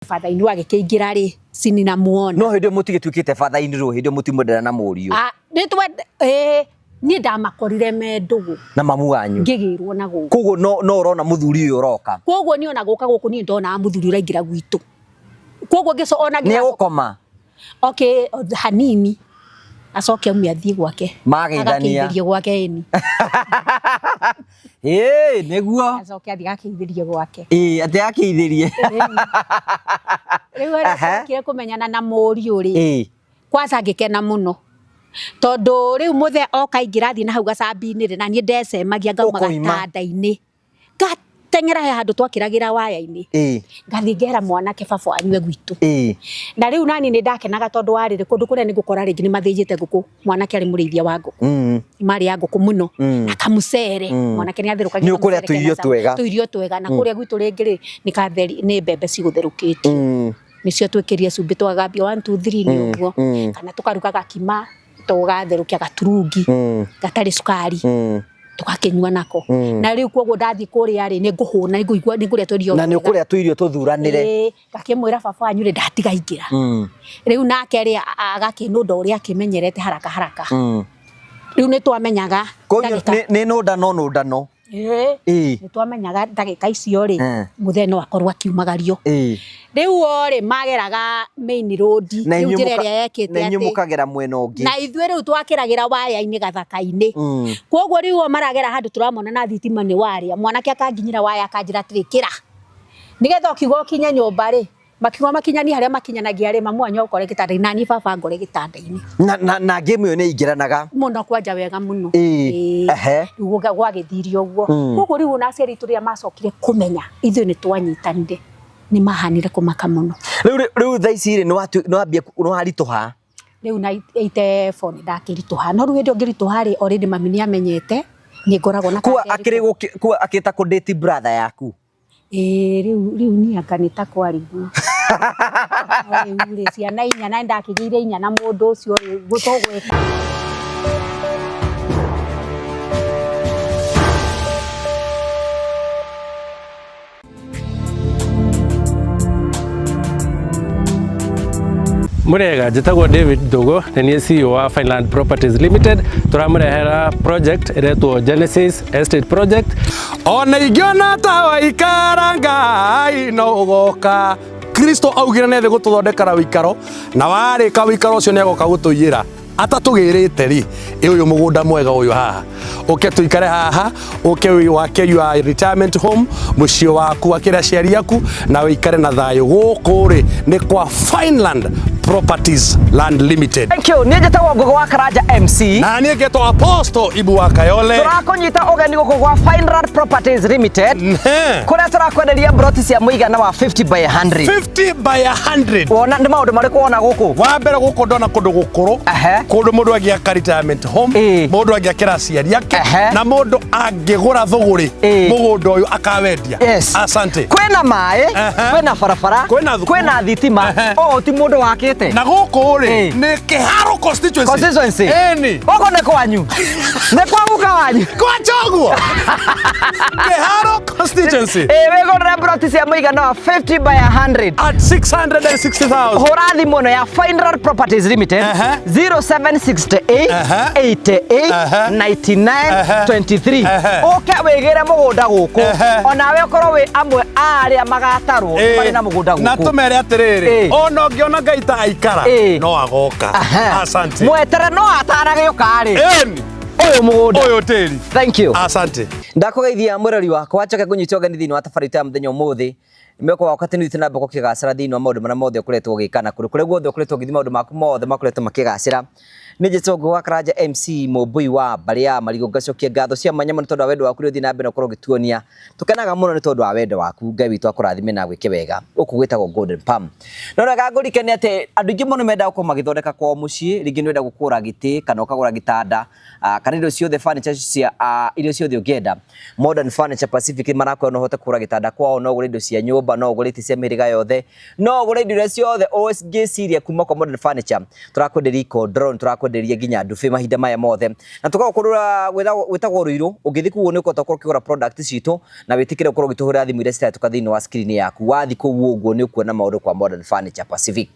Father-in-law agĩkĩingĩra rĩ sini na muona. No hĩndĩ ĩyo mũtigĩtuĩkĩte father-in-law, hĩndĩ ĩyo mũtimwendana na mũriũ. Ah, nĩ twende ĩĩ niĩ ndamakorire me ndũgũ. Na mamu wanyu. Ngĩgĩrwo na gũkũ. Koguo no no ũrona mũthuri ũyũ ũroka. Koguo niĩ ona gũka gũkũ niĩ ndonaga mũthuri ũraingĩra gwitũ. Koguo ngĩco ona Nĩ egũkoma. Okay, hanini acoke aume athiĩ gwake. Mageithania. Agakeithĩrie gwake ĩni. Ĩĩ nĩguo. Acoke athiĩ agakeithĩrie gwake. Ĩĩ atĩ akeithĩrie. Rĩu arĩa kũmenyana na mũriũ rĩ. Ĩĩ. Kwanza ngĩkena mũno tondũ rĩu mũthee oka aingĩra athiĩ na hau gacambi-inĩ rĩ, na niĩ ndecemagia ngauma gatanda-inĩ. Ngateng'era he handũ twakĩragĩra waya-inĩ. Ngathiĩ ngera mwanake baba wanyu e gwitũ. Na rĩu naniĩ nĩ ndakenaga tondũ wa rĩrĩ, kũndũ kũrĩa nĩ ngũkora rĩngĩ nĩ mathĩnjĩte ngũkũ, mwanake arĩ mũrĩithia wa ngũkũ. Marĩ a ngũkũ mũno na kamũcere, mwanake nĩ atherũkagia Nĩ ũkũrĩa tũirio twega. Tũirio twega na kũrĩa gwitũ rĩngĩ rĩ, nĩ mbembe cigũtherũkĩtio. Nĩcio twĩkĩrire cumbĩ twagambia 1 2 3 nĩ ũguo. Kana tũkaruga gakima tũgatherũkia gaturungi gatarĩ cukari tũgakĩnyua nako. Na rĩu koguo ndathiĩ kũrĩa rĩ, nĩ ngũhũna, nĩ ngũigua nĩ ngũrĩa tũirio Na nĩ ũkũrĩa tũirio tũthuranĩre. Ĩĩ, ngakĩmwĩra baba wanyu rĩ ndatiga ingĩra. Rĩu nake rĩ agakĩnũnda ũrĩa akĩmenyerete haraka haraka. Rĩu nĩ twamenyaga Koguo nĩ nũndano nũndano. Ĩĩ nĩ twamenyaga ndagĩka icio rĩ mũthee no akorwo akiumagario. Rĩu o rĩ mageraga main road rĩu njĩra ĩrĩa yekĩte Na inyuĩ mũkagera mwena ũngĩ. Na ithuĩ rĩu twakĩragĩra waya-inĩ gathaka-inĩ. Koguo rĩu o maragera handũ tũramona na thitima nĩ warĩa, mwanake akanginyĩra waya akanjĩra atĩrĩ kĩra. Nĩgetha ũkiuga ũkinye nyũmba rĩ, makiuga makinyanie harĩa makinyanagia rĩ, mamu wanyu agũkore gĩtanda-inĩ na niĩ baba angore gĩtanda-inĩ. Na, na, na game ĩyo nĩ ingĩranaga. Mũno kwanja wega mũno. Ĩĩ. Ehe. Rĩu gwagĩthire ũguo. Koguo rĩu ona aciari aitũ rĩrĩa macokire kũmenya ithuĩ nĩ twanyitanire, nĩ mahanire kũmaka mũno. Rĩu rĩu thaa ici rĩ, nĩ wambia nĩ waritũha. Rĩu na 84 nĩ ndakĩritũha. No rĩu hĩndĩ ĩyo ngĩritũha rĩ, already mami nĩ amenyete nĩ ngoragwo na Kuo akĩrĩ kuo akĩta kũ date brother yaku. Ĩĩ rĩu rĩu niĩ anga nĩ ta kwariguo. No rĩu rĩ ciana inya na nĩndakĩgĩire inya na mũndũ ũcio rĩ tũgwĩka. Murega njĩtagwo David Ndũgũ nĩ niĩ CEO wa Fineland Properties Limited tũramũrehera project ĩretwo Genesis Estate Project. Ona ingĩona ta waikara Ngai no ũgoka. Kristo augire nĩ thĩ gũtũthondekera wĩikaro na warĩka wĩikaro ũcio nĩ agoka gũtũiyĩra. Atatũgĩrĩte rĩ, ĩ ũyũ mũgũnda mwega ũyũ haha. Ũke tũikare haha, ũke wake your retirement home, mũciĩ waku wakĩre aciari aku na wĩikare na thayũ. Gũkũ rĩ nĩ kwa Fineland Properties Land Limited. Thank you. Niĩ njĩtagwo Ngũgĩ wa Karanja MC. Na niĩ ngetwo Apostle Ibu wa Kayole. Tũrakũnyita ũgeni gũkũ gwa Fineland Properties Limited. Kũrĩa tũrakwenderia mburoti cia mũigana wa 50 by 100. 50 by 100. Wona nĩ maũndũ marĩkũ wona gũkũ? Wa mbere gũkũ ndona kũndũ gũkũrũ. Kũndũ mũndũ angĩaka retirement home, mũndũ angĩakĩra aciari ake na mũndũ angĩgũra thũgũrĩ mũgũnda ũyũ akawendia. Yes. Asante. Kwĩna maĩ, kwĩna barabara, kwĩna thukuru, kwĩna thitima. Ũũ ti mũndũ wakĩte. Na gũkũ rĩ nĩ Kĩharũ constituency. Constituency. Ĩni. Gũkũ nĩ kwanyu. Nĩ kwa guka wanyu. Kwa Choguo. Kĩharũ constituency. Ĩĩ wĩgũrĩre mburoti cia mũigana wa 50 by 100. At 660,000. Hũra thimũ ĩno ya Fineland Properties Limited 0768 88 99 23. Ũke wĩgĩre mũgũnda gũkũ. Onawe ũkorwo wĩ amwe a arĩa magatarwo marĩ na mũgũnda Na gũkũ. tũmere atĩrĩrĩ, ona ũngĩona Ngai ta aikara no agoka. Asante. Mwetere no atanagĩũka rĩ. Ĩni. Ũyũ mũgũnda. Ũyũ tĩri. Thank you. Asante. Ndakũgeithia mwĩrori wakwa njoke ngũnyite ũgeni thĩinĩ wa tabarĩra itũ ya mũthenya ũmũthĩ Mĩoko wakwa atĩ nĩũthiĩte na mbere gũkĩgacĩra thĩinĩ wa maũndũ marĩa mothe ũkoretwo ũgĩka na kũrĩ kũrĩa guothe ũkoretwo ũgĩthiĩ maũndũ maku mothe makoretwo makĩgacĩra. Nĩ njĩtwo Ngũgĩ wa Karanja MC Mũmbũi wa mbarĩ ya Marigũ ngacokia ngatho cia mwanya mũno tondũ wa wendo waku ũrĩa ũthiĩ na mbere na gũkorwo ũgĩtuonia. Tũkenaga mũno nĩ tondũ wa wendo waku. Ngai witũ akũrathime na agwĩke wega. Gũkũ gwĩtagwo Golden Palm. No reka ngũririkanie atĩ andũ aingĩ mũno mendaga gũkorwo magĩthondeka kwao mũciĩ, rĩngĩ nĩ ũrenda gũkũra gĩtĩ kana ũkagũra gĩtanda kana indo ciothe furniture cia iria ciothe ũngĩenda. Modern Furniture Pacific marakwĩra no ũhote kũgũra gĩtanda kwao, no ũgũre indo cia nyũmba. nyũmba, no ũgũre itĩ cia mĩhĩrĩga yothe, no ũgũre indo iria ciothe ũngĩciria kuma kwa Modern Furniture. Tũrakwenderia ikondoro, tũrakwenderia nginya ndubi mahinda maya mothe, na tũkoragwo kũndũ gwĩtagwo Ruiru. Ũngĩthiĩ kũu nĩ ũkũhota gũkorwo ũkĩgũra product citũ na wĩtĩkĩre ũkorwo ũgĩtũhũrĩra thimũ iria cirahĩtũka thĩinĩ wa screen yaku. Wathiĩ kũu ũguo nĩ ũkuona maũndũ kwa Modern Furniture Pacific.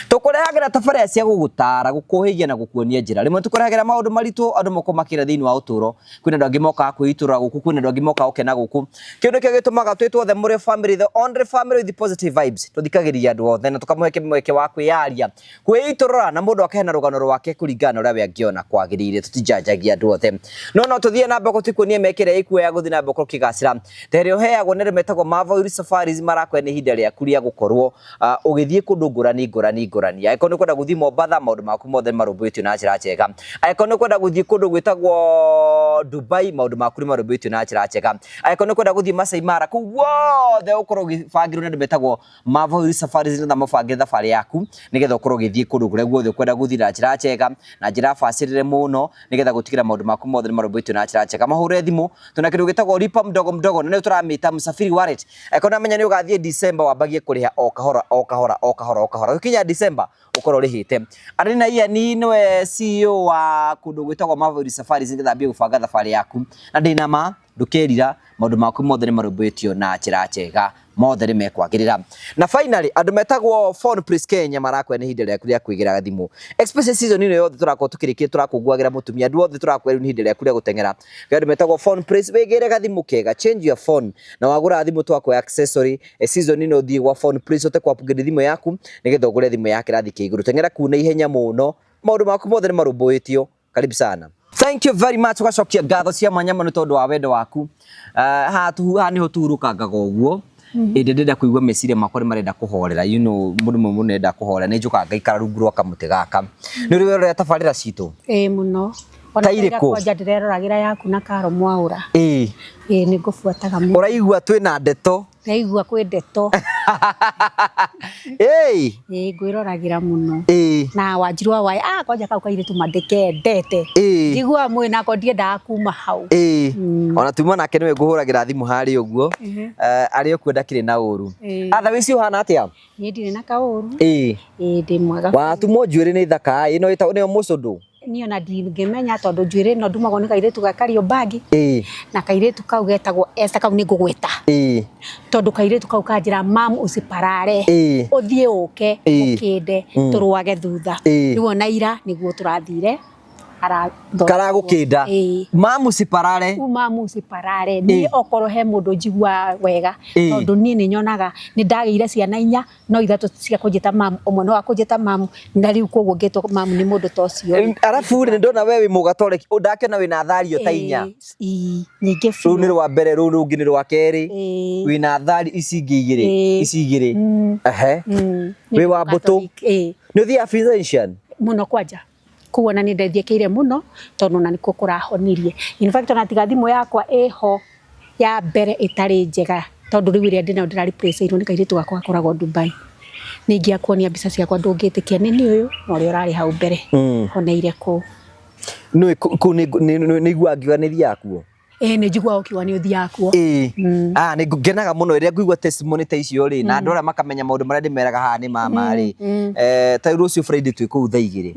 Tũkũrehagĩra tabarĩra cia gũgũtara, gũkũhĩgia na gũkuonia njĩra. Rĩmwe tũkũrehagĩra maũndũ maritũ andũ moko makĩra thĩinĩ wa ũtũũro. Kwĩna andũ angĩ mokaga kwĩitũrũra gũkũ, kwĩna andũ angĩ mokaga gũkena gũkũ. Kĩu nĩkĩo gĩtũmaga twĩtwo The Mũrĩo Family, the only family with positive vibes. Tũthikagĩrĩria andũ othe na tũkamũhe mweke wa kwĩyaria, kwĩitũrũra na mũndũ akaheana rũgano rwake kũringana na ũrĩa we angĩona kwagĩrĩire. Tũtijanjagia andũ othe. No tũthiĩ na mbere tũkuonie mĩeke ĩrĩa ĩkuo ya gũthiĩ na mbere gũkorwo ũkĩgacĩra. Ta ĩrĩa ũheagwo nĩ andũ metagwo Marvel Safaris, marakwĩra nĩ ihinda rĩaku rĩa gũkorwo ũgĩthiĩ kũndũ ngũrani ngũrani ngũrani. Angĩkorwo nĩ ũkwenda gũthiĩ Mombatha, maũndũ maku mothe nĩ marũmbũĩtio na njĩra njega. Angĩkorwo nĩ ũkwenda gũthiĩ kũndũ gwĩtagwo Dubai, maũndũ maku nĩ marũmbũĩtio na njĩra njega. Angĩkorwo nĩ ũkwenda gũthiĩ Masai Mara, kũu guothe ũkorwo ũgĩbangĩrwo nĩ andũ metagwo Marvel Safaris, nĩgetha mabangĩre thabarĩ yaku nĩgetha ũkorwo ũgĩthiĩ kũndũ kũrĩa guothe ũkwenda gũthiĩ na njĩra njega na njĩra bacĩrĩre mũno, nĩgetha gũtigĩra maũndũ maku mothe nĩ marũmbũĩtio na njĩra njega. Mahũre thimũ, tuna kĩndũ gĩtagwo lipa mdogo mdogo, na nĩyo tũramĩta Msafiri Wallet. Angĩkorwo nĩwamenya nĩ ũgathiĩ December, wambagie kũrĩha o kahora o kahora o kahora o kahora, gũkinya December ũkorwo ũrĩhĩte. Arina Ian nĩwe CEO wa kũndũ gwĩtagwo Marvel Safaris, nĩgetha ambie gũbanga thabarĩ yaku, na ndĩna ma ndũkerira, maũndũ maku mothe nĩ marũmbũĩtio na njĩra njega, mothe nĩ mekwagĩrĩra. Na finally, andũ metagwo Phone Place Kenya marakwĩra nĩ ihinda rĩaku rĩa kwĩgĩra thimũ, especially season ĩno yothe tũrakorwo tũkĩrĩkia tũrakũnguagĩra mũtumia. Andũ othe tũrakwĩra rĩu nĩ ihinda rĩaku rĩa gũteng'era. Andũ metagwo Phone Place, wĩgĩre gathimũ kega, change your phone, na wagũra thimũ twakuoya accessory. Season ĩno ũthiĩ gwa Phone Place ũte kwa upgrade thimũ yaku nĩgetha ũgũre thimũ ya kĩrathi kĩa igũrũ. Teng'era kuu na ihenya mũno, maũndũ maku mothe nĩ marũmbũĩtio. Karibu sana. Thank you very much. Ũgacokia ngatho cia mwanya mũno tondũ wa wendo waku. Haha haha nĩho tuhurũkangaga ũguo. Ĩndĩ ndĩrenda kũigua meciria makwa nĩ marenda kũhorera, mũndũ mũndũ nĩenda kũhorera, nĩ njũkaga ngaikara rungu rwa kamũtĩ gaka. Nĩ ũrĩ werorera tabarĩra citũ? Ĩĩ mũno. Ona Ta irĩkũ? Kwanja ndĩreroragĩra yaku na Karo Mwaũra. Ĩĩ. Ĩĩ nĩ ngũbuataga mũno. Ũraigua twĩna ndeto? Ndaigua kwĩ ndeto. Ĩĩ. Ĩĩ ngwĩroragĩra mũno. Ĩĩ. Na Wanjiru wa Waya, kwanja kau kairĩtu ma ndĩkendete. Ĩĩ. Njiguaga mwĩ nako ndiendaga kuma hau. Ĩĩ. Ona tuma nake nĩwe ngũhũragĩra thimũ harĩa ũguo. Arĩ o kuo ndakĩrĩ na ũru. Otherwise ũhana atĩa? Niĩ ndirĩ na kaũru. Ĩĩ. Ĩĩ ndĩ mwega. Watumwo njuĩrĩ nĩ thaka, ĩno ĩtagwo nĩyo mũcũndũ. Niĩ ona ndingĩmenya tondũ njuĩrĩ ĩno ndumagwo nĩ kairĩtu ga Kariobangi. Ĩĩ. Na kairĩtu kau getagwo Esther, kau nĩ ngũgweta. Ĩĩ. Tondũ kairĩtu kau kanjĩra mam usiparare. Ĩĩ. Ũthiĩ ũke Ĩĩ. ũkĩnde tũrũage thutha. Ĩĩ. Rĩu ona ira nĩguo tũrathire. Karagũkĩnda. Ĩĩ. Mam usiparare. Mam usiparare. Niĩ okorwo he mũndũ njiguaga wega tondũ niĩ nĩ nyonaga nĩ ndagĩire ciana inya no ithatũ cia kũnjĩta mam, ũmwe no wa kũnjĩta mam, na rĩu koguo ngĩtwo mam nĩ mũndũ ta ũcio. Arabu rĩ, nĩndona we wĩ mũgatoreki, ndakĩona wĩna thario ta inya. Ĩĩ, nyingĩ biũ. Rũu nĩ rwa mbere, rũu rũngĩ nĩ rwa kerĩ. Wĩna thari ici ingĩ igĩrĩ, ici igĩrĩ. Ehe. Wĩ wa mbũtũ. Ĩĩ. Nĩ ũthiaga Vincentian? Mũno kwanja. Koguo ona nĩ ndethiĩkĩire mũno tondũ ona nĩkuo kũrahonirie. In fact ona tiga thimũ yakwa ĩho ya mbere ĩtarĩ njega tondũ rĩu ĩrĩa ndĩnayo ndĩra replace irwo nĩ kairĩtu gakwa gakoragwo Dubai. Nĩ ingĩakuonia mbica ciakwa ndũngĩtĩkia nĩ niĩ ũyũ na ũrĩa ũrarĩ hau mbere honeire kũu. Nĩũĩ kũu nĩ iguaga ngiuga nĩ thiaga kuo? Ĩĩ nĩ njiguaga ũkiuga nĩ ũthiaga kuo. Ĩĩ. Nĩ ngenaga mũno rĩrĩa ngũigua testimony ta icio rĩ, na andũ arĩa makamenya maũndũ marĩa ndĩmeraga haha nĩ ma ma rĩ. Ta rĩu rũciũ Friday twĩ kũu thaa igĩrĩ.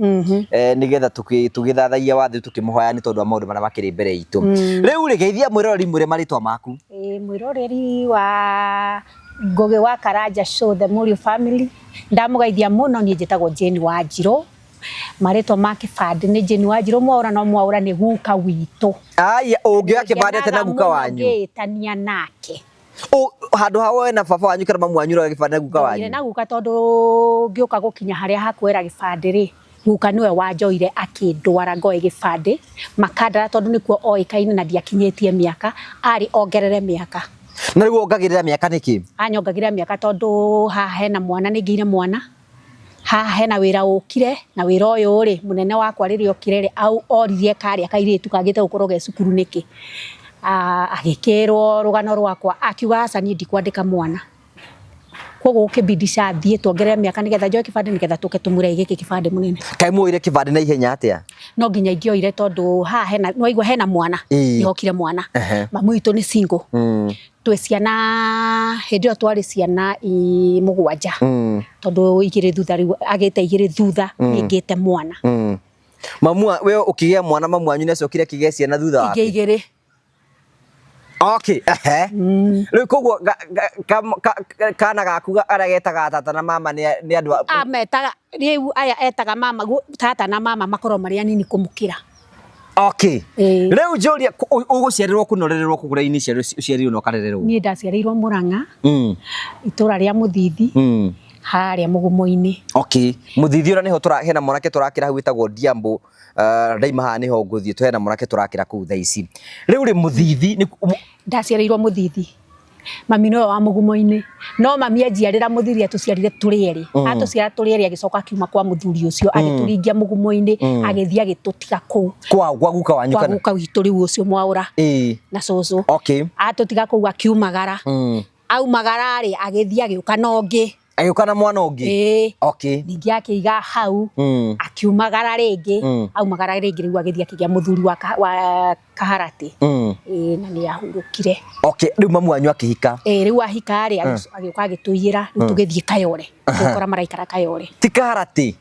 Nĩgetha tũgĩthathaiya wathĩ tũkĩmũhoya nĩ tondũ wa maũndũ marĩa makĩrĩ mbere itũ. Rĩu rĩ, geithia mwĩroreri mwĩre marĩtwa maku. Ĩĩ mwĩroreri wa Ngũgĩ wa Karanja Show The Mũriũ Family, ndamũgeithia mũno, niĩ njĩtagwo Jane Wanjirũ. Marĩtwa ma kĩbandĩ nĩ Jane Wanjirũ Mwaũra, no Mwaũra nĩ guka witũ. Aya, ũngĩoya kĩbandĩ atĩa na guka wanyu? Ngĩĩtania nake. Handũ ha woe na baba wanyu kana mamu wanyu ũroya kĩbandĩ na guka wanyu? Ndoire na guka tondũ ngĩũka gũkinya harĩa ha kuoera gĩbandĩ rĩ, guka nĩwe wanjoire akĩndwara ngoe gĩbandĩ, Makandara tondũ nĩkuo oĩkaine na ndiakinyĩtie mĩaka, arĩ ongerere mĩaka. Na rĩu ongagĩrĩra mĩaka nĩkĩ? Anyongagĩrĩra mĩaka tondũ haha hena mwana, nĩngĩire mwana. Haha hena wĩra ũkire na wĩra ũyũ rĩ, mũnene wakwa rĩrĩa okire rĩ, oririe karĩa kairĩtu kagĩte gũkorwo ge cukuru nĩkĩ. Agĩkĩrwo rũgano rwakwa akiuga aca niĩ ndikwandĩka mwana. Koguo gũkĩbidisha thiĩ tuongerere mĩaka nĩgetha njoe kĩbandĩ nĩgetha tũke tũmũre gĩkĩ kĩbandĩ mũnene. Kaĩ muoire kĩbandĩ na ihenya atĩa? No nginya ingĩoire tondũ haha hena, nĩwaigua hena mwana, nĩhokire mwana. Mamu witũ nĩ single. Twĩ ciana hĩndĩ ĩyo twarĩ ciana mũgwanja, tondũ igĩrĩ thutha rĩu agĩte igĩrĩ thutha ningĩte mwana. Mamu we ũkĩgĩa mwana, mamu wanyu nĩacokire akĩgĩa ciana thutha wake? Ingĩ igĩrĩ. Okay, ehe. Rĩu koguo kana gaku arĩa getaga tata na mama nĩ andũ ametaga rĩu aya etaga mama tata na mama makorwo marĩ anini kũmũkĩra. Okay. Rĩu njũria, ũgũciarĩrwo kũ na ũrererwo kũ kũrĩa initially ũciarirwo na ũkarererwo? Niĩ ndaciarĩirwo Murang'a, itũra rĩa Mũthithi, harĩa Mũgumo-inĩ. Okay. Mũthithi ũrĩa nĩho tũra hena mwanake tũrakĩra hau wĩtagwo Ndiambũ, ndaima haha nĩho ngũthiĩ, hena mwanake tũrakĩra kũu thaa ici. Rĩu rĩ Mũthithi nĩ Ndaciarĩirwo Mũthithi. Mami nĩwe wa Mũgumo-inĩ. No mami anjiarĩra Mũthithi atũciarire tũrĩ erĩ. Atũciara tũrĩ erĩ agĩcoka akiuma kwa mũthuri ũcio agĩtũringia Mũgumo-inĩ, agĩthiĩ agĩtũtiga kũu. Kwa gwa guka wanyu kana? Kwa guka witũ rĩu ũcio Mwaũra. Na cũcũ. Okay. Atũtiga kũu akiumagara. Aumagara rĩ agĩthiĩ agĩũka na ũngĩ. Agĩũka na mwana ũngĩ? Ĩĩ. Okay. Ningĩ akĩiga hau, akiumagara rĩngĩ, aumagara rĩngĩ rĩu agĩthiĩ akĩgĩa mũthuri wa Kaharatĩ. Ĩĩ na nĩ ahurũkire. Okay, rĩu mamu wanyu akĩhika? Ĩĩ rĩu ahika rĩ, agĩũka agĩtũiyĩra, rĩu tũgĩthiĩ Kayore, tũgĩkora maraikara Kayore. Ti Kaharatĩ?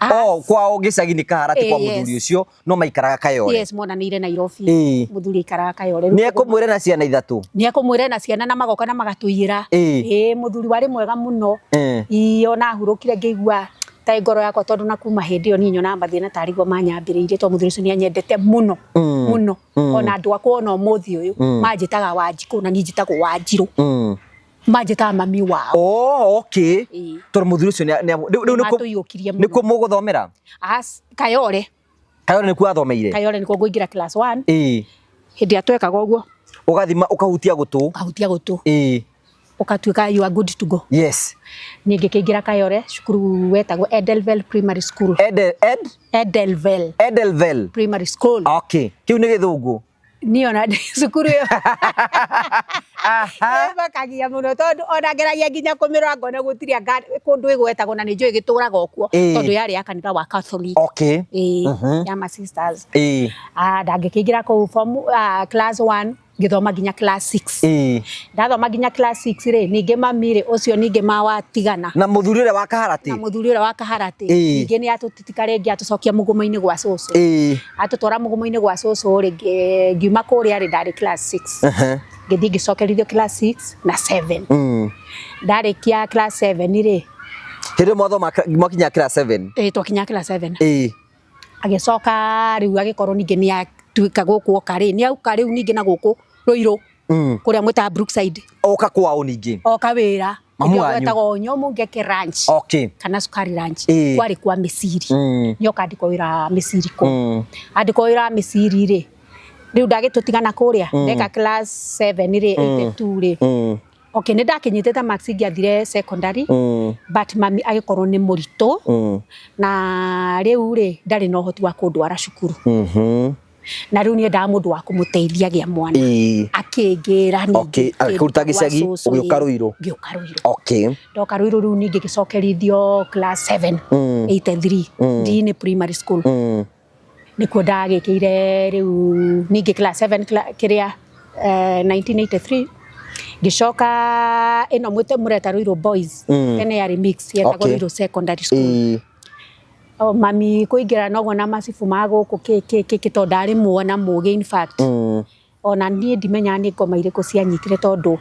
Oh, kwao gĩcagi nĩ Kaharatĩ kwa mũthuri ũcio, no maikaraga Kayore. Yes, monanĩire Nairobi. Mũthuri aikaraga Kayore. Nĩ ekũmwĩra na ciana ithatũ? Nĩ ekũmwĩra na ciana na magoka na magatũiyĩra. Ĩĩ mũthuri warĩ mwega mũno. Ĩĩ ona ahurũkire ngĩigua ta ngoro yakwa, tondũ na kuma hĩndĩ ĩyo niĩ nyonaga mathĩna tarĩ guo manyambĩrĩirie, tondũ mũthuri ũcio nĩ anyendete mũno mũno. Ona andũ akwa ona ũmũthĩ ũyũ manjĩtaga Wanjikũ na niĩ njĩtagwo Wanjirũ. Manjĩtaga mami wao. Oh, okay. Tondũ mũthuri ũcio rĩu nĩ nĩkuo mũgũthomera? Kayore. Kayore nĩkuo athomeire? Kayore nĩkuo ngũingĩra class 1. Hĩndĩ ĩrĩa twekaga ũguo. Ũgathima ũkahutia gũtũ. Ũkahutia gũtũ. Ũkatuĩka you are good to go. Yes. Niĩ ngĩkĩingĩra Kayore cukuru wetagwo Edelvel Primary School. Edel, Ed? Edelvel. Edelvel Primary School. Okay. Kĩu nĩ gĩthũngũ? Niĩ ona cukuru ĩyo ĩmakagia mũno, tondũ ona ngeragia nginya kũmĩrora ngona gũtirĩ anga kũndũ ĩgwetagwo, na nĩ njũĩ gĩtũraga o kuo, tondũ yarĩ ya kanitha wa Catholic. Okay. Ĩĩ, ya ma sisters. Ndangĩkĩingĩra kũu form class 1 ngĩthoma nginya class 6. Ndathoma nginya class 6 rĩ, ningĩ mami rĩ ũcio ningĩ mawatigana na mũthuri ũrĩa wa Kaharatĩ. Na mũthuri ũrĩa wa Kaharatĩ. Ningĩ nĩ atũtitika rĩngĩ atũcokia mũgumo-inĩ gwa cũcũ. Atũtwara mũgumo-inĩ gwa cũcũ rĩ, ngiuma kũrĩa rĩ ndarĩ class 6. Ngĩthiĩ ngĩcokerithio class 6 na 7. Ndarĩkia class 7 rĩ, Hĩndĩ ĩyo mwathoma mwakinya class 7? Ĩĩ, twakinya class 7. Agĩcoka rĩu agĩkorwo ningĩ nĩ atuĩka gũkũ oka rĩ, nĩ auka rĩu ningĩ na gũkũ Ruiru, kũrĩa mwĩtaga Brookside. Oka kwao ningĩ? Oka wĩra. Mamu wanyu? Gwetagwo Nyomungeke Ranch. Okay. Kana Sukari Ranch. Kwarĩ kwa Mĩciri. Nĩ oka andĩkwo wĩra wa Mĩciri kũu. Andĩkwo wĩra wa Mĩciri rĩ, rĩu ndagĩtũtigana kũrĩa, ndeka class 7 rĩ, 82 rĩ. Okay, nĩ ndakinyitĩte marks ingĩathire secondary, but mami agĩkorwo nĩ mũritũ, na rĩu rĩ ndarĩ na ũhoti wa kũndwara cukuru. Na rĩu niendaga mũndũ wa kũmũteithia gĩa mwana. Akĩngĩra ningĩ. Okay, agĩkũruta gĩcagi ũgĩũka Ruiru. Ngĩũka Ruiru. Okay. Ndoka Ruiru rĩu ningĩ ngĩcokerithio class 7, 83, Ndini Primary School. Nĩkuo ndagĩkĩire rĩu ningĩ class 7 kĩrĩa 1983. Ngĩcoka ĩno mwĩte mũreta Ruiru Boys. Tene yarĩ mix, yetagwo Ruiru Secondary School. O, mami kũingĩra noguo na macibu ma gũkũ kĩ kĩ kĩ, tondũ ndarĩ mwana mũgĩ in fact. Ona niĩ ndimenyaga nĩ ngoma irĩkũ cianyitire, tondũ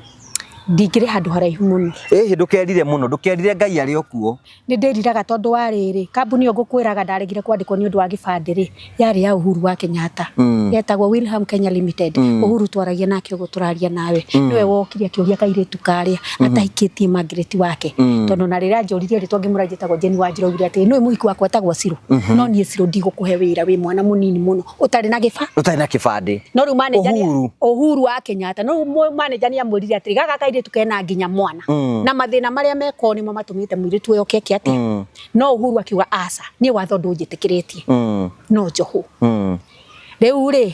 ndingĩrĩ handũ haraihu mũno. Ĩhĩ, ndũkerire mũno, ndũkerire Ngai arĩ o kuo. Nĩ ndĩriraga tondũ wa rĩrĩ, kambuni ĩyo ngũkwĩraga ndaregire kwandĩkwo nĩ ũndũ wa gĩbandĩ rĩ, yarĩ ya Uhuru wa Kenyatta. Yetagwo Wilham Kenya Limited. Uhuru twaragia nake ũguo tũraria nawe. Nĩwe wokire akĩũria kairĩtu karĩa atahikĩtie Margaret wake. Tondũ na rĩrĩa anjũririe rĩtwa ngĩmwĩra njĩtagwo Jane Wanjiru, augire atĩ nĩũĩ mũhiki wakwa etagwo Cirũ. No niĩ Cirũ ndigũkũhe wĩra wĩ mwana mũnini mũno ũtarĩ na gĩba. Ũtarĩ na kĩbandĩ. No rĩu manager nĩ Uhuru. Uhuru wa Kenyatta. No rĩu manager nĩ amwĩrire atĩrĩ, gaka kairĩtu kena nginya mwana. Na mathĩna marĩa meko nĩmo matũmĩte mũirĩtu ũyũ oke eke atĩa. No Uhuru akiuga aca, niĩ watho ndũnjĩtĩkĩrĩtie. No njohwo. Rĩu rĩ,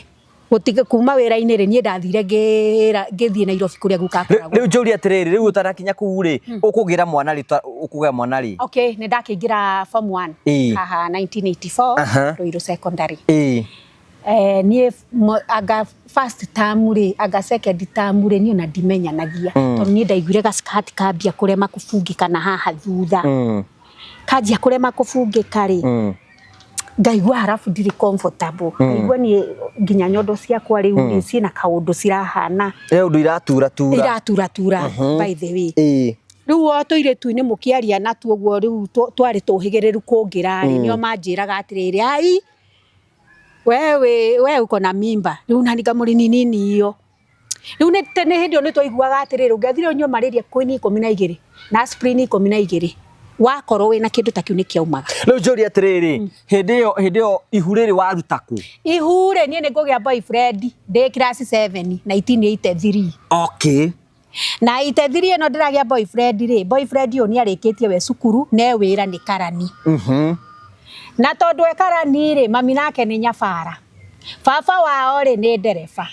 gũtiga kuma wĩra-inĩ rĩ, niĩ ndathire ngĩra ngĩthiĩ Nairobi kũrĩa guka akoragwo. Rĩu njũrie atĩrĩrĩ, rĩu ũtanakinya kũu rĩ, ũkũgĩra mwana rĩ, ũkũgĩa mwana rĩ? Okay, nĩ ndakĩingĩra form 1 haha 1984, Ruiru Secondary. Niĩ anga first term rĩ, anga second term rĩ, niĩ ona ndimenyanagia tondũ niĩ ndaiguire gaskati kambia kũrema kũbungĩka na haha thutha. Kanjia kũrema kũbungĩka rĩ, ngaigua harabu ndirĩ comfortable. Ngaigua niĩ nginya nyondo ciakwa rĩu rĩ ciĩna kaũndũ cirahana. Ũndũ iratura tura. Iratura tura, by the way. Rĩu o tũirĩtu-inĩ mũkĩaria natuo ũguo rĩu twarĩ tũhĩgĩrĩru kũngĩra rĩ, nĩo manjĩraga atĩrĩrĩ, ai wewe we uko na mimba. Rĩu nani ngamũri ni nini iyo. Rĩu nĩ hĩndĩ ĩyo nĩ twaiguaga atĩrĩrĩ, ũngĩathire ũnyue malaria quinine 12 na aspirin 12, wakorwo wĩna kĩndũ ta kĩu nĩ kĩaumaga. Rĩu njũrie atĩrĩrĩ, hĩndĩ ĩyo ihu rĩrĩ waruta kũ? Ihu rĩ, niĩ nĩ ngũgĩa boyfriend ndĩ class 7 1983. Okay. Na 83 ĩno ndĩragĩa boyfriend rĩ, boyfriend ũyũ nĩ arĩkĩtie we cukuru ne wĩra nĩ karani. Na tondũ e karani rĩ, mami nake nĩ nyabara. Baba wao rĩ nĩ ndereba.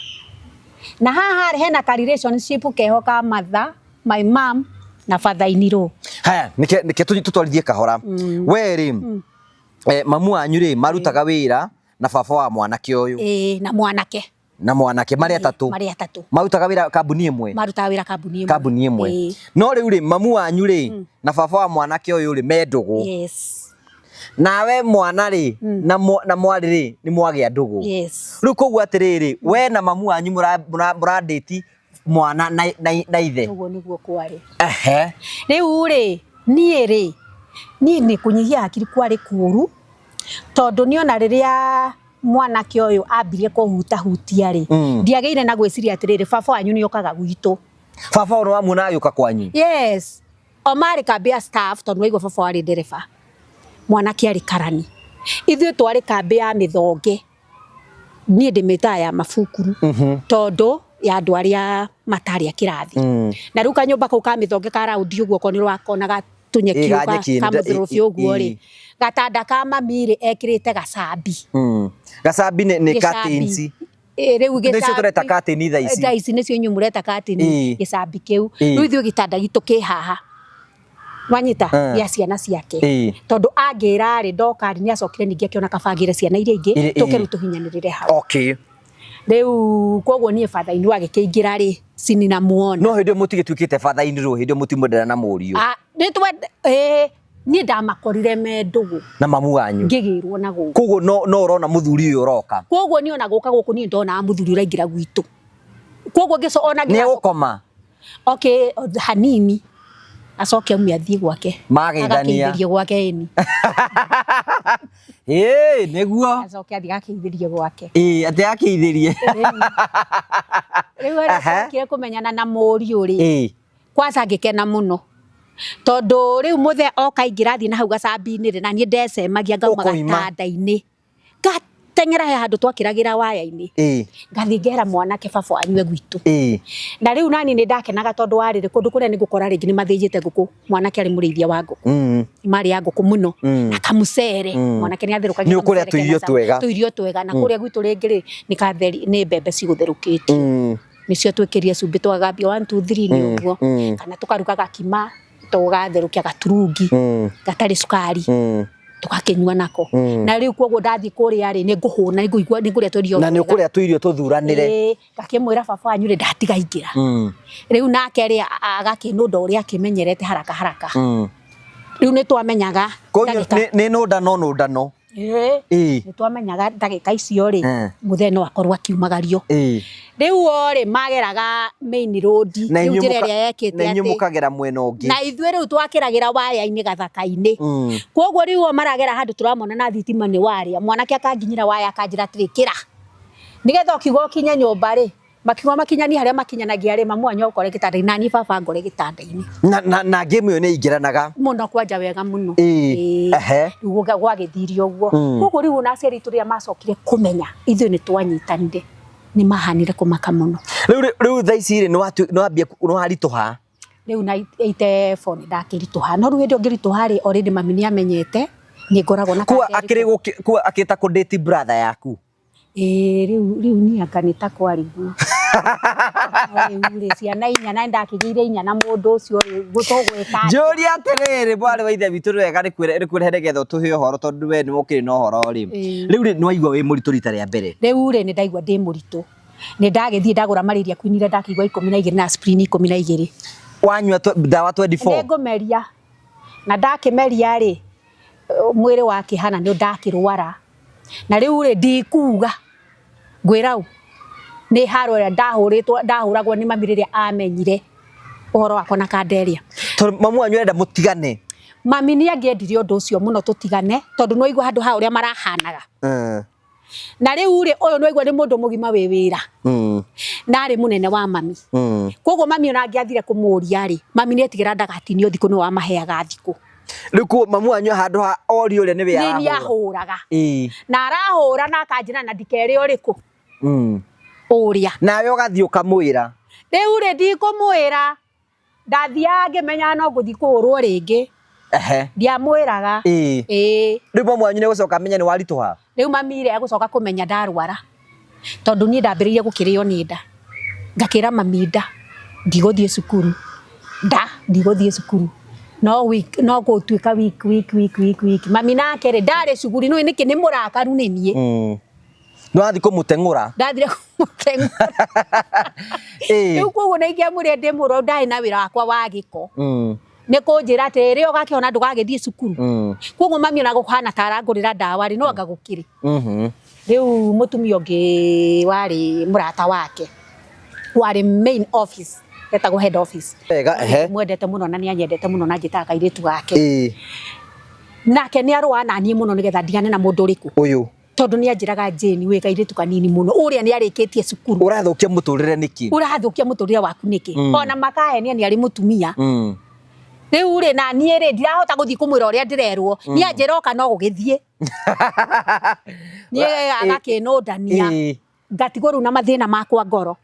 Na haha rĩ hena ka relationship keho ka mother, my mom na father in law. Haya, nike tũtwarithie kahora. We rĩ, mamu wanyu rĩ marutaga wĩra na baba wa mwanake ũyũ. Ĩĩ, na mwanake. Na mwanake marĩ atatũ. Marĩ atatũ. Marutaga wĩra kambuni ĩmwe. Marutaga wĩra kambuni ĩmwe. Kambuni ĩmwe. No rĩu rĩ, mamu wanyu rĩ na baba wa mwanake ũyũ rĩ me ndũgũ. Yes. Nawe mwana rĩ na mwarĩ rĩ nĩ mwagĩa ndũgũ. Yes. Rĩu koguo atĩrĩrĩ, we na mamu wanyu mũrandĩti mwana na ithe. Ũguo nĩguo kwarĩ. Ehe. Rĩu rĩ, niĩ rĩ, niĩ nĩ kũnyihia hakiri kwarĩ kũũru, tondũ niĩ ona rĩrĩa mwanake ũyũ ambirie kũhutahutia rĩ, ndiagĩire na gwĩciria atĩrĩrĩ, baba wanyu nĩ okaga gwitũ. Baba ũyũ wamuona agĩũka kwanyu? Yes. O marĩ kambĩ ya staff, tondũ waigua baba warĩ ndereba. Mwanake arĩ karani. Ithuĩ twarĩ kambĩ ya mĩthonge. Niĩ ndĩmĩtaga ya mabukuru. Tondũ ya andũ arĩa matarĩ a kĩrathi. Na rĩu kanyũmba kau ka mĩthonge ka raundi ũguo okorwo nĩ ũrakonaga tũnyeki ka mũthũrũbi ũguo rĩ, gatanda ka mami rĩ ekĩrĩte gacambi. Gacambi nĩ curtains. Rĩu gĩcambi. Nĩcio tũreta curtain thaa ici. Thaa ici nĩcio inyuĩ mũreta curtain, gĩcambi kĩu. Rĩu ithuĩ gĩtanda gitũ kĩ haha. Wanyita ya ciana ciake. Tondũ angĩra rĩ ndoka rĩ nĩacokire ningĩ akĩona kabangĩre ciana iria ingĩ tũke rĩu tũhinyanĩrĩre hau. Okay. Rĩu koguo niĩ father in law agĩkĩingĩra rĩ sini na muona. No hĩndĩ ĩyo mũtigĩtuĩkĩte father in law, hĩndĩ ĩyo mũtimwendana na mũriũ. Niĩ ndamakorire me ndũgũ. Na mamu wanyu. Ngĩgĩrwo na gũkũ. Koguo no ũrona mũthuri ũyũ ũroka. Koguo niĩ ona gũka gũkũ niĩ ndonaga mũthuri ũraingĩra gwitũ. Koguo ona Nĩ egũkoma? Okay, hanini. Acoke aume athiĩ gwake. Mageithania. Agakĩithĩrie gwake ĩni. Ĩĩ, nĩguo. Acoke athiĩ agakĩithĩrie gwake. Ĩĩ, atĩ akĩithĩrie. Rĩu aracokire kũmenyana na mũriũ rĩ. Kwanza ngĩkena mũno. Tondũ rĩu mũthee oka aingĩra athiĩ na hau gacambi-inĩ rĩ, na niĩ ndecemagia ngauma gatanda-inĩ. Ngateng'era he handũ twakĩragĩra waya-inĩ. Ngathiĩ ngera mwanake baba wanyu e gwitũ. Na rĩu nani nĩ ndakenaga tondũ wa rĩrĩ, kũndũ kũrĩa nĩ ngũkora rĩngĩ nĩ mathĩnjĩte ngũkũ. Mwanake arĩ mũrĩithia wa ngũkũ. Marĩ ya ngũkũ mũno. Na kamucere. Mwanake nĩ atherũkagia Nĩ ũkũrĩa tũirio twega. Tũirio twega. Na kũrĩa gwitũ rĩngĩ rĩ, nĩ mbembe cigũtherũkĩtio. Nĩcio twĩkĩrie cumbĩ twagambia 1 2 3 nĩ ũguo. Kana tũkaruga gakima tũgatherũkia gaturungi gatarĩ cukari. Tũgakĩnyua nako. Na rĩu koguo ndathiĩ kũrĩa rĩ, nĩ ngũhũna, nĩ ngũigua, nĩ ngũrĩa tũirio Na nĩ ũkũrĩa tũirio tũthuranĩre. Ngakĩmwĩra baba wanyu rĩ, ndatiga ingĩra. Rĩu nake rĩ, agakĩnũnda ũrĩa akĩmenyerete haraka haraka. Rĩu nĩ twamenyaga nĩ nũndano nũndano. Nĩ twamenyaga ndagĩka icio rĩ, mũthee no akorwo akiumagario. Rĩu o rĩ, mageraga main road, rĩu njĩra ĩrĩa yekĩte Na inyuĩ mũkagera mwena ũngĩ. Na ithuĩ rĩu twakĩragĩra waya-inĩ gathaka-inĩ. Koguo rĩu o maragera handũ tũramona na thitima nĩ warĩa. Mwanake akanginyĩra waya akanjĩra atĩrĩ, kĩra. Nĩgetha ũkiuga ũkinye nyũmba rĩ, makiuga makinyani harĩa makinyanagia rĩ, mamu wanyu agũkore gĩtanda-inĩ, na niĩ baba ngore gĩtanda-inĩ. Na game ĩyo nĩ ĩingĩranaga. Mũno kwanja wega mũno. Rĩu gwagĩthire ũguo. Koguo rĩu ona aciari aitũ rĩrĩa macokire kũmenya ithuĩ nĩ twanyitanire, nĩ mahanire kũmaka mũno. Rĩu thaa ici rĩ, nĩ waritũha? Rĩu na 84 nĩ ndakĩritũha. No rĩu hĩndĩ ĩyo ngĩritũha rĩ, already mami nĩ amenyete nĩ ngoragwo na Kuo akĩta kũndĩti brother yaku. Ĩĩ, rĩu niĩ anga nĩ ta kwarĩ guo. Rĩu rĩ ciana inya na ndakĩgĩire inya na mũndũ ũcio rĩ tũgwĩka atĩa? Njũria atĩrĩrĩ mwarĩ wa ithe witũ nĩ wega nĩkwĩrehe nĩgetha ũtũhe ũhoro tondũ we nĩ ũkĩrĩ na ũhoro rĩ. Rĩu rĩ nĩ waigua wĩ mũritũ rita rĩa mbere? Rĩu rĩ nĩ ndaigua ndĩ mũritũ. Nĩ ndagĩthiĩ ndagũra malaria queen iria ndakĩigua 12 na aspirin 12. Wanyua ndawa 24? Nĩ ngũmeria. Na ndakĩmeria rĩ mwĩrĩ wakĩhana nĩ ndakĩrwara. Na rĩu rĩ ndikuga ngwĩra ũ nĩ haro ĩrĩa ndahũrĩtwo ndahũragwo nĩ mami rĩrĩa amenyire ũhoro wakwa na Kanderia. Tondũ mamu wanyu arenda mũtigane. Mami nĩ angĩendire ũndũ ũcio mũno tũtigane tondũ nĩ waigua handũ ha ũrĩa marahanaga. Na rĩu rĩ ũyũ nĩ waigua nĩ mũndũ mũgima wĩ wĩra. Na arĩ mũnene wa mami. Koguo mami ona angĩathire kũmũria rĩ, mami nĩ etigĩra ndagatinio thikũ nĩwe wamaheaga thikũ. Rĩu koguo mamu wanyu handũ ha orio ũrĩa nĩwe arahũra. Nĩ niĩ ahũraga. Na arahũra na akanjĩra na ndikere ũrĩkũ. Ũrĩa. Nawe ũgathiĩ ũkamwĩra. Rĩu rĩ ndikũmwĩra. Ndathiaga ngĩmenyaga no ngũthiĩ kũhũrwo rĩngĩ. Ndiamwĩraga. Ĩĩ. Rĩu mamu wanyu nĩ egũcoka amenye nĩ waritũha? Rĩu mami rĩ egũcoka kũmenya ndarwara. Tondũ niĩ ndambĩrĩirie gũkĩrĩo nĩ nda. Ngakĩra mami nda ndigũthiĩ cukuru. Nda ndigũthiĩ cukuru. No week no gũtuĩka week week week week week. Mami nake rĩ ndarĩ cuguri nĩũĩ nĩkĩ nĩ mũrakaru nĩ niĩ. Nĩ wathiĩ kũmũteng'ũra? Ndathire kũmũteng'ũra. Rĩu koguo na ingĩamwĩrire ndĩ mũrwaru ndarĩ na wĩra wakwa wa gĩko. Nĩ kũnjĩra atĩrĩ ũgakĩhona ndũgagĩthiĩ cukuru. Koguo mami ona gũhana ta arangũrĩra ndawa rĩ no anga gũkĩrĩ. Rĩu mũtumia ũngĩ warĩ mũrata wake warĩ main office etagwo head office. Mwendete mũno na nĩ anyendete mũno na anjĩtaga kairĩtu gake. Nake nĩ arũaga na niĩ mũno nĩgetha ndigane na mũndũ ũrĩkũ. Ũyũ. Tondũ nĩ anjĩraga Jane wĩ kairĩtu kanini mũno ũrĩa nĩ arĩkĩtie cukuru. Ũrathũkia mũtũrĩre nĩkĩ? Ũrathũkia mũtũrĩre waku nĩkĩ? Ona makahenia nĩ arĩ mũtumia. Rĩu rĩ na niĩ rĩ ndirahota gũthiĩ kũmwĩra ũrĩa ndĩrerwo. Niĩ anjĩra oka no gũgĩthiĩ. Niĩ agakĩnũndania. Ngatigwo rĩu na mathĩna makwa ngoro.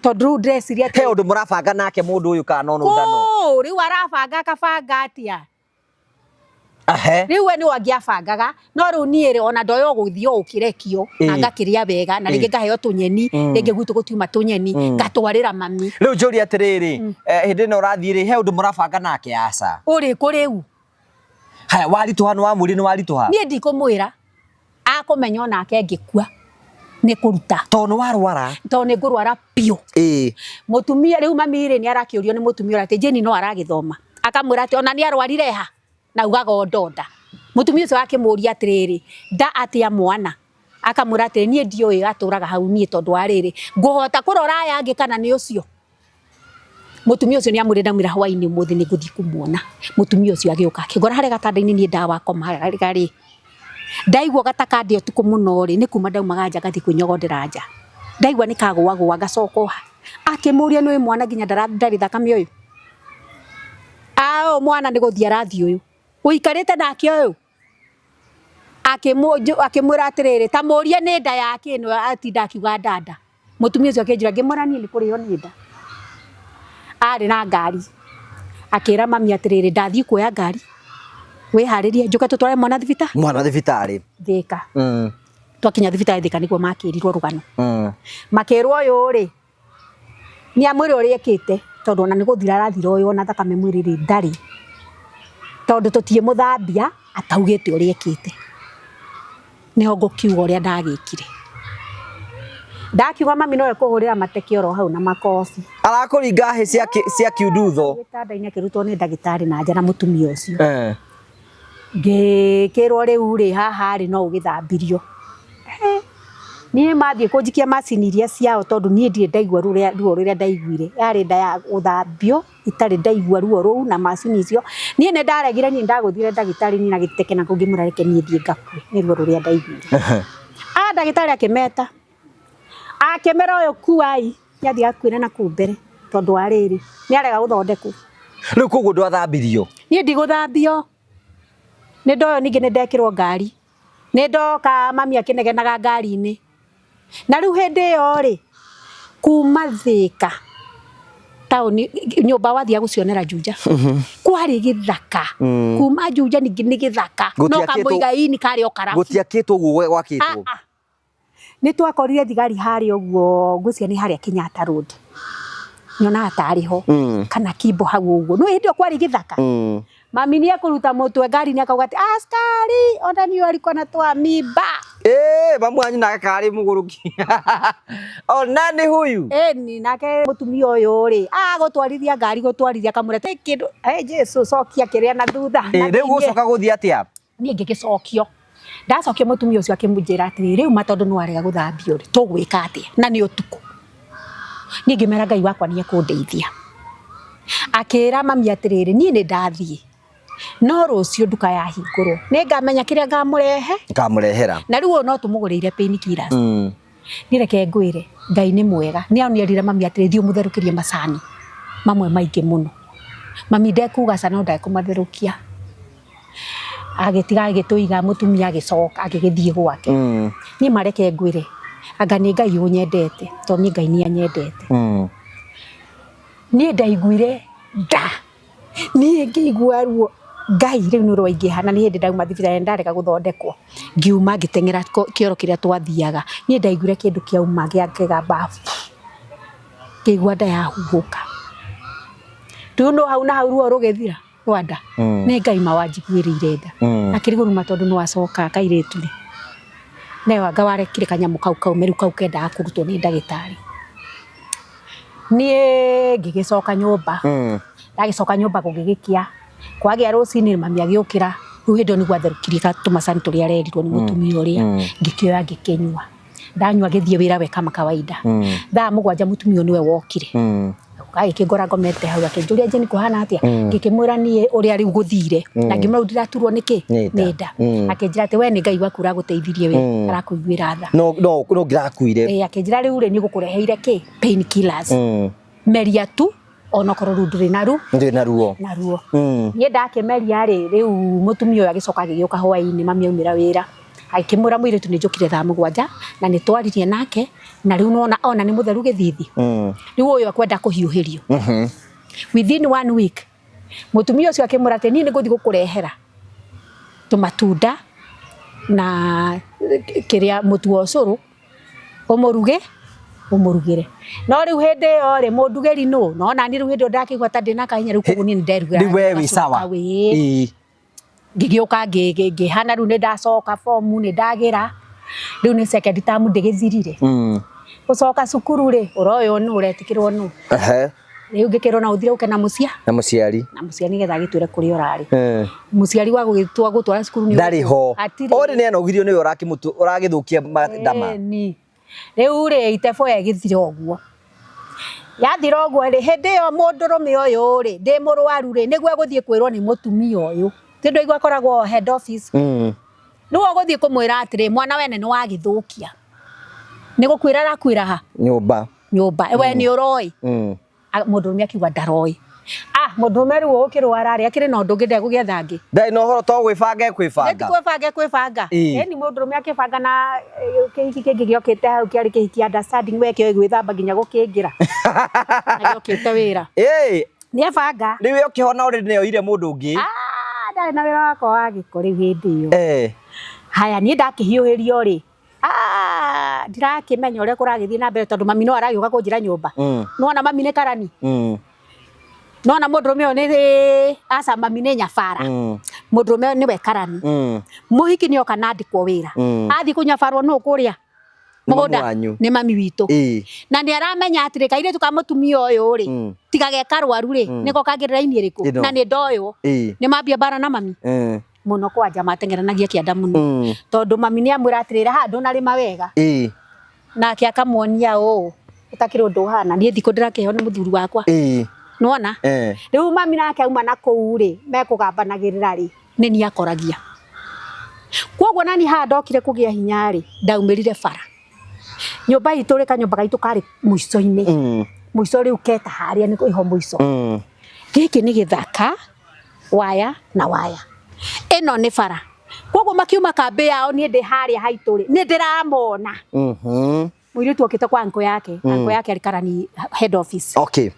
Tondũ rĩu ndĩreciria atĩ he ũndũ mũrabanga nake mũndũ ũyũ kana no nũndano. Kũũ rĩu arabanga akabanga atĩa? Rĩu we nĩwe angĩabangaga no rĩu niĩ rĩ ona ndoyo gũthiĩ o ũkĩrekio na ngakĩrĩa wega na rĩngĩ ngaheo tũnyeni rĩngĩ gwitũ gũtiuma tũnyeni ngatwarĩra mami. Rĩu njũrie atĩrĩrĩ hĩndĩ ĩno ũrathiĩ rĩ he ũndũ mũrabanga nake aca? Ũrĩkũ rĩu? Haya waritũha nĩ wamwĩrire nĩ waritũha? Niĩ ndikũmwĩra akũmenya onake ngĩkua nĩ kũruta. Tondũ nĩ warwara? Tondũ nĩ ngũrwara biũ. Mũtumia rĩu mami rĩ nĩ arakĩũrio nĩ mũtumia ũrĩa atĩ Jane no aragĩthoma. Akamwĩra atĩ ona nĩ arwarire ha? Na augaga o ndonda. Mũtumia ũcio akĩmũria atĩrĩrĩ, nda atĩa mwana? Akamwĩra atĩrĩ, niĩ ndiũĩ atũraga hau niĩ tondũ wa rĩrĩ, ngũhota kũrora aya angĩ kana nĩ ũcio? Mũtumia ũcio nĩ amwĩrire ndamwĩra hwainĩ ũmũthĩ nĩ ngũthiĩ kũmuona. Mũtumia ũcio agĩũka akĩngora harĩa gatanda-inĩ niĩ ndawakomaga rĩ. Ndaigua gatakandĩa ũtukũ mũno rĩ, nĩ kuma ndaumaga nja ngathiĩ kwĩnyogondera nja. Ndaigua nĩ kagũagũa ngacoka ha. Akĩmũria nĩ ũĩ mwana nginya ndarĩ thakame ũyũ. Ũyũ mwana nĩ gũthiĩ arathiĩ ũyũ. Ũikarĩte nake ũyũ? Akĩmwĩra atĩrĩrĩ, ta mũrie nĩ nda yake ĩno atinda akiuga ndanda. Mũtumia ũcio akĩnjĩra ngĩmwĩra niĩ nĩ kũrĩo nĩ nda. Arĩ na ngari. Akĩra mami atĩrĩrĩ, ndathiĩ kuoya ngari. Wĩharĩrie njũke tũtware mwana thibitarĩ. Mwana thibitarĩ. Thĩka. Twakinya thibitarĩ Thĩka nĩguo makĩrirwo rũgano. Makĩrwo ũyũ rĩ, nĩ amwĩre ũrĩa ekĩte tondũ ona nĩ gũthira arathira ũyũ ona thakame mwĩrĩ rĩ ndarĩ. Tondũ tũtiĩmũthambia ataugĩte ũrĩa ekĩte. Nĩho ngũkiuga ũrĩa ndagĩkire. Ndakiuga mami no ekũhũrĩra mateke oro hau na makobi. Arakũringa hĩ cia kiundutho. Gĩtanda-inĩ akĩrutwo nĩ ndagĩtarĩ na nja na mũtumia ũcio. Ngĩkĩrwo rĩu rĩ haha rĩ no ũgĩthambirio. Niĩ mathiĩ kũnjikia macini iria ciao tondũ niĩ ndirĩ ndaigua ruo rũrĩa ndaiguire. Yarĩ nda ya gũthambio itarĩ ndaigua ruo rũu na macini icio. Niĩ nĩ ndaregire niĩ ndagũthire ndagĩtarĩ niĩ na gĩteke na kũu ngĩmwĩra reke niĩ thiĩ ngakue nĩ ruo rũrĩa ndaiguire. Ndagĩtarĩ akĩmeta. Akĩmera ũyũ kuai nĩ athiĩ akuĩre na kũu mbere tondũ wa rĩrĩ nĩ arega gũthondekwo. Rĩu koguo ndwathambirio? Niĩ ndigũthambio. Nĩ ndoyo ningĩ nĩ ndekĩrwo ngari. Nĩ ndoka mami akĩnegenaga ngari-inĩ. Na rĩu hĩndĩ ĩyo rĩ kuma Thĩka taũni nyũmba wathiaga gũcionera Juja. Kwarĩ gĩthaka. Kuma Juja ningĩ nĩ gĩthaka. No kamũigai-inĩ karĩ o karabu. Gũtiakĩtwo ũguo gwakĩtwo. Nĩ twakorire thigari harĩa ũguo, ngwĩciria nĩ harĩa Kenyatta Road, nyonaga tarĩ ho kana Kimbo hau ũguo, no hĩndĩ ĩyo kwarĩ gĩthaka. Mami nĩ ekũruta mũtwe ngari-inĩ akauga atĩ askari ona niĩ alikuwa anatoa mimba. Eh, mamu wanyu nake karĩ mũgũrũki. O nani huyu? Ĩni nake mũtumia ũyũ rĩ agũtwarithia ngari gũtwarithia akamũrete kĩndũ, eh Jesu cokia kĩrĩa na thutha. Eh, rĩu gũcoka gũthiĩ atĩa? Niĩ ngĩgĩcokio, ndacokio mũtumia ũcio akĩmũnjĩra atĩrĩ, rĩu ma tondũ nĩ warega gũthambio rĩ, tũgwĩka atĩa na nĩ ũtukũ? Niĩ ngĩmera Ngai wakwa nĩ ekũndeithia. Akĩra mami atĩrĩrĩ, niĩ nĩ ndathiĩ no rũciũ nduka yahingũrwo nĩ ngamenya kĩrĩa ngamũrehe, ngamũrehera. Na rĩu ũyũ no tũmũgũrĩire pain killers. Niĩ reke ngwĩre Ngai nĩ mwega, nĩ onierire mami atĩrĩ, thiĩ ũmũtherũkĩrie macani mamwe maingĩ mũno. Mami ndekuga ca no ndekũmatherũkia. Agĩtiga agĩtũiga mũtumia agĩcoka agĩgĩthiĩ gwake. Niĩ mareke ngwĩre anga nĩ Ngai ũnyendete, tondũ niĩ Ngai nĩ anyendete. Niĩ ndaiguire nda, niĩ ngĩigua ruo, Ngai rĩu nĩ rwaingĩha, na nĩ hĩndĩ ndauma thibitarĩ ndarega gũthondekwo, ngiuma ngĩteng'era kĩoro kĩrĩa twathiaga, niĩ ndaiguire kĩndũ kĩauma kĩgamba, ngĩigua nda yahuhũka. Rĩu no hau na hau ruo rũgĩthira rwa nda, nĩ Ngai ma wanjiguĩrĩire tha, akĩrigwo rĩu ma tondũ nĩ wacoka kairĩtu rĩ, nawe anga warekire kanyamũ kau kaume, rĩu kau kendaga kũrutwo nĩ ndagĩtarĩ. Niĩ ngĩgĩcoka nyũmba, ndagĩcoka nyũmba gũgĩgĩkĩa, kwagĩa rũcinĩ mami agĩũkĩra, rĩu hĩndĩ ĩyo nĩguo atherũkirie tũmacani tũrĩa arerirwo nĩ mũtumia ũrĩa, ngĩkĩoya ngĩkĩnyua. Ndanyua ngĩthiĩ wĩra we kama kawaida. Thaa 7 mũtumia ũyũ nĩwe wokire. Agĩkĩngora ngomete hau akĩnjũria Jane kũhana atĩa, ngĩkĩmwĩra niĩ ũrĩa rĩu gũthire, na ngĩmwĩra rĩu ndiraturwo nĩkĩ, nĩ nda. Akĩnjĩra atĩ we nĩ Ngai waku ũragũteithirie we, arakũiguĩra tha. No no no ngĩrakuire. Ĩĩ, akĩnjĩra rĩu rĩ nĩ gũkũreheire kĩ, pain killers. Meria tu onokorwo rĩu ndũrĩ na ruo. Ndũrĩ na ruo. Na ruo. Niĩ ndakĩmeria rĩ, rĩu mũtumia ũyũ agĩcoka agĩgĩũka hwaĩ-inĩ mami aumĩra wĩra. Agĩkĩmwĩra mũirĩtu nĩ njũkire thaa 7 na nĩ twaririe nake na rĩu nona ona nĩ mũtheru gĩthithi. Rĩu ũyũ akwenda kũhiũhĩrio. Within 1 week mũtumia ũcio akĩmwĩra atĩ niĩ nĩ ngũthiĩ gũkũrehera tũmatunda na kĩrĩa mũtu wa ũcũrũ ũmũruge ũmũrugĩre. No rĩu hĩndĩ ĩyo rĩ mũndugĩri nũ? No nani rĩu hĩndĩ ĩyo ndakĩigua ta ndĩna kahinya rĩu koguo niĩ nĩ nderugĩra. Rĩu we wĩ sawa. Ngĩgĩũka ngĩhana rĩu nĩ ndacoka bomu nĩ ndagĩra, rĩu nĩ second term ndĩgĩthirire. Gũcoka cukuru rĩ ũroywo nũ, ũretĩkĩrwo nũ? Rĩu ngĩkĩrwo no ũthire ũke na mũcia. Na mũciari. Na mũciari nĩgetha agĩtwĩre kũrĩa ũrarĩ. Mũciari wa gũgĩtua gũtwara cukuru nĩ ndarĩ ho. Ori nĩ anogirio nĩwe ũragĩthũkia ndama. Rĩu rĩ itebo ĩgĩthira ũguo. Yathira ũguo rĩ, hĩndĩ ĩyo mũndũrũme ũyũ rĩ, ndĩ mũrwaru rĩ, nĩguo egũthiĩ kwĩrwo nĩ mũtumia ũyũ. Ti ndũigua akoragwo head office. Rĩu ũgũthiĩ kũmwĩra atĩrĩ, mwana wene nĩ wagĩthũkia. Nĩ gũkuĩra arakuĩra ha? Nyũmba. Nyũmba. We nĩ ũroĩ? Mũndũrũme akiuga ndaroĩ. Mũndũrũme rĩu ũkĩrwara rĩ, akĩrĩ na ũndũ ũngĩ ndegũgĩetha angĩ. Ndarĩ na ũhoro to gwĩbanga ekwĩbanga. Ti kwĩbanga ekwĩbanga. Ĩni mũndũrũme akĩbanga na kĩhiki kĩngĩ gĩokĩte hau kĩarĩ kĩhiki understanding we kĩoĩ gwĩthamba nginya gũkĩngĩra. Na gĩokĩte wĩra. Nĩ ebanga. Rĩu we ũkĩhona already nĩ oire mũndũ ũngĩ. Ndarĩ na wĩra wakwa wa gĩko rĩu hĩndĩ ĩyo. Haya niĩ ndakĩhiũhĩrio rĩ, ndirakĩmenya ũrĩa kũragĩthiĩ na mbere tondũ mami no aragĩũka kũnjĩra nyũmba. Nĩwona mami nĩ karani. Nĩwona mũndũrũme ũyũ nĩ aca mami nĩ nyabara. Mũndũrũme ũyũ nĩwe karani. Mũhiki nĩ oka na andĩkwo wĩra. Athiĩ kũnyabarwo nũ kũrĩa mũgũnda? Nĩ mami witũ. Na nĩ aramenya atĩrĩ kairĩtu ka mũtumia ũyũ rĩ, tiga ge karwaru rĩ, nĩko kangĩrĩ raini ĩrĩkũ? Na nĩ ndoywo. Nĩ mambia mbara na mami. Mũno kwanja mateng'eranagia kĩanda mũno. Tondũ mami nĩ amwĩra atĩrĩrĩ haha ndũnarĩma wega. Nake akamuonia ũũ ũtakĩrĩ ũndũ ũhana, niĩ thikũ ndĩrakĩheo nĩ mũthuri wakwa. Nĩwona? Rĩu mami nake auma na kũu rĩ, mekũgambanagĩrĩra rĩ, nĩ niĩ akoragia. Koguo nani haha ndokire kũgĩa hinya rĩ, ndaumĩrire bara. Nyũmba itũ rĩ, kanyũmba gaitũ karĩ mũico-inĩ. Mũico rĩu keta harĩa nĩ ĩho mũico. Gĩkĩ nĩ gĩthaka, waya na waya. Ĩno nĩ bara. Koguo makiuma kambĩ yao niĩ ndĩ harĩa haitũ rĩ, nĩ ndĩramona. Mũirĩtu okĩte kwa uncle yake, uncle yake arĩ karani head office. Okay.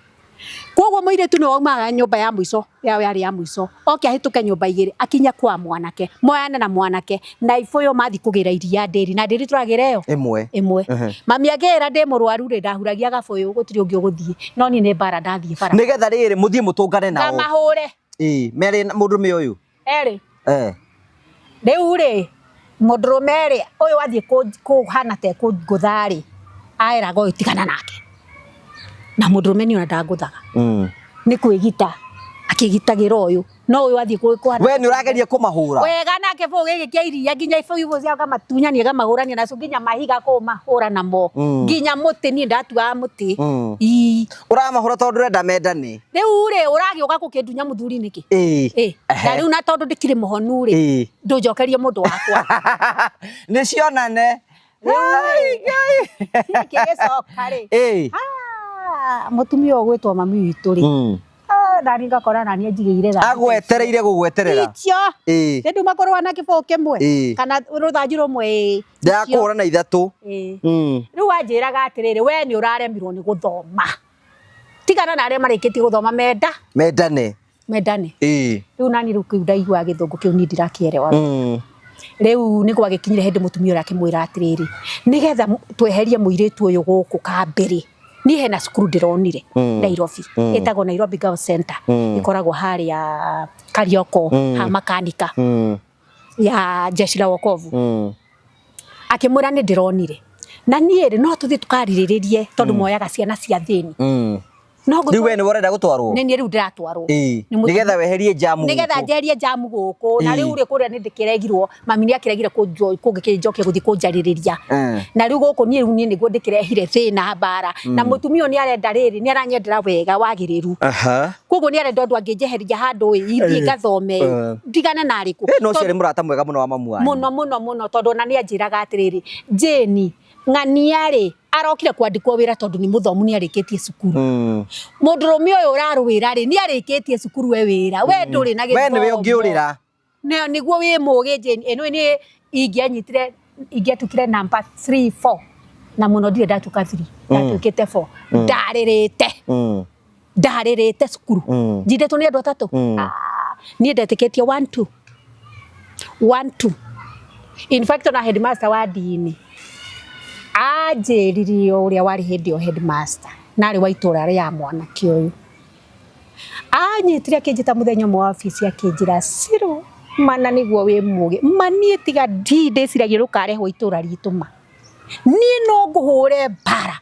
Koguo mũirĩtu nĩ waumaga nyũmba ya mũico yao yarĩ ya mũico oke ahĩtũke nyũmba igĩrĩ akinye kwa mwanake moyane na mwanake na ibũyũ mathi kũgĩra iria ndĩri na ndĩri tũragĩra ĩyo Ĩmwe. Ĩmwe. Mami akĩra ndĩ mũrwaru rĩ, ndahuragia gabũyũ gũtirĩ ũngĩ ũgũthiĩ no niĩ nĩ mbara ndathiĩ bara. Nĩgetha rĩrĩ mũthiĩ mũtũngane nao. Ngamahũre. Ĩĩ, merĩ mũndũrũme ũyũ. Erĩ. Eh. Rĩu rĩ mũndũrũme rĩ ũyũ wathiĩ kũhana ta ekũngũtha rĩ aeraga ũyũ tigana nake na mũndũrũme niĩ ona ndangũthaga. Nĩ kwĩgita akĩgitagĩra ũyũ no ũyũ wathiĩ kũhana We nĩ ũrageria kũmahũra. Wega na kĩbũyũ gĩkĩ kĩa iria nginya ibũyũ cia ngamatunyania ngamahũrania nacio nginya mahiga kũmahũra namo nginya mũtĩ niĩ ndatuaga mũtĩ. Ii. Ũramahũra tondũ ndũrenda mendane. Rĩu rĩ ũragĩũka gũkĩndunya mũthuri nĩkĩ? Ĩĩ. Ĩ, na rĩu na tondũ ndĩkĩrĩ mũhonu rĩ ndũnjokerie mũndũ wakwa. Nĩ cionane. Kĩgĩcoka rĩ Ĩĩ. Mũtumia ũyũ ũgwĩtwo mami witũ rĩ nani ngakora nani anjigĩire thanju. Agwetereire gũgweterera. Icio. Ĩĩ. Nĩ nduma kũrũa na kĩbũyũ kĩmwe kana rũthanju rũmwe ĩĩ. Ndakũhũra na ithatũ. Ĩĩ. Rĩu wanjĩraga atĩrĩrĩ we nĩ ũraremirwo nĩ gũthoma. Tigana na arĩa marĩkĩtie gũthoma menda. Mendane. Mendane. Ĩĩ. Rĩu nani rĩu kĩu ndaiguaga gĩthũngũ kĩu niĩ ndirakĩerewa. Rĩu nĩ gwagĩkinyire hĩndĩ mũtumia ũrĩa akĩmwĩra atĩrĩrĩ nĩgetha tweherie mũirĩtu ũyũ gũkũ kambĩrĩ niĩ hena cukuru ndĩronire Nairobi ĩtagwo Nairobi Girls Center ĩkoragwo harĩa Karioko ha makanika ya jeshi la wokovu. Akĩmwĩra nĩ ndĩronire na niĩ rĩ no tũthiĩ tũkarirĩrĩrie tondũ moyaga ciana cia thĩni. No Rĩu we nĩwe ũrenda gũtwarwo? Nĩ niĩ rĩu ndĩratwarwo. Ĩĩ. Nĩgetha weherie njamu Nĩgetha gũkũ. njeherie njamu gũkũ na rĩu rĩ kũrĩa nĩ ndĩkĩregirwo mami nĩ akĩregire kũngĩkĩnjokia gũthiĩ kũnjarĩrĩria. Na rĩu gũkũ niĩ rĩu niĩ nĩguo ndĩkĩrehire thĩna mbara na mũtumia ũyũ nĩ arenda rĩrĩ nĩ aranyendera wega wagĩrĩru. Koguo nĩ arenda ũndũ angĩnjeheria handũ ĩ ithiĩ ngathome ndigane na arĩkũ. No ũcio arĩ mũrata mwega mũno wa mamu wanyu. Mũno mũno mũno tondũ ona nĩ anjĩraga atĩrĩrĩ Jane ng'ania rĩ arokire kwandĩkwo wĩra tondũ nĩ mũthomu nĩ arĩkĩtie cukuru. Mũndũrũme ũyũ ũrarũĩra rĩ nĩ arĩkĩtie cukuru we wĩra we ndũrĩ na We nĩwe gĩthomo. ũngĩũrĩra. Nĩguo wĩ mũgĩ Jane ĩno nĩ ingĩanyitire ingĩatukire number 3 4 na mũno ndirĩ ndatuka 3 ndatuĩkĩte 4 ndarĩrĩte. Ndarĩrĩte cukuru. Njindĩtwo nĩ andũ atatũ. Niĩ ndetĩkĩtie 1 2 1 2 in fact ona headmaster wa ndini anjĩrire ũrĩa warĩ hĩndĩ ĩyo headmaster na arĩ wa itũra rĩa mwanake ũyũ anyitire akĩnjĩta mũthenya ũmwe wa obici akĩnjĩra Ciro mana nĩguo wĩ mũgĩ ma niĩ tiga ndĩciragia rũkarehwo itũra ritũ ma niĩ no ngũhũre mbara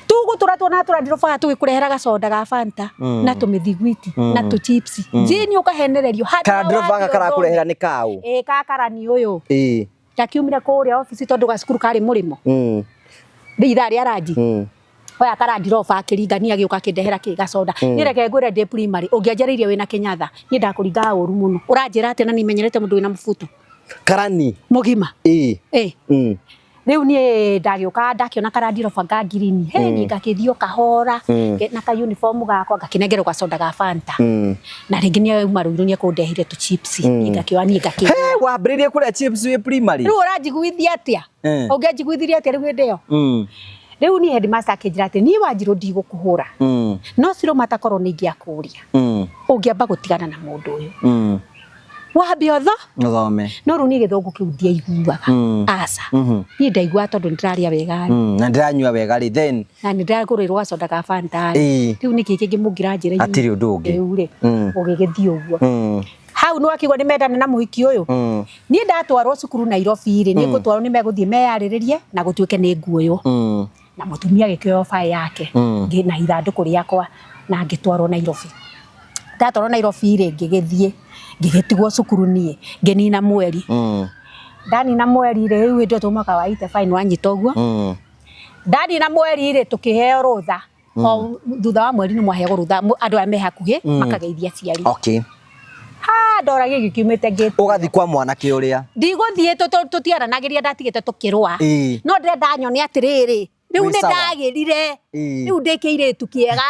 tũgũtũra tuona tũrandirũbaga tũgĩkũrehera gacoda ga Fanta na tũmĩthiguiti na tũ chips Jane ũkahenererio handũ ha Karandirũba wathiĩ gaka karakũrehera nĩ kaũ? Ĩĩ gakarani ũyũ. Ĩĩ. Ndakiumire kũrĩa obici tondũ gacukuru karĩ mũrĩmo. Rĩ ithaa rĩa ranji. Oya karandiroba akĩringania agĩũka akĩndehera kĩ gacoda. Niĩ reke ngwĩre ndĩ primary ũngĩanjarĩirie wĩna Kenyatta niĩ ndakũringaga ũru mũno. Ũranjĩra atĩa na niĩ menyerete mũndũ wĩna mũbuto. Karani. Mũgima. Ĩĩ. Ĩĩ. Rĩu niĩ ndagĩũka ndakĩona karandiroba ka ngirini he niĩ ngakĩthiĩ o kahora na ka uniform gakwa ngakĩnengerwo gacoda ga Fanta. Na rĩngĩ nĩ auma Ruiru nĩ ekũndehire tũ chips niĩ ngakĩoya niĩ ngakĩrĩa. He wambĩrĩirie kũrĩa chips wĩ primary? Rĩu ũranjiguithia atĩa? Ũngĩanjiguithirie atĩa rĩu hĩndĩ ĩyo? Rĩu niĩ headmaster akĩnjĩra atĩ niĩ Wanjirũ ndigũkũhũra. No Ciro matakorwo nĩ ingĩakũria. Ũngĩamba gũtigana na mũndũ ũyũ. Wambe ũtho? Ũthome. No rĩu niĩ gĩthũngũ kĩu ndiaiguaga. Aca. Niĩ ndaiguaga tondũ nĩndĩrarĩa wega rĩ. Na ndĩranyua wega rĩ then. Na nĩndĩragũrĩrwo gacoda ga Fanta rĩ. Rĩu nĩkĩ kĩngĩ mũngĩranjĩra inyuĩ? Hatirĩ ũndũ ũngĩ. Rĩu rĩ ũgĩgĩthiĩ ũguo. Hau nĩ wakĩigua nĩ mendane na mũhiki ũyũ. Niĩ ndatwarwo cukuru Nairobi rĩ nĩ ngũtwarwo nĩ megũthiĩ meyarĩrĩrie na gũtuĩke nĩ nguoywo. Na mũtumia agĩkĩoya baĩ yake na ithandũkũ rĩakwa na ngĩtwarwo Nairobi. Ndatwarwo Nairobi rĩ ngĩgĩthiĩ ngĩgĩtigwo cukuru niĩ ngĩnina mweri. Ndanina mweri rĩ rĩu hĩndĩ ĩyo mwaka wa 85 nĩwanyita ũguo. Ndanina mweri rĩ tũkĩheo rũtha. O thutha wa mweri nĩ mwaheagwo rũtha andũ arĩa me hakuhĩ makageithia aciari. Okay. Ha ndoragia gĩkiumĩte ngĩte. Ũgathiĩ kwa mwanake ũrĩa. Ndigũthiĩ tũtiaranagĩria ndatigĩte tũkĩrũa. No ndĩrenda nyone atĩrĩrĩ Rĩu Wĩ nĩ sawa. ndagĩrire. Ĩĩ. Rĩu ndĩ kĩirĩtu kĩega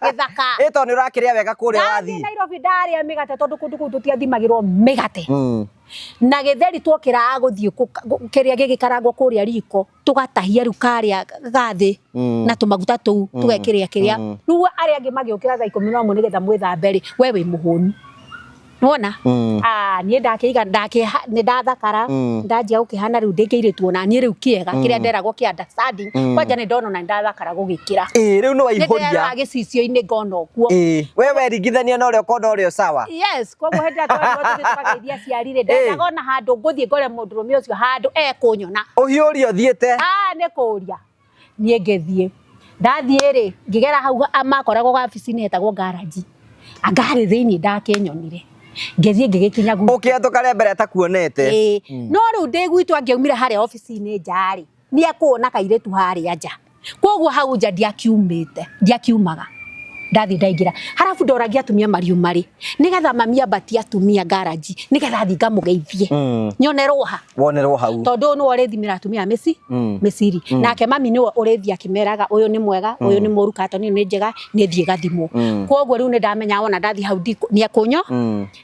gĩthaka. Ĩ tondũ nĩ ũrakĩrĩa wega kũrĩa Ndathiĩ wathiĩ. Nairobi ndarĩa mĩgate tondũ kũndũ kũu tũtiathimagĩrwo mĩgate. Mm. Na gĩtheri twokĩraga gũthiĩ kĩrĩa gĩgĩkarangwo kũrĩa riko tũgatahia rĩu karĩa gathĩ na tũmaguta tũu tũgekĩrĩa kĩrĩa. Rĩu arĩa angĩ magĩũkĩra thaa 11 nĩgetha mwĩthambe rĩ, we wĩ mũhũnu. Nĩwona? Ah, niĩ ndakĩiga nĩ ndathakara ndanjia gũkĩhana rĩu ndĩ kĩirĩtu ona niĩ rĩu kĩega kĩrĩa nderagwo kĩa understanding kwanja nĩ ndona ona nĩ ndathakara gũgĩkĩra. Ĩĩ rĩu nĩ Nĩ waihũria. nderora gĩcicio-inĩ ngona ũguo. Ĩĩ we weringithania na ũrĩa ũkona ũrĩa sawa. Yes, koguo hĩndĩ ĩrĩa twerirwo tũthiĩ tũkageithie aciari rĩ, ndendaga ona handũ ngũthiĩ ngore mũndũrũme ũcio handũ ekũnyona. Ũhiũria ũthiĩte. Ah, nĩ kũria. Niĩ ngĩthiĩ. Ndathiĩ rĩ, ngĩgera hau makoragwo wabici-inĩ hetagwo garage. Anga harĩ thĩiniĩ ndakĩnyonire. Ngĩthiĩ ngĩgĩkinya gwitũ. Ũkĩhetũka rĩa mbere atakuonete. Ĩĩ. No rĩu ndĩ gwitũ angĩaumire harĩa obici-inĩ nja rĩ, nĩ ekuona kairĩtu harĩa nja. Koguo hau nja ndiakiumĩte, ndiakiumaga. Ndathiĩ ndaingĩra. Harabu ndoragia atumia mariuma rĩ, nĩgetha mami ambatie atumia garage, nĩgetha thiĩ ngamũgeithie. Nyonerwo ha. Wonerwo hau. Tondũ ũyũ nĩwe ũrĩthimĩra atumia a mĩciri. Nake mami nĩwe ũrĩthiĩ akĩmeraga ũyũ nĩ mwega, ũyũ nĩ mũru, katoni nĩ njega, nĩ thiĩ gathimwo. Koguo rĩu nĩ ndamenya wona ndathiĩ hau nĩ ekũnyo,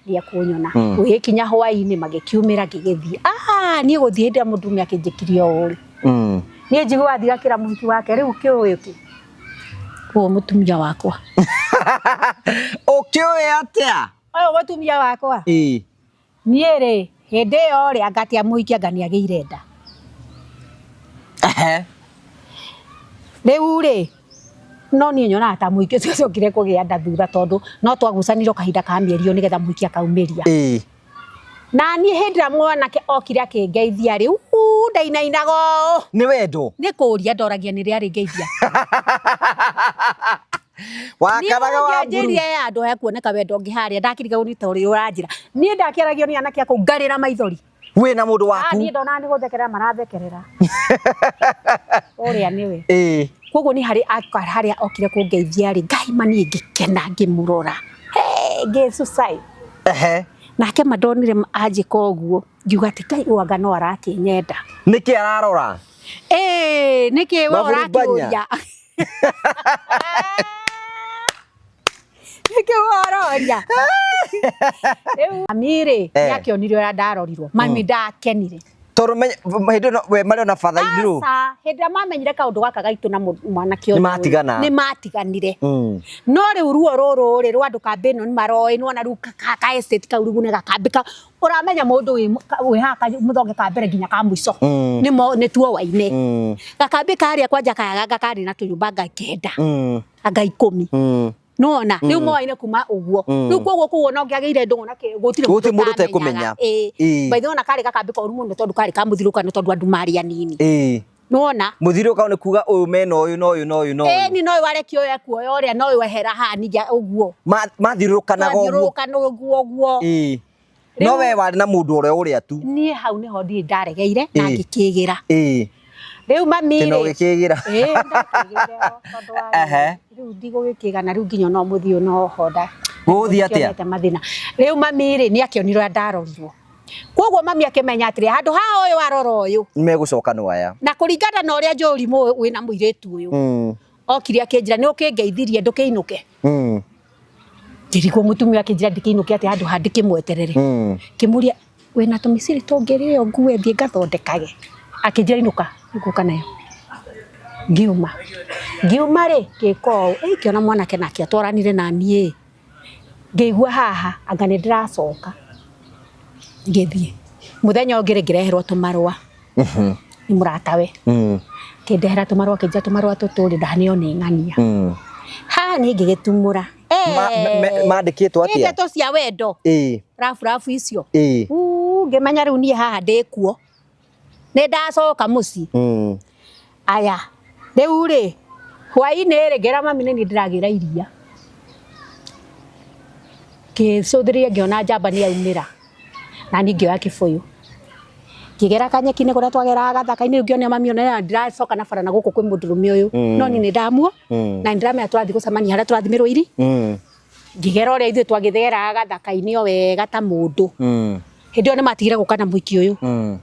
nĩ ekũnyona. Gũgĩkinya hwaĩ-inĩ magĩkiumĩra ngĩgĩthiĩ. Ah, niĩ gũthiĩ hĩndĩ ĩrĩa mũndũrũme akĩnjĩkirie ũũ rĩ. Niĩ njiguaga athiĩ akĩra mũhiki wake rĩu kĩũĩ kĩ? Ũyũ mũtumia wakwa. Ũkĩũĩ atĩa? Ũyũ mũtumia wakwa. Ĩĩ. Niĩ rĩ, hĩndĩ ĩyo rĩ, anga ti amũhiki anga nĩ agĩire nda. Ehe. Rĩu rĩ, no niĩ nyonaga ta mũhiki ũcio acokire kũgĩa nda thutha tondũ no twagucanire kahinda ka mĩeri ĩyo nĩgetha mũhiki akaumĩria. Ĩĩ. Na niĩ hĩndĩ ĩrĩa mwanake okire akĩngeithia rĩ, ndainainaga ũũ. Nĩ wendo. Nĩ kũria ndoragia nĩ rĩ arĩngeithia. Wakaraga wa mburu. Niĩ ũngĩanjĩrire handũ hekuoneka wendo ũngĩ harĩa ndakĩrigagwo nĩ ta ũrĩa ũranjĩra. Niĩ ndakĩaragio nĩ anake akũu ngarĩra maithori. Wĩna mũndũ waku. Niĩ ndonaga nĩ gũthekerera marathekerera. Ũrĩa nĩwe. Ĩĩ. Koguo nĩ harĩ harĩa okire kũngeithia rĩ, Ngai ma niĩ ngĩkena ngĩmũrora. Ngĩcucai. Ehe. Nake ma ndonire anjĩka ũguo, ngiuga atĩ Ngai ũyũ anga no arakĩnyenda. Nĩkĩ ararora? Ĩĩ, nĩkĩ we Maburumbanya. ũrakĩũria? Nĩkĩ we ũroria? Rĩu mami rĩ, nĩakĩonire ũrĩa ndarorirwo. Mami ndakenire. Tondũ hĩndĩ ĩno we marĩ ona batha inirũ. Aca, hĩndĩ ĩrĩa mamenyire kaũndũ gaka gaitũ na mwanake ũyũ. Nĩmatigana. Nĩmatiganire. No rĩu ruo rũrũ rĩ rwa andũ kambĩ ĩno nĩmaroĩ, nĩwona rĩu ka estate kau rĩu nĩ gakambĩ ka ũramenya mũndũ wĩ haha mũthonge ka mbere nginya ka mũico. Nĩ tuowaine. Gakambĩ karĩa kwanja kaya karĩ na tũnyũmba anga 9. Anga 10. Nĩwona rĩu moaine kuma ũguo. Rĩu koguo kũu ona ũngĩagĩire ndũgũ na kĩ gũtirĩ Gũtirĩ mũndũ ũtekũmenya. Ĩĩ. Ĩĩ. By the way ona karĩ gakambĩ koru mũno tondũ karĩ ka mũthirũkano tondũ andũ marĩ anini. Ĩĩ. Nĩwona? Mũthirũkano nĩ kuga ũyũ mena ũyũ na ũyũ na ũyũ na ũyũ. Ĩni no ũyũ arekio ũyũ ekuoya ũrĩa no ũyũ ehera haha ningĩ ũguo. Mathiũrũrũkanaga ũguo. Mathiũrũrũkana ũguo ũguo. Ĩĩ. No we warĩ na mũndũ ũrĩa ũrĩa tu. Niĩ hau nĩho ndirĩ ndaregeire na Ĩĩ. ngĩkĩgĩra. Ĩĩ. Rĩu mami Tena rĩ. ũgĩkĩgĩra. Ĩĩ ndakĩgĩire ho tondũ wa Ehe. rĩu ndigũgĩkĩgana rĩu nginya no mũthiĩ no honda. Gũgũthiĩ atĩa? Ndikĩonete mathĩna. Rĩu mami rĩ nĩakĩonire ũrĩa ndarorirwo. Koguo mami akĩmenya atĩrĩ handũ haha ũyũ arora ũyũ. Nĩmegũcokanwo aya. Na kũringana na ũrĩa njũĩ ũrimũ wĩna mũirĩtu ũyũ. Okire akĩnjĩra nĩ ũkĩngeithirie ndũkĩinũke. Ngĩrigwo mũtumia akĩnjĩra ndikĩinũke atĩa handũ ha ndĩkĩmweterere. Ngĩmũria wĩna tũmĩciri tũngĩrĩo ngue thiĩ ngathondekage. Akĩnjĩra inũka ngũka nayo. Ngiuma. Ngiuma rĩ ngĩka ũũ, ngĩona mwanake nake atwaranire na niĩ. Ngĩigua haha anga nĩ ndĩracoka. Ngĩthiĩ. Mũthenya ũngĩ rĩ ngĩreherwo tũmarũa. Nĩ mũratawe. Akĩndehera tũmarũa akĩnjĩra tũmarũa tũtũ rĩ ndaneo nĩ ng'ania. Haha niĩ ngĩgĩtumũra. Mandĩkĩtwo Nĩ atĩa? ndeto cia wendo. Ĩĩ. Rabu rabu icio. Ĩĩ. Ngĩmenya rĩu niĩ haha ndĩkuo. Nĩ ndacoka mũciĩ. Aya, rĩu rĩ, hwaĩ-inĩ rĩ, ngĩra mami nĩ niĩ ndĩragĩra iria. Ngĩcũthĩrĩria ngĩona njamba nĩ yaumĩra. Na niĩ ngĩoya kĩbũyũ. Ngĩgera kanyeki-inĩ kũrĩa twageraga gathaka-inĩ rĩu ngĩona mami ona ndĩracoka na bara na gũkũ kwĩ mũndũrũme ũyũ. No niĩ nĩ ndamuo na nĩ ndĩramenya tũrathiĩ gũcemania harĩa tũrathimĩrwo iri. Ngĩgera ũrĩa ithuĩ twagĩtheraga gathaka-inĩ o wega ta mũndũ. Hĩndĩ ĩyo nĩ matigire gũka na mũhiki ũyũ.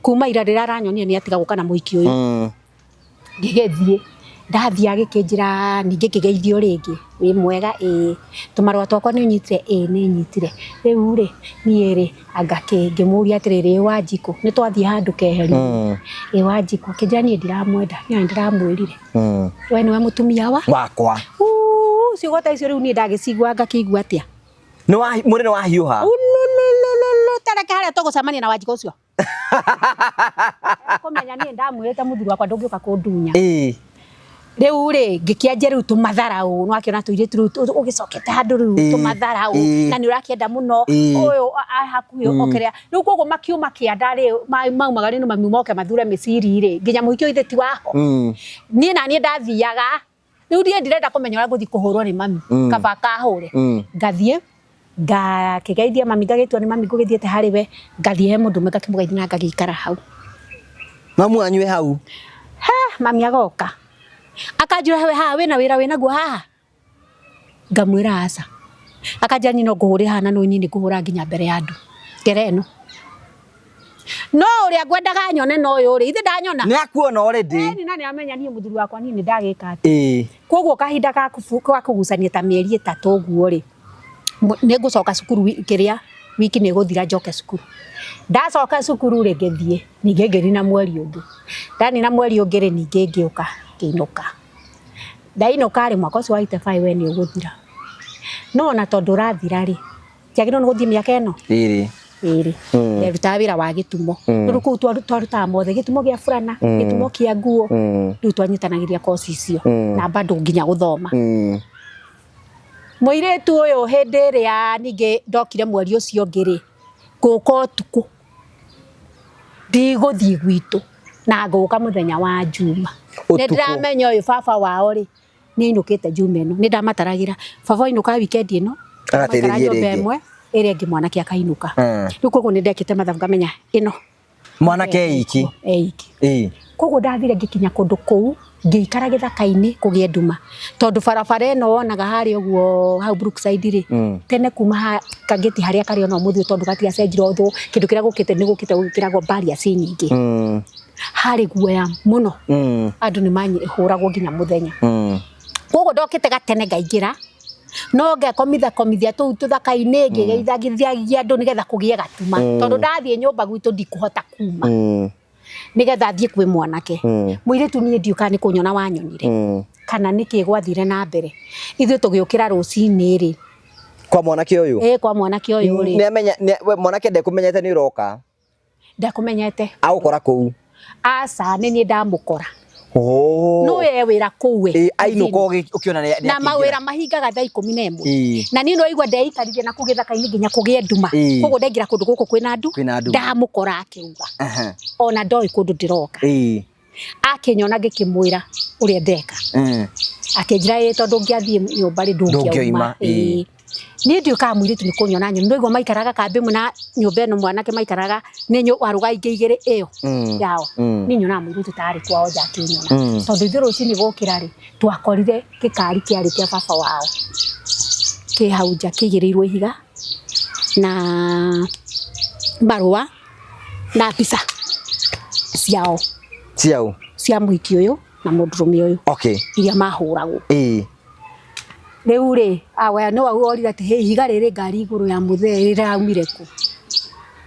Kuma ira rĩrĩa aranyonire nĩ atiga gũka na mũhiki ũyũ. Ngĩgĩthiĩ. Ndathiĩ agĩkĩnjĩra ningĩ ngĩgeithio rĩngĩ, wĩ mwega? Ĩĩ. Tũmarũa twakwa nĩ ũnyitire? Ĩĩ nĩ nyitire. Rĩu rĩ, niĩ rĩ, anga kĩ? Ngĩmũria atĩrĩrĩ, ĩ Wanjikũ? Nĩ twathiĩ handũ keheri-inĩ. Ĩ Wanjikũ? Akĩnjĩra niĩ ndiramwenda, niĩ ona nĩ ndĩramwĩrire. We nĩwe mũtumia wa wakwa. Uu, ciugo ta icio rĩu niĩ ndagĩcigua ngakĩigua atĩa? Nĩ wa mwĩrĩ nĩ wahiũha. Ululululu, tareke harĩa tũgũcemania na Wanjikũ ũcio. Kũmenya niĩ ndamwĩrĩte mũthuri wakwa ndũngĩũka kũndunya. Ĩĩ. Rĩu rĩ, ngĩkĩanjia rĩu tũmatharau, nĩwakĩona tũirĩtu rĩu ũgĩcokete handũ rĩu tũmatharau, na nĩ ũrakĩenda mũno ũyũ hakuhĩ okerea. Rĩu koguo makiuma kĩanda rĩ, maumaga rĩ nĩ mami moke mathure mĩciri rĩ, nginya mũhiki ũyũ ithe ti waho. Niĩ naniĩ ndathiaga, rĩu niĩ ndirenda kũmenya ũrĩa ngũthiĩ kũhũrwo nĩ mami, kaba akahũre. Ngathiĩ, ngakĩgeithia mami, ngagĩtua nĩ mami ngũgĩthiĩte harĩ we, ngathiĩ he mũndũ ũmwe ngakĩmũgeithia na ngagĩikara hau. Mamu wanyu e hau? He, mami agoka. Akanjĩra we haha wĩna wĩra wĩnaguo haha? Ngamwĩra aca. Akanjĩra niĩ no ngũhũre haha na no niĩ nĩ ngũhũra nginya mbere ya andũ. Ngera ĩno. No ũrĩa ngwendaga nyone na ũyũ rĩ, ithe ndanyona. Nĩ akuona already. Ĩni na nĩ amenya niĩ mũthuri wakwa niĩ nĩ ndagĩka atĩ. Ĩĩ. Koguo kahinda ga kũgucania ta mĩeri 3 ũguo rĩ, nĩ ngũcoka cukuru kĩrĩa wiki nĩ ĩgũthira njoke cukuru. Ndacoka cukuru rĩ ngĩthiĩ, ningĩ ngĩnina mweri ũngĩ. Ndanina mweri ũngĩ rĩ, ningĩ ngĩũka ngĩinũka. Ndainũka rĩ, mwaka ũcio wa 85 we nĩ ũgũthira. No ona tondũ ũrathira rĩ, njagĩrĩirwo nĩ gũthiĩ mĩaka ĩno? Ĩrĩ. Ĩrĩ. Nderutaga wĩra wa gĩtumo. Rĩu kũu twarutaga mothe, gĩtumo gĩa burana, gĩtumo kĩa nguo. Rĩu twanyitanagĩria koci icio na bado nginya gũthoma. Mũirĩtu ũyũ hĩndĩ ĩrĩa ningĩ ndokire mweri ũcio ũngĩ rĩ, ngũka ũtukũ, ndigũthiĩ gwitũ na ngũka mũthenya wa Njuma. Nĩ ndĩramenya ũyũ baba wao rĩ, nĩ ainũkĩte Njuma ĩno, nĩ ndamataragĩra baba ainũka weekend ĩno, Agateithĩrĩria nyũmba rĩngĩ. ĩmwe ĩrĩa ĩngĩ mwanake akainũka. Rĩu koguo nĩ ndekĩte mathabu ngamenya ĩno Mwanake eiki. Eiki. Ĩĩ. Koguo ndathire ngĩkinya kũndũ kũu, ngĩikara gĩthaka-inĩ kũgĩe nduma. Tondũ barabara ĩno wonaga harĩa ũguo hau Brookside rĩ, tene kuma kangĩti harĩa karĩ ona ũmũthĩ tondũ gatiacenjire ũthũ, kĩndũ kĩrĩa gũkĩte nĩ gũkĩte gwĩkĩragwo barriers nyingĩ. Harĩ guoya mũno. Andũ nĩ mahũragwo nginya mũthenya. Koguo ndokĩte gatene ngaingĩra, no ngekomitha komithia tũu tũthaka-inĩ, ngĩgeithagithia andũ nĩgetha kũgĩe gatuma. Tondũ ndathiĩ nyũmba gwitũ ndikũhota kuma. Nĩgetha thiĩ kwĩ mwanake. Mũirĩtu niĩ ndiũĩ kana nĩ kũnyona wanyonire. Kana nĩkĩ gwathire na mbere. Ithuĩ tũgĩũkĩra rũcinĩ rĩ. Kwa mwanake ũyũ? Ĩĩ, kwa mwanake ũyũ rĩ. Nĩamenya, we mwanake ndekũmenyete nĩ ũroka? Ndekũmenyete. Agũkora kũu? Aca, nĩ niĩ ndamũkora. No ye wĩra kũu we. Ĩĩ, ainũka ũkĩona nĩ Na akĩingĩra. mawĩra mahingaga thaa 11. Ĩĩ. Na niĩ no igua ndeikarire na kũu gĩthaka-inĩ nginya kũgĩe nduma. Ĩĩ. Koguo ndaingĩra kũndũ gũkũ kwĩna ndu, Kwĩna nduma. ndamũkora akĩruga. Ona ndoĩ kũndũ ndĩroka. Ĩĩ. Akĩnyona ngĩkĩmwĩra ũrĩa ndeka. Akĩnjĩra ĩĩ tondũ ũngĩathiĩ nyũmba rĩ ndũngĩauma. Ndũngĩoima, ĩĩ. Ĩĩ. Niĩ ndiũĩ kana mũirĩtu nĩ kũnyona nyoni. Nĩwaigua maikaraga kambĩ ĩmwe na nyũmba ĩno mwanake maikaraga nĩ warũga ingĩ igĩrĩ ĩyo yao. Niĩ nyonaga mũirĩtu tarĩ kwao nja akĩnyona. Tondũ ithuĩ rũcinĩ gũkĩra rĩ, twakorire gĩkari kĩarĩ kĩa baba wao. Kĩ hau nja kĩigĩrĩirwo ihiga na marũa na mbica ciao. Ciao? Cia mũhiki ũyũ na mũndũrũme ũyũ. Okay. Iria mahũragwo. Ĩĩ. Rĩu rĩ, awa no orire atĩ hĩ ihiga rĩrĩ ngari igũrũ ya mũthee rĩraumire kũ?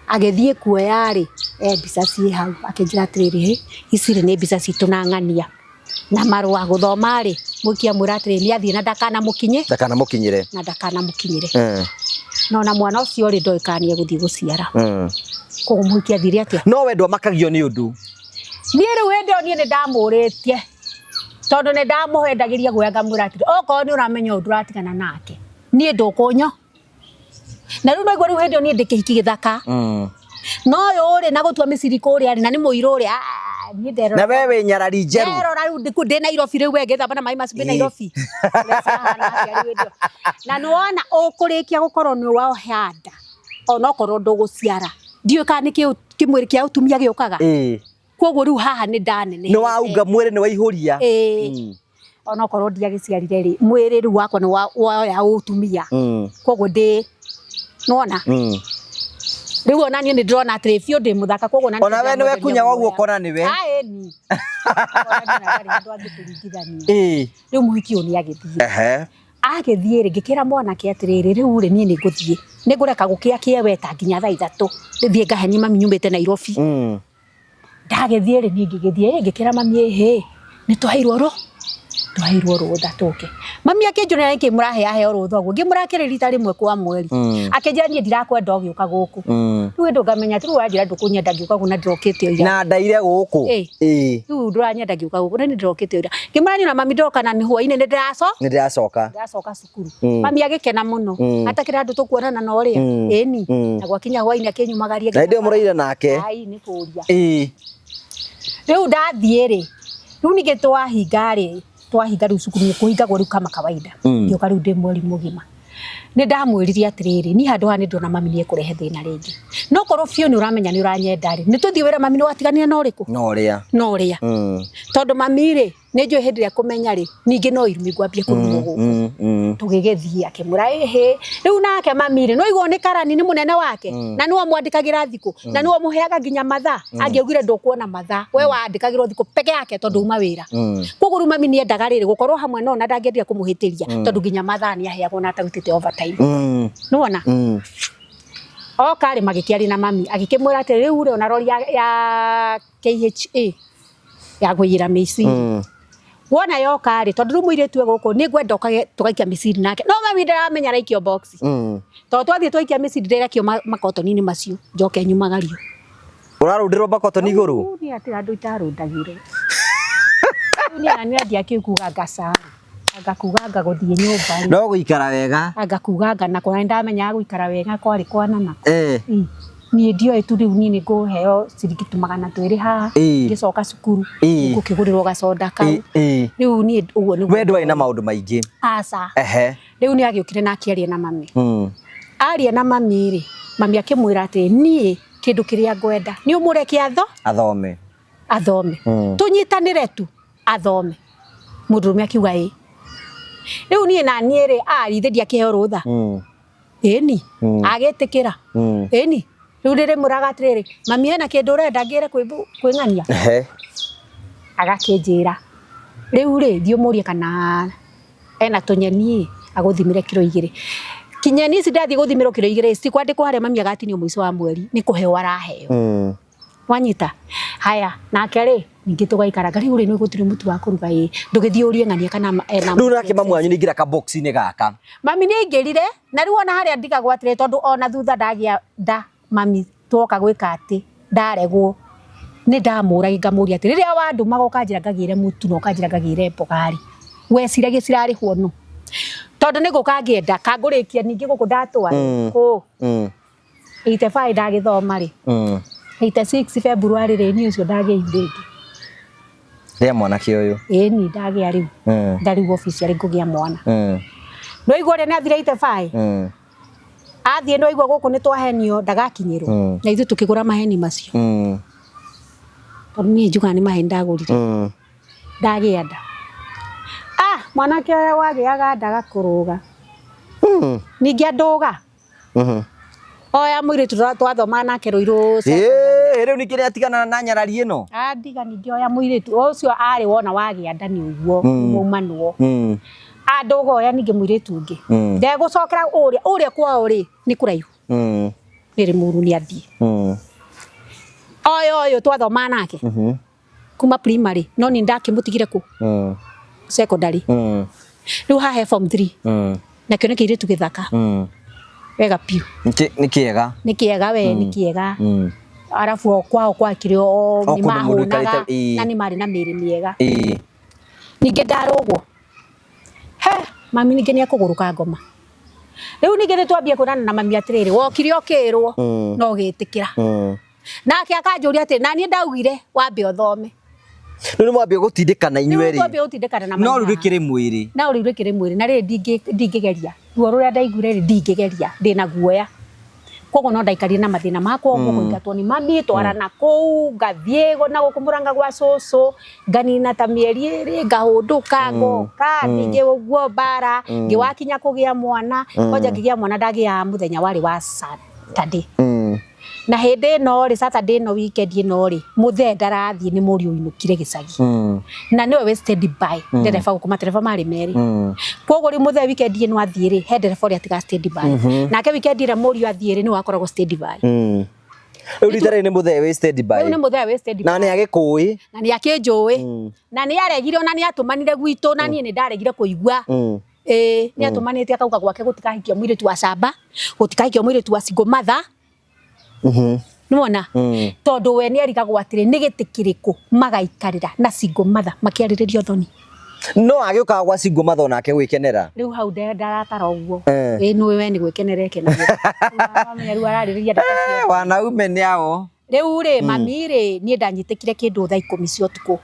Agĩthiĩ kuoya rĩ, mbica ciĩ hau, akĩnjĩra atĩrĩrĩ, hĩ, ici rĩ nĩ mbica citũ na ng'ania. Na marũa gũthoma rĩ, mũhiki amwĩra atĩrĩrĩ, nĩ athiĩ na ndakanamũkinye. Ndakanamũkinyĩre. Na ndakanamũkinyĩre. No na mwana ũcio rĩ, ndoĩ kana nĩ egũthiĩ gũciara. Koguo mũhiki athire atĩa? No we ndwamakagio nĩ ũndũ. Niĩ rĩu hĩndĩ ĩyo niĩ nĩ ndamũrĩtie. Tondũ nĩ ndamũhendagĩria guoya ngamwĩra atĩrĩ, okorwo nĩ ũramenya ũyũ ndũratigana nake, niĩ ndũkũnyo. Na rĩu no igua rĩu hĩndĩ ĩyo niĩ ndĩ kĩhiki gĩthaka. No ũyũ rĩ, na gũtua mĩciri kũrĩa rĩ, na nĩ mũirũ ũrĩa, niĩ nderora. Na we wĩ nyarari njerũ. Nderora rĩu ndĩ Nairobi rĩu we ngĩthamba na maĩ macu ndĩ Nairobi. Na nĩ wona ũkũrĩkia gũkorwo nĩ woha nda, onokorwo ndũgũciara. Ndiũĩ kana nĩ kĩmwĩrĩ kĩa ũtumia gĩũkaga. Koguo rĩu haha nĩ ndanenehete. Nĩ waunga mwĩrĩ nĩ waihũria. Ĩĩ. Onokorwo ndiagĩciarire rĩ, mwĩrĩ rĩu wakwa nĩ woya ũtumia. Koguo ndĩ, nĩwona? Rĩu ona niĩ nĩ ndĩrona atĩrĩ biũ ndĩ mũthaka koguo ona Ona we nĩwe kunyaga ũguo ũkona nĩwe. Ĩni. Ona andũ angĩtũringithania. Ĩĩ. Rĩu mũhiki ũyũ nĩ agĩthiĩ. Ehe. Agĩthiĩ rĩ, ngĩkĩra mwanake atĩrĩrĩ, rĩu rĩ niĩ nĩ ngũthiĩ. Nĩ ngũreka gũkĩa kĩe weta nginya thaa 3. Ndĩthiĩ ngahenie mami nyumĩte Nairobi. Ndagĩthiĩ rĩ, niĩ ngĩgĩthiĩ ngĩkĩra mami ĩhĩ, nĩ twaheirwo rũ twaheirwo rũtha tũke. Mami akĩnjũria nĩkĩ mũraheaheo rũtha ũguo, ngĩmũra akĩrĩ rita rĩmwe kwa mweri. Akĩnjĩra niĩ ndirakwenda ũgĩũka gũkũ. Rĩu ĩndũ ngamenya atĩ rĩu wanjĩra ndũkũnyenda ngĩũka gũkũ na ndĩrokĩte o ira. Na ndaire gũkũ. Ĩĩ. Rĩu ndũranyenda ngĩũka gũkũ na niĩ ndĩrokĩte o ira. Ngĩmũra niĩ na mami ndoka na nĩ hwainĩ nĩ Nĩ ndĩracoka. ndĩracoka cukuru. Mami agĩkena mũno. Atakĩra andũ tũkuonana na ũrĩa. Ĩni. Na gwakinya hwainĩ akĩnyumagaria. Na hĩndĩ ĩyo mũraire nake. Ai nĩ kũria. Ĩĩ. Rĩu ndathiĩ rĩ, rĩu ningĩ twahinga rĩ, twahinga rĩu cukuru nĩ kũhingagwo rĩu kama kawaida. Ngĩũka rĩu ndĩ mweri mũgima. Nĩ ndamwĩrire atĩrĩrĩ, niĩ handũ haha nĩ ndĩrona mami nĩ ekũrehe thĩna rĩngĩ. No korwo biũ nĩ ũramenya nĩ ũranyenda rĩ, nĩ tũthiĩ wĩra mami nĩ watiganire na ũrĩkũ? Na ũrĩa. Na ũrĩa. Tondũ mami rĩ, nĩ njũĩ hĩndĩ ĩrĩa kũmenya rĩ, ningĩ no irumi ngwambia kũrumwo gũkũ. Tũgĩgĩthiĩ akĩmwĩra ĩhĩ, rĩu nake mami rĩ, no igua nĩ karani nĩ mũnene wake, na nĩwe ũmwandĩkagĩra thikũ, na nĩwe ũmũheaga nginya mathaa. Angĩaugire ndũkuona mathaa, we wandĩkagĩrwo thikũ peke yake tondũ uma wĩra. Koguo rĩu mami nĩendaga rĩrĩ gũkorwo hamwe no na ndangĩendire kũmũhĩtĩria tondũ nginya mathaa nĩaheagwo na atarutĩte overtime. Nĩwona? Oka rĩ magĩkĩaria na mami, agĩkĩmwĩra atĩ rĩu rĩ ona rori ya KHA ya kũiyĩra mĩciri. Wona yoka rĩ, tondũ rĩu mũirĩtu e gũkũ nĩ ngwenda ũkage tũgaikia mĩciri nake. No mami ndaramenya araikio box. Tondũ twathiĩ twaikia mĩciri ndĩrekio makotoni-inĩ macio, njoke nyumagario. Ũrarũndĩrwo makotoni igũrũ? Niĩ hatirĩ handũ itarũndagĩrwo. Rĩu niĩ ona niĩ ndiakiuga ngaca. Anga kuga anga gũthiĩ nyũmba rĩ. No gũikara wega. Anga kuga anga na kwa ndamenyaga gũikara wega kwarĩ kwanana. Niĩ ndioĩ tu rĩu niĩ nĩngũheo ciringi tu 200 haha ngĩcoka cukuru ngũkĩgũrĩrwo gacoda kau. Rĩu niĩ ũguo nĩguo. We ndwarĩ na maũndũ maingĩ. Aca. Rĩu nĩ agĩũkire na akĩaria na mami. Aria na mami rĩ, mami akĩmwĩra atĩ niĩ kĩndũ kĩrĩa ngwenda nĩ ũmũreke athome. Athome. Tũnyitanĩre tu athome. Mũndũrũme akiuga ĩ. Rĩu niĩ na niĩ rĩ, ithe ndiakĩheo rũtha. Ĩni. Agĩtĩkĩra. Ĩni. Rĩu ndĩrĩmwĩraga atĩrĩrĩ, mami hena kĩndũ ũrenda ngĩre kwĩng'ania? Agakĩnjĩra, rĩu rĩ, thiĩ ũmũrie kana ena tũnyeni agũthimĩre kiro 2. Kinyeni ici ndathiĩ gũthimĩrwo kiro 2 cikwandĩkwo harĩa mami agatinio mũico wa mweri nĩ kũheo araheo. Wanyita? Haya, nake rĩ, ningĩ tũgaikaranga rĩu rĩ nĩ gũtirĩ mũtu wa kũruga ĩ, ndũgĩthiĩ ũrie ng'ania kana ena Rĩu nake mamu wanyu nĩ aingĩra ka box-inĩ gaka. Mami nĩ aingĩrire, na rĩu ona harĩa ndigagwo atĩrĩ tondũ ona thutha ndagĩa nda mami twoka gwĩka atĩ ndaregwo nĩ ndamũragia ngamũria atĩ rĩrĩa wandũmaga ũkanjĩra ngagĩre mũtu na ũkanjĩra ngagĩre mboga rĩ, weciragia cirarĩhwo nũ? Tondũ nĩ gũka ngĩenda kangũrĩkia ningĩ gũkũ ndatwara kũ 85 ndagĩthoma rĩ, 86 February rĩ, niĩ ũcio ndagĩa rĩngĩ. Rĩa mwanake ũyũ. Ĩni ndagĩa rĩu. Ndarĩ office arĩ ngũgĩa mwana. No igua ũrĩa nĩ athire 85. Athiĩ no igua gũkũ nĩ twahenio ndagakinyĩrwo. Na ithuĩ tũkĩgũra maheni macio. Tondũ niĩ njugaga nĩ maheni ndagũrire. Ndagĩa nda. Ah, mwanake ũrĩa wagĩaga nda agakũrũga. Ningĩ andũga. Oya mũirĩtu twathomaga nake Ruiru. Rĩu ningĩ nĩatigana na nyarari ĩno. Andiga ningĩ oya mũirĩtu ũcio arĩ wona wagĩa nda nĩ ũguo maumanwo. Andũga oya ningĩ mũirĩtu ũngĩ. Ndegũcokera ũrĩa ũrĩa kwao rĩ nĩ kũraihu. Nĩ Limuru nĩ athiĩ. Oya ũyũ twathomaga nake. Kuma primary no ni ndakĩmũtigire kũ secondary. Rĩu haha he form 3. Nakĩo nĩ kĩirĩtu gĩthaka. Wega piũ. Nĩ kĩega. Nĩ kĩega we nĩ kĩega. Arabu o kwao gwakĩrĩ o O nĩ kũndũ mũndũ mahũnaga aikarĩte, na nĩ marĩ na mĩĩrĩ mĩega. Ningĩ ndarũgwo. He, mami ningĩ nĩ ekũgũrũka ngoma. Rĩu ningĩ nĩ twambia kwĩrana na mami atĩrĩrĩ, wokire ũkĩrwo na ũgĩtĩkĩra. Nake akanjũria atĩrĩ, na niĩ ndaugire wambe ũthome. Rĩu nĩ mwambia gũtindĩkana Rĩu inyuĩ rĩ. twambia gũtindĩkana na No mami rĩu haha. rĩkĩrĩ mwĩrĩ. No rĩu rĩkĩrĩ mwĩrĩ na rĩrĩ ndingĩgeria. Ruo rũrĩa ndaiguire rĩ ndingĩgeria, ndĩna guoya. Koguo no ndaikarire na mathĩna makwa ũguo kũingatwo nĩ mami twarana kũu ngathiĩ na gũkũ Mũrang'a gwa cũcũ nganina ta mĩeri 2 ngahũndũka ngoka ningĩ ũguo mbara ngĩwakinya kũgĩa mwana kwanja ngĩgĩa mwana ndagĩa mũthenya warĩ wa Saturday. Na hĩndĩ ĩno rĩ, Saturday ĩno, weekend ĩno rĩ, mũthee ndarathiĩ, nĩ mũriũ ũinũkire gĩcagi na nĩwe wĩ steady by ndereba gũkũ, matereba marĩ merĩ. Koguo rĩu mũthee weekend ĩno athiĩ rĩ, he ndereba ũrĩa atiga steady by, nake weekend ĩrĩa mũriũ athiĩ rĩ, nĩwe akoragwo steady by. Rĩu rita rĩrĩ nĩ mũthee wĩ steady by. Rĩu nĩ mũthee wĩ steady. Na nĩ agĩkũĩ. Na nĩ akĩnjũĩ na nĩ aregire, ona nĩ atũmanire gwitũ na niĩ nĩ ndaregire kũigua. Ĩĩ, nĩ atũmanĩte akauga gwake gũtikahikio mũirĩtu wa camba, gũtikahikio mũirĩtu wa single mother. Nĩwona, tondũ we nĩ arigagwo atĩrĩ, nĩ gĩtĩ kĩrĩkũ magaikarĩra na single mother makĩarĩrĩria ũthoni. No agĩũkaga gwa single mother onake gwĩkenera. Rĩu hau ndaratara ũguo. Ĩĩ, nĩwe we nĩ gwĩkenera ekenagĩra. Wamenya rĩu ararĩrĩria ndeto cia Wanaume nĩ ao. Rĩu rĩ, mami rĩ, niĩ ndanyitĩkire kĩndũ thaa 10 cia ũtukũ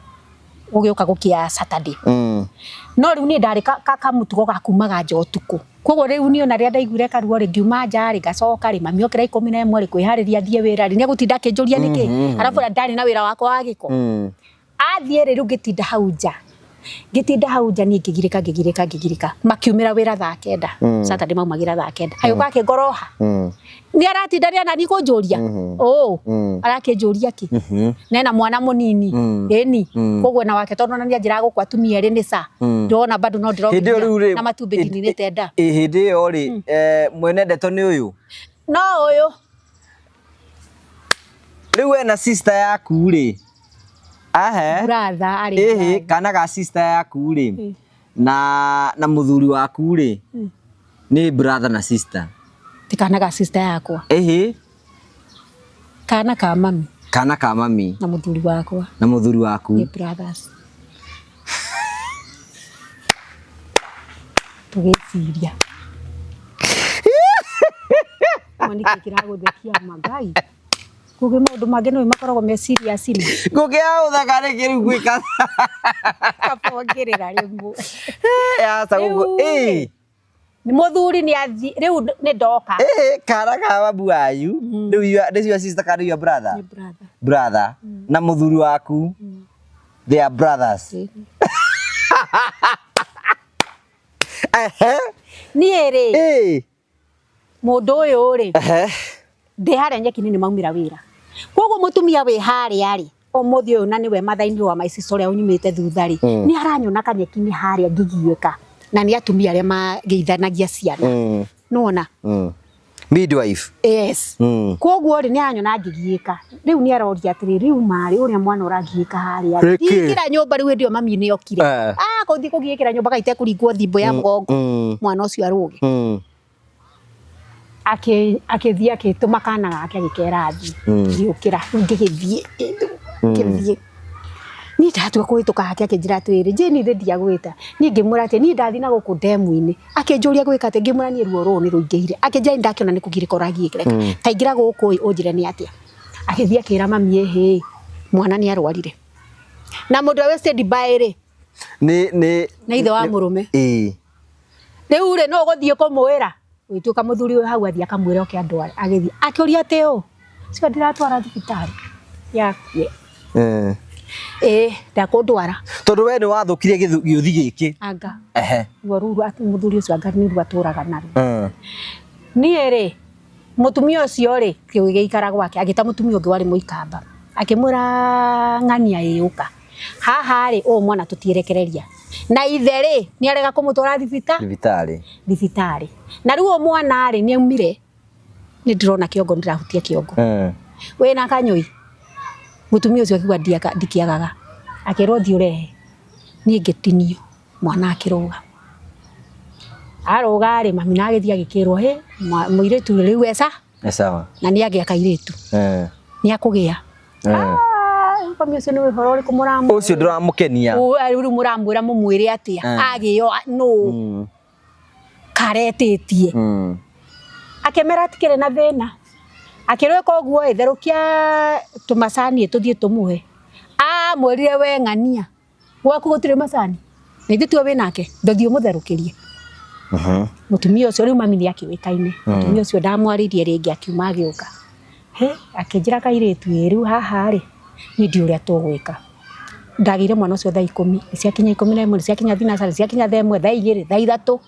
gũgĩũka gũkĩa Saturday. No rĩu niĩ ndarĩ kamũtugo ga kumaga nja ũtukũ, koguo rĩu niĩ ona rĩrĩa ndaiguire karuo rĩ, ngiuma nja rĩ, ngacoka rĩ, mami okĩra 11 rĩ, kwĩharĩria athiĩ wĩra rĩ, nĩ egũtinda akĩnjũria nĩkĩ, arabu ona ndarĩ na wĩra wakwa wa gĩko. Athiĩ rĩ, rĩu ngĩtinda hau nja, ngĩtinda hau nja niĩ, ngĩgirĩka, ngĩgirĩka, ngĩgirĩka. Makiumĩra wĩra thaa 9. Saturday maumagĩra thaa 9. Agĩũka akĩngoroha, nĩ aratindania nani kũnjũria ũ, arakĩnjũria kĩ nena mwana mũnini ĩni, koguo na wake, tondũ ona nĩ anjĩraga gũkũ atumia erĩ nĩ ca ndĩrona bado no Hĩndĩ ĩyo rĩu ndĩrokĩria rĩ, na matumbĩ ndininĩte nda. Ĩ hĩndĩ ĩyo rĩ, mwene ndeto nĩ ũyũ? No ũyũ. Rĩu we na sister yaku rĩ, ahe Brother arĩ. ĩhĩ Brother. Kana ga sister yaku rĩ na mũthuri waku rĩ nĩ brother na sister? Ti kana ga sister yakwa. Ĩhĩ. Kana ka mami. Kana ka mami. Na mũthuri wakwa. Na mũthuri waku. Nĩ brothers. Tũgĩciria ma nĩkĩ kĩragũthekia magai kũgĩ maũndũ mangĩ nĩ makoragwo me serious ma. Ngũkĩaga gũtheka rĩngĩ rĩu gwĩka. Kabongerera rĩmwe. Aca gũkũ. Rĩu rĩ, nĩ mũthuri nĩ athi rĩu nĩ ndoka. Ĩhĩ, kana ka mabu wanyu rĩu, nĩ your sister kana your brother? Nĩ brother. Brother na mũthuri waku, they are brothers. Ehe. Niĩ rĩ, mũndũ ũyũ rĩ, ndĩ harĩa nyeki-inĩ, nĩ maumĩra wĩra, koguo mũtumia wĩ harĩa rĩ, ũmũthĩ ũyũ na nĩwe mathainĩ wa my sister ũrĩa ũnyumĩte thutha rĩ, nĩ aranyona kanyeki-inĩ harĩa ngĩgiĩka, na nĩ atumia arĩa magĩithanagia ciana, nĩwona. Midwife. Yes. Koguo rĩ, nĩ aranyona ngĩgiĩka, rĩu nĩ aroria atĩrĩ, rĩu marĩ ũrĩa mwana ũragiĩka harĩa rĩ, Rĩkĩ? Thiĩkĩra nyũmba. Rĩu hĩndĩ ĩyo mami nĩ okire. Ah, gũthiĩ kũgiĩkĩra nyũmba kaite kũringwo thimbo ya mũgongo, mwana ũcio arũge. Akĩthiĩ akĩtũma kana gake, agĩkera athiĩ. Ngĩũkĩra rĩu, ngĩgĩthiĩ, ngĩthiĩ niĩ ndatua kũhĩtũka hake, akĩnjĩra atĩrĩrĩ, "Jane, thĩ ndiagwĩta." Niĩ ngĩmwĩra atĩ niĩ ndathiĩ na gũkũ ndemu-inĩ. Akĩnjũria gwĩka atĩ, ngĩmwĩra niĩ ruo rũrũ nĩ rũingĩhire. Akĩnjĩra ndakĩona nĩ kũgirĩka ũragiĩkĩreka, ta ingĩra gũkũ ĩ, ũnjĩre nĩ atĩa. Agĩthiĩ akĩra mami, ĩhĩ, mwana nĩ arwarire, na mũndũ ũrĩa wĩ stand by rĩ, Nĩ nĩ ithe wa mũrũme. Rĩu rĩ, no ũgũthiĩ kũmwĩra gwĩtuĩka mũthuri wĩ hau, athiĩ akamwĩra oke andware. Agĩthiĩ akĩũria atĩ ũ cio ndiratwara thibitarĩ yakue. Ĩĩ, ndakũndwara. Tondũ we nĩ wathũkirie gĩũthi gĩkĩ. Anga. Ehe. Ruo rũu mũthuri ũcio anga nĩ ruo atũraga naruo. Niĩ rĩ, mũtumia ũcio rĩ, gĩgĩikara gwake, agĩta mũtumia ũngĩ warĩ mũikamba, akĩmwĩra, "Ng'ania ĩũka haha rĩ, ũyũ mwana tũtiĩrekereria na ithe rĩ, nĩ arega kũmũtwara thibita Thibitarĩ. Thibitarĩ. Na rĩu ũyũ mwana rĩ, nĩ aumire, nĩ ndĩrona kĩongo, nĩ ndĩrahutia kĩongo wĩna kanyũi." Mũtumia ũcio akiuga, "Ndikĩagaga." Akĩrwo, "Thiĩ ũrehe." Niĩ ngĩtinio, mwana akĩrũga. Arũga rĩ, mami na agĩthiĩ agĩkĩrwo, "Hĩ, mũirĩtu rĩu eca." Nĩ sawa. Na nĩ agĩa kairĩtu. Nĩ akũgĩa. Ah, mami ũcio nĩ ũhoro ũrĩkũ mũramwĩra? Ũcio ndũramũkenia. Rĩu mũramwĩra mũmwĩre atĩa? Agĩo nũ karetĩtie? Akĩmera atikĩrĩ na thĩna. Akĩrwo, "Ĩka ũguo ĩ, therũkia tũmacani tũthiĩ tũmũhe." Amwĩrire, "We ng'ania, gwaku gũtirĩ macani? Na ithuĩ tiwe wĩnake, ndũthiĩ ũmũtherũkĩrie." Mũtumia ũcio rĩu, mami nĩ akĩũĩkaine. Mũtumia ũcio ndamwarĩirie rĩngĩ, akiuma agĩũka. He akĩnjĩra, "Kairĩtu ĩ, rĩu haha rĩ, niĩ ndiũĩ ũrĩa tũgwĩka. Ndagĩire mwana ũcio thaa 10, nĩ ciakinya 11, nĩ ciakinya thinacara, nĩ ciakinya thaa 1, thaa 2, thaa 3,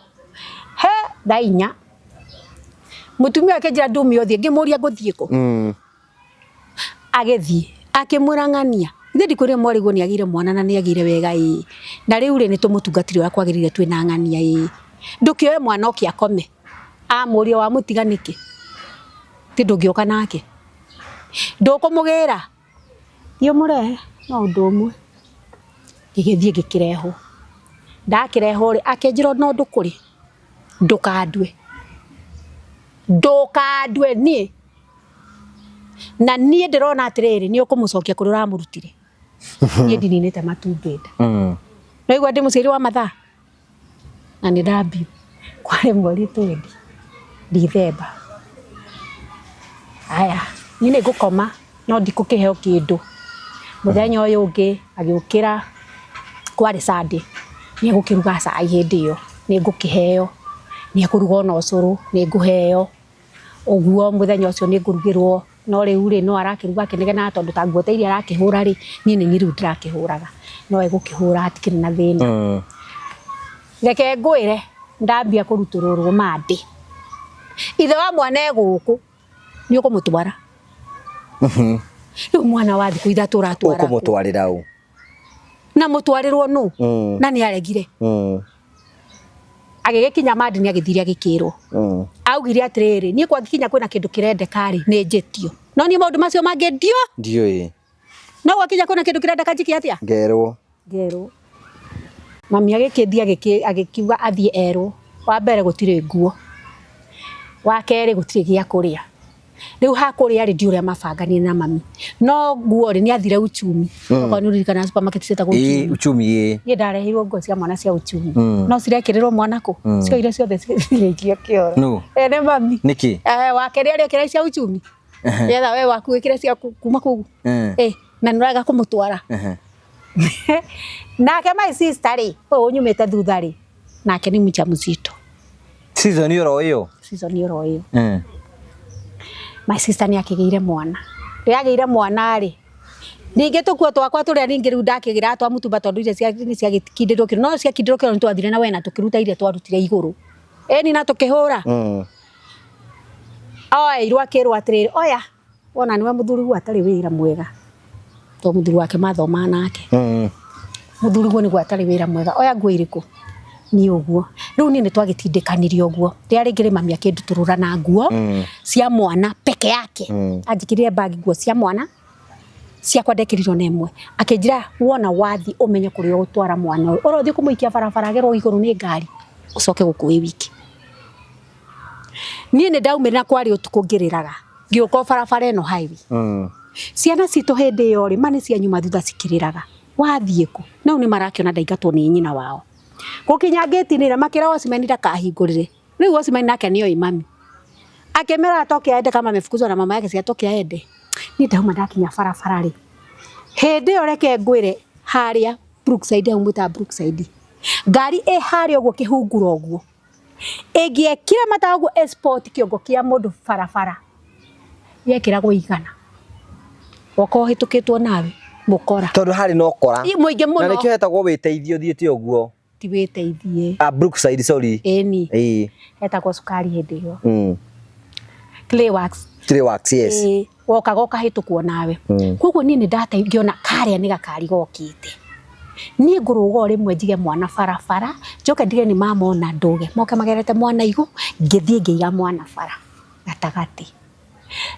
he thaa 4." Mũtumia akĩnjĩra ndume ũthiĩ. Ngĩmũria, "Ngũthiĩ kũ?" Agĩthiĩ akĩmwĩra ng'ania ithe ndikwĩrire mwarĩguo nĩ agĩire mwana na nĩ agĩire wega ĩĩ, na rĩu rĩ nĩ tũmũtungatire ũrĩa kwagĩrĩire twĩna ng'ania ĩĩ, ndũkĩoe mwana oke akome. Amũria wamũtiga nĩkĩ, ti ndũngĩũka nake, ndũkũmũgĩra, thiĩ ũmũrehe no ũndũ ũmwe. Gĩgĩthiĩ gĩkĩrehwo, ndakĩrehwo rĩ akĩnjĩra no ndũkũrĩ ndũkandue, ndũkandue niĩ, na niĩ ndĩrona atĩrĩrĩ nĩ ũkũmũcokia kũrĩa ũramũrutire. Niĩ ndininĩte matumbĩ nda. Naigua ndĩ mũciari wa mathaa na nĩ ndambio kwarĩ mweri twendi Dithemba. Aya niĩ nĩ ngũkoma no ndikũkĩheo kĩndũ. Mũthenya ũyũ ũngĩ agĩũkĩra kwarĩ Sunday nĩ egũkĩruga cai hĩndĩ ĩyo nĩ ngũkĩheo, nĩ ekũruga ona ũcũrũ nĩ ngũheo. Ũguo mũthenya ũcio nĩ ngũrugĩrwo, no rĩu rĩ no arakĩruga akĩnegenaga tondũ ta nguo ta iria arakĩhũra rĩ, niĩ nĩ niĩ rĩu ndĩrakĩhũraga, no egũkĩhũra hatikĩrĩ na thĩna. Reke ngwĩre ndambia kũrutũrũrwo mandĩ, ithe wa mwana e gũkũ nĩ ũkũmũtwara. Rĩu mwana wa thikũ 3 ũratwara kũ? Ũkũmũtwarĩra ũ? Na mũtwarĩrwo nũ? Na nĩ aregire. Agĩgĩkinya mandi nĩ agĩthire agĩkĩrwo. Augire atĩrĩrĩ, niĩ kwangĩkinya kwĩna kĩndũ kĩrendeka rĩ, nĩ njĩtio. No niĩ maũndũ macio mangĩ ndio. Ndiũĩ. No gwakinya kwĩna kĩndũ kĩrendeka njĩke atĩa? Ngerwo. Ngerwo. Mami agĩkĩthiĩ agĩkiuga athiĩ erwo. Wa mbere gũtirĩ nguo. Wa kerĩ gũtirĩ gĩa kũrĩa. Rĩu ha kũrĩa rĩ ndiũĩ ũrĩa mabanganire na mami. No nguo rĩ nĩ athire uchumi. Okorwo nĩ ũririkanaga supermarket ciĩtagwo uchumi. Uchumi ĩĩ. Niĩ ndareheirwo nguo cia mwana cia uchumi. No cirekĩrĩrwo mwana kũ? Cioire ciothe cigĩikio kĩoro. No. Nĩ mami. Nĩkĩ? Wa kerĩ arekĩra cia uchumi. Nĩgetha we waku wĩkĩre cia kuma kũu. Na nĩ ũrega kũmũtwara. Nake my sister rĩ, ũyũ ũnyumĩte thutha rĩ, nake nĩ mjamzito. Season oro ĩyo. Season oro ĩyo. My sister nĩ akĩgĩire mwana. Rĩrĩa agĩire mwana rĩ, ningĩ tũkuo twakwa tũrĩa ningĩ rĩu ndakĩgĩraga twa mũtumba tondũ iria nĩ ciagĩkindĩrwo kĩro, no ciakindĩrwo kĩro nĩ twathire na we na tũkĩruta iria twarutire igũrũ. Ĩni na tũkĩhũra. Oeirwo akĩrwo atĩrĩrĩ, oya, wona nĩwe mũthuriguo atarĩ wĩra mwega. Tondũ mũthuri wake mathomaga nake. Mũthuriguo nĩguo atarĩ wĩra mwega. Oya nguo irĩkũ? Niĩ ũguo. Rĩu niĩ nĩ twagĩtindĩkanire ũguo. Rĩrĩa rĩngĩ rĩ mami akĩndutũrũra na nguo cia mwana peke yake. Anjĩkĩrire bag nguo cia mwana ciakwa ndekĩrirwo na ĩmwe. Akĩnjĩra wona wathiĩ ũmenye kũrĩa ũgũtwara mwana ũyũ. Ũrothiĩ kũmũikia barabara agerwo igũrũ nĩ ngari ũcoke gũkũ wĩ wiki. Niĩ nĩ ndaumire na kwarĩ ũtukũ ngĩrĩraga. Ngĩũka o barabara ĩno highway. Ciana citũ hĩndĩ ĩyo rĩ, ma nĩ cianyuma thutha cikĩrĩraga. Wathiĩ kũ? No nĩ marakĩona ndaingatwo nĩ nyina wao. Gũkinya ngĩti-inĩ rĩ, makĩra watchman ndakahingũrĩre. Rĩu watchman nake nĩoĩ mami. Akĩmera atoke aende kama amefukuzwa na mama yake si atoke aende. Niĩ ndauma ndakinya barabara rĩ. Hĩndĩ ĩyo reke ngwĩre harĩa Brookside hau mwĩtaga Brookside. Ngari ĩ harĩa ũguo kĩhunguro ũguo. Ĩngĩekire mata ũguo ĩ spot kĩongo kĩa mũndũ barabara. Yekĩragwo igana. Woka ũhĩtũkĩtwo nawe mũkora. Tondũ harĩ na ũkora. Mũingĩ mũno. Na nĩkĩo hetagwo wĩteithie ũthiĩte ũguo. Ti wĩteithie. Brookside, sorry. Ĩni. Hetagwo cukari hĩndĩ ĩyo. Clay wax. Clay wax, yes. Wokaga ũkahĩtũkwo nawe. Koguo niĩ nĩ ngĩona karĩa nĩ gakari gokĩte. Niĩ ngũrũga o rĩmwe njige mwana barabara, njoke ndige nĩ mamona ndũge. Moke magerete mwana igũ, ngĩthiĩ ngĩiga mwana bara gatagatĩ.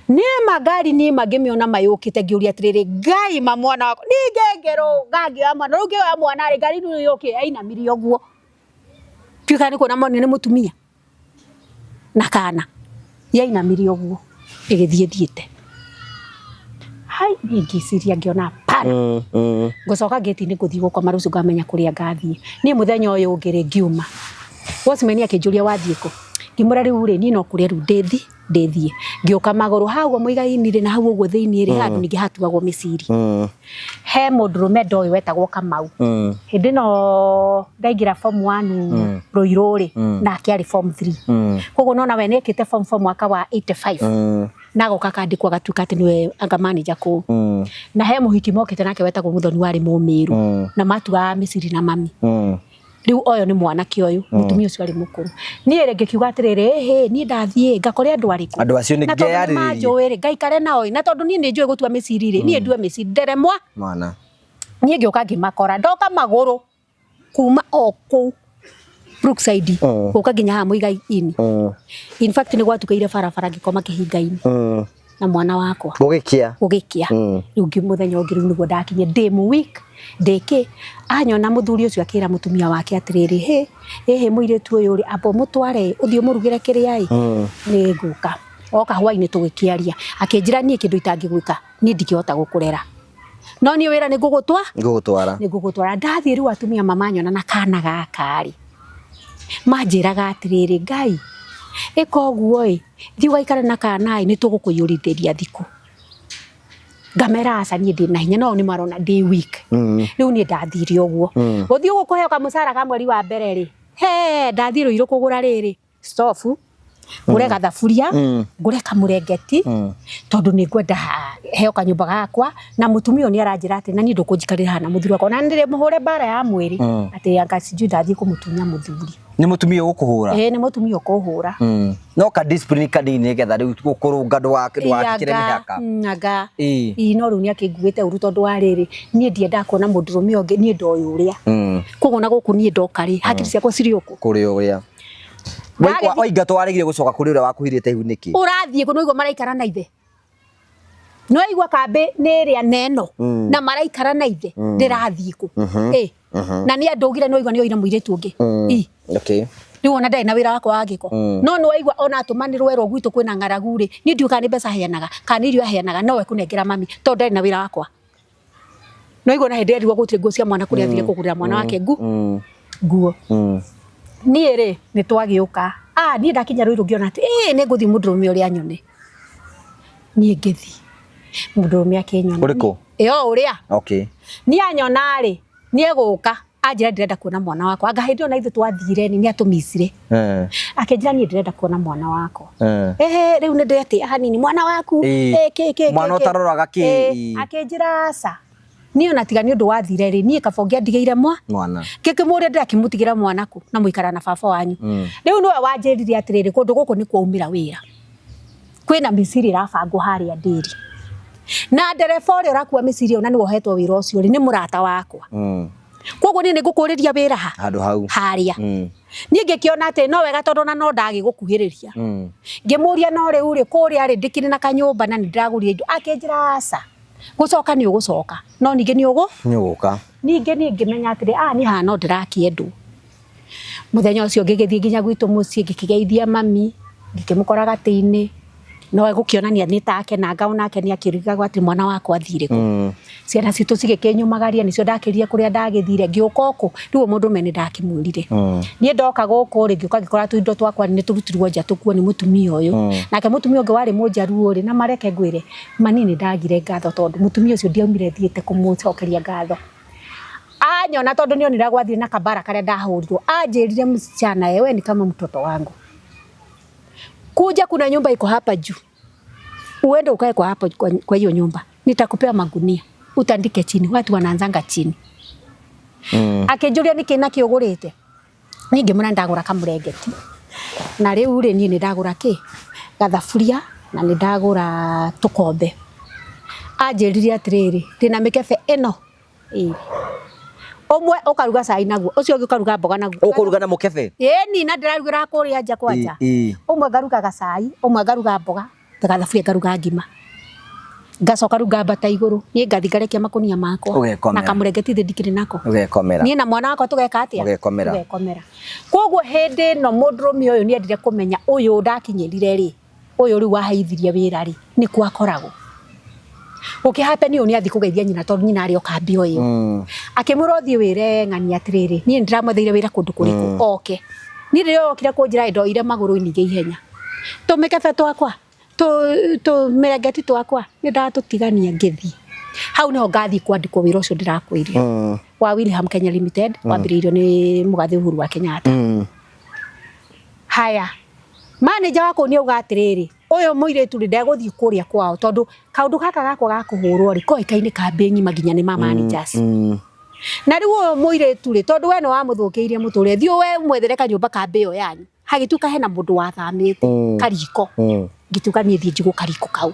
Niĩ ma ngari niĩ ma ngĩmĩona mayũkĩte ngĩũria atĩrĩrĩ, Ngai ma mwana wakwa, ningĩ ngĩrũga ngĩoya mwana, rĩu ngĩoya mwana rĩ, ngari rĩu yũkĩte yainamirie ũguo. Ndiũĩ kana nĩ kuona monire nĩ mũtumia na kana, yainamirie ũguo ĩgĩthiĩ ĩthiĩte. Hai, niĩ ngĩciria ngĩona hapana. Ngũcoka ngĩti-inĩ ngũthiĩ gũkoma rũciũ ngamenya kũrĩa ngathiĩ. Niĩ mũthenya ũyũ ũngĩ rĩ ngiuma. Watchman akĩnjũria wathiĩ kũ? Ngĩmwĩra rĩu rĩ niĩ no kũrĩa rĩu ndĩthi ndĩthiĩ. Ngĩũka magũrũ hau ũguo mũigai-inĩ rĩ na hau ũguo thĩinĩ rĩ handũ ningĩ hatuagwo mĩciri. He mũndũrũme ndoĩ wetagwo Kamau. Hĩndĩ ĩno ndaingĩra form 1 Ruiru rĩ nake arĩ form 3. Koguo nona we nĩekĩte form 4 mwaka wa 85. Na agoka akandĩkwo agatuĩka atĩ nĩwe anga manager kũu. Na he mũhiki mokĩte nake wetagwo Mũthoni warĩ Mũmĩru. Na matuaga mĩciri na mami. Rĩu ũyũ nĩ mwanake ũyũ, mũtumia ũcio arĩ mũkũrũ. Niĩ rĩ ngĩkiuga atĩrĩrĩ, ĩhĩ, niĩ ndathiĩ ngakore andũ arĩkũ? Andũ acio nĩ Na tondũ nĩ ngeyarĩrĩrie. manjũĩ rĩ, ngaikare nao ĩ, na tondũ niĩ nĩ njũĩ gũtua mĩciri rĩ, niĩ ndue mĩciri ndere mwa. Mwana. Niĩ ngĩũka ngĩmakora, ndoka magũrũ kuma o kũu Brookside gũka nginya haha Muigai-inĩ. In fact nĩ gwatukĩire barabara ngĩkoma kĩhinga-inĩ na mwana wakwa. Gũgĩkĩa. Gũgĩkĩa. Rĩu ngĩ mũthenya ũngĩ rĩu nĩguo ndakinyire ndĩ mũ weak ndĩ kĩ anyona mũthuri ũcio akĩra mũtumia wake atĩrĩrĩ, hĩ ĩhĩ mũirĩtu ũyũ rĩ amba ũmũtware ũthiĩ ũmũrugĩre kĩrĩa ĩ nĩ ngũka. Oka hwainĩ tũgĩkĩaria akĩnjĩra niĩ kĩndũ itangĩgwĩka niĩ ndingĩhota gũkũrera no niĩ wĩra nĩ ngũgũtwa Ngũgũtwara. Nĩ ngũgũtwara. Ndathiĩ rĩu atumia mamanyona na kana gaka rĩ manjĩraga atĩrĩrĩ, Ngai ĩka ũguo ĩ thiĩ ũgaikare na kana ĩ nĩ tũgũkũiyũrithĩria thikũ. Ngamera aca niĩ ndĩ na hinya no nĩ marona ndĩ weak. Rĩu niĩ ndathire ũguo. Gũthiĩ ũguo kũheo kamũcara ka mweri wa mbere rĩ, he ndathiĩ Rũirũ kũgũra rĩrĩ stobu, ngũre gathaburia, ngũre kamũrengeti, tondũ nĩ ngwenda heo kanyũmba gakwa na mũtumia ũyũ nĩ aranjĩra atĩ na niĩ ndũkũnjikarĩra haha na mũthuri wakwa na nĩ mũhũre mbara ya mwĩrĩ atĩ anga sijui ndathiĩ kũmũtunya mũthuri. Nĩ mũtumia ũgũkũhũra? Ĩĩ nĩ mũtumia ũkũhũra. No ka discipline kanini nĩgetha rĩu gũkũrũnga ndũgakĩre mĩhaka. Anga. Ĩĩ no rĩu nĩ akĩnguĩte ũru tondũ wa rĩrĩ niĩ ndiendaga kuona mũndũrũme ũngĩ niĩ ndoĩ ũrĩa. Koguo na gũkũ niĩ ndoka rĩ hakiri ciakwa cirĩ ũkũ. Kũrĩ ũrĩa. Waingatwo waregire gũcoka kũrĩ ũrĩa wakuhirĩte ihu nĩkĩ? Ũrathiĩ kũ nĩwaigua maraikara na ithe? Nĩwaigua kambĩ nĩ ĩrĩa neno na maraikara na ithe ndĩrathiĩ kũ? Ĩ na nĩ andũgire nĩwaigua nĩoire mũirĩtu ũngĩ. Ĩ Okay. Rĩu ona ndarĩ na wĩra wakwa wa gĩko. No nĩwaigua ona atũmanĩrwo erwo gwitũ kwĩna ng'aragu rĩ, niĩ ndiũĩ kana nĩ mbeca aheanaga kana nĩ irio aheanaga no ekũnengera mami tondũ ndarĩ na wĩra wakwa. Nĩwaigua ona hĩndĩ ĩrĩa erirwo gũtirĩ nguo cia mwana kũrĩa athire kũgũrĩra mwana wake nguo. Niĩ rĩ nĩ twagĩũka. Ah niĩ ndakinya Rũirũ ngĩona atĩ ĩ nĩ ngũthiĩ mũndũrũme ũrĩa anyone. Niĩ ngĩthiĩ mũndũrũme akĩnyona. Ũrĩkũ? Ĩ o ũrĩa. Okay. Niĩ anyona rĩ nĩ egũka anjĩra ndĩrenda kuona mwana wakwa. Anga hĩndĩ ĩyo na ithuĩ twathire nĩ atũmicire. Akĩnjĩra niĩ ndĩrenda kuona mwana wakwa. Ehe rĩu nĩ ndetĩ hanini mwana waku Ĩ. kĩ kĩ Mwana ũtaroraga kĩ. Akĩnjĩra aca. Niĩ ona tiga nĩ ũndũ wathire rĩ niĩ kaba ũngĩandigĩire mwana. Ngĩkĩmũria ndĩrakĩmũtigĩra mwana kũ na mũikara na baba wanyu. Rĩu nĩwe wanjĩrire atĩrĩrĩ kũndũ gũkũ nĩ kwaumĩra wĩra. Kwĩna mĩciri ĩrabangwo harĩa ndĩri. Na ndereba ũrĩa ũrakua mĩciri ĩyo na nĩwe ũhetwo wĩra ũcio rĩ nĩ mũrata wakwa. Koguo niĩ nĩ ngũkũrĩria wĩra ha? Handũ hau. Harĩa. Niĩ ngĩkĩona atĩ no wega tondũ ona no ndagĩgũkuhĩrĩria. Ngĩmũria no rĩu rĩ kũrĩa rĩ ndĩkĩrĩ na kanyũmba na nĩ ndĩragũrire indo. Akĩnjĩra aca. Gũcoka nĩ ũgũcoka no ningĩ nĩ ũgũ? Nĩ ũgũka. Ningĩ niĩ ngĩmenya atĩrĩ ah niĩ haha no ndĩrakĩendwo. Mũthenya ũcio ngĩgĩthiĩ nginya gwitũ mũciĩ ngĩkĩgeithia mami ngĩkĩmũkora gatĩ-inĩ no egũkĩonania nĩ ta akenanga onake nĩ akĩrigagwo atĩ mwana wakwa athire kũ. Ciana citũ cigĩkĩnyumagaria nĩcio ndakĩrire kũrĩa ndagĩthire ngĩũka ũkũ rĩu mũndũrũme nĩ ndakĩmwĩrire. Niĩ ndoka gũkũ rĩ ngĩũka ngĩkora tũindo twakwa nĩ tũrutirwo nja tũkuo nĩ mũtumia ũyũ. Nake mũtumia ũngĩ warĩ mũnjaruo rĩ na mareke ngwĩre mani nĩ ndagire ngatho tondũ mũtumia ũcio ndiaumire thiĩte kũmũcokeria ngatho. Anyona tondũ nĩ onire gwathire na kabara karĩa ndahũrirwo anjĩrire msichana wewe ni kama mtoto wangu. Kuja kuna nyumba iko hapa juu. Uende ukae kwa hapo kwa hiyo nyumba. Nitakupea magunia. Utandike chini. Watu wanaanzanga chini. Akĩnjũria nĩkĩ nakĩ ũgũrĩte. Niĩ ngĩmwĩra ndagũra kamũrengeti. Na rĩu rĩ niĩ nĩ ndagũra kĩ? Gathaburia na nĩ ndagũra tũkombe. Anjĩrire atĩrĩrĩ, ndĩna mĩkebe ĩno ĩrĩ. Ũmwe ũkaruga cai naguo, ũcio ũngĩ ũkaruga mboga naguo. Ũkũruga na mũkebe? Ĩni na ndĩrarugĩra kũrĩa nja kwanja. Ũmwe ngarugaga cai, ũmwe ngaruga mboga, gathaburia ngaruga ngima. Ngacoka rĩu ngambata igũrũ, niĩ ngathiĩ ngarekia makũnia makwa. Ũgekomera. Na kamũrengeti thĩ ndikĩrĩ nako. Ũgekomera. Niĩ na mwana wakwa tũgeka atĩa? Ũgekomera. Tũgekomera. Koguo hĩndĩ ĩno mũndũrũme ũyũ nĩ endire kũmenya ũyũ ndakinyĩrire rĩ, ũyũ rĩu waheithirie wĩra rĩ, nĩ kũ akoragwo. Gũkĩ happen ũyũ nĩ athiĩ kũgeithia nyina tondũ nyina arĩ o kambĩ o ĩyo. Akĩmwĩra ũthiĩ wĩre ng'ania atĩrĩrĩ, niĩ nĩ ndĩramwetheire wĩra kũndũ kũrĩkũ, oke. Niĩ rĩrĩa okire kũnjĩra ndoire magũrũ nyingĩ ihenya. Tũmĩkebe twakwa, tũmĩrengeti twakwa, nĩ ndatũtigania ngĩthiĩ. Hau nĩho ngathiĩ kwandĩkwo wĩra ũcio ndĩrakwĩrire. Wa William Kenya Limited, wambĩrĩirio nĩ mũgathe Uhuru wa Kenyatta. Haya, manager wa kũu nĩ auga atĩrĩrĩ, ũyũ mũirĩtu rĩ ndegũthiĩ kũrĩa kwao tondũ kaũndũ gaka gakwa ga kũhũrwo rĩ koĩkaine kambĩ ng'ima nginya nĩ ma managers. Na rĩu ũyũ mũirĩtu rĩ, tondũ we nĩ wamũthũkĩirie mũtũrĩre, thiĩ we mwethere kanyũmba ka mbĩo yanyu. Hagĩtuĩka hena mũndũ wathamĩte kariko. Ngĩtuĩka niĩ thiĩ njigwo kariko kau.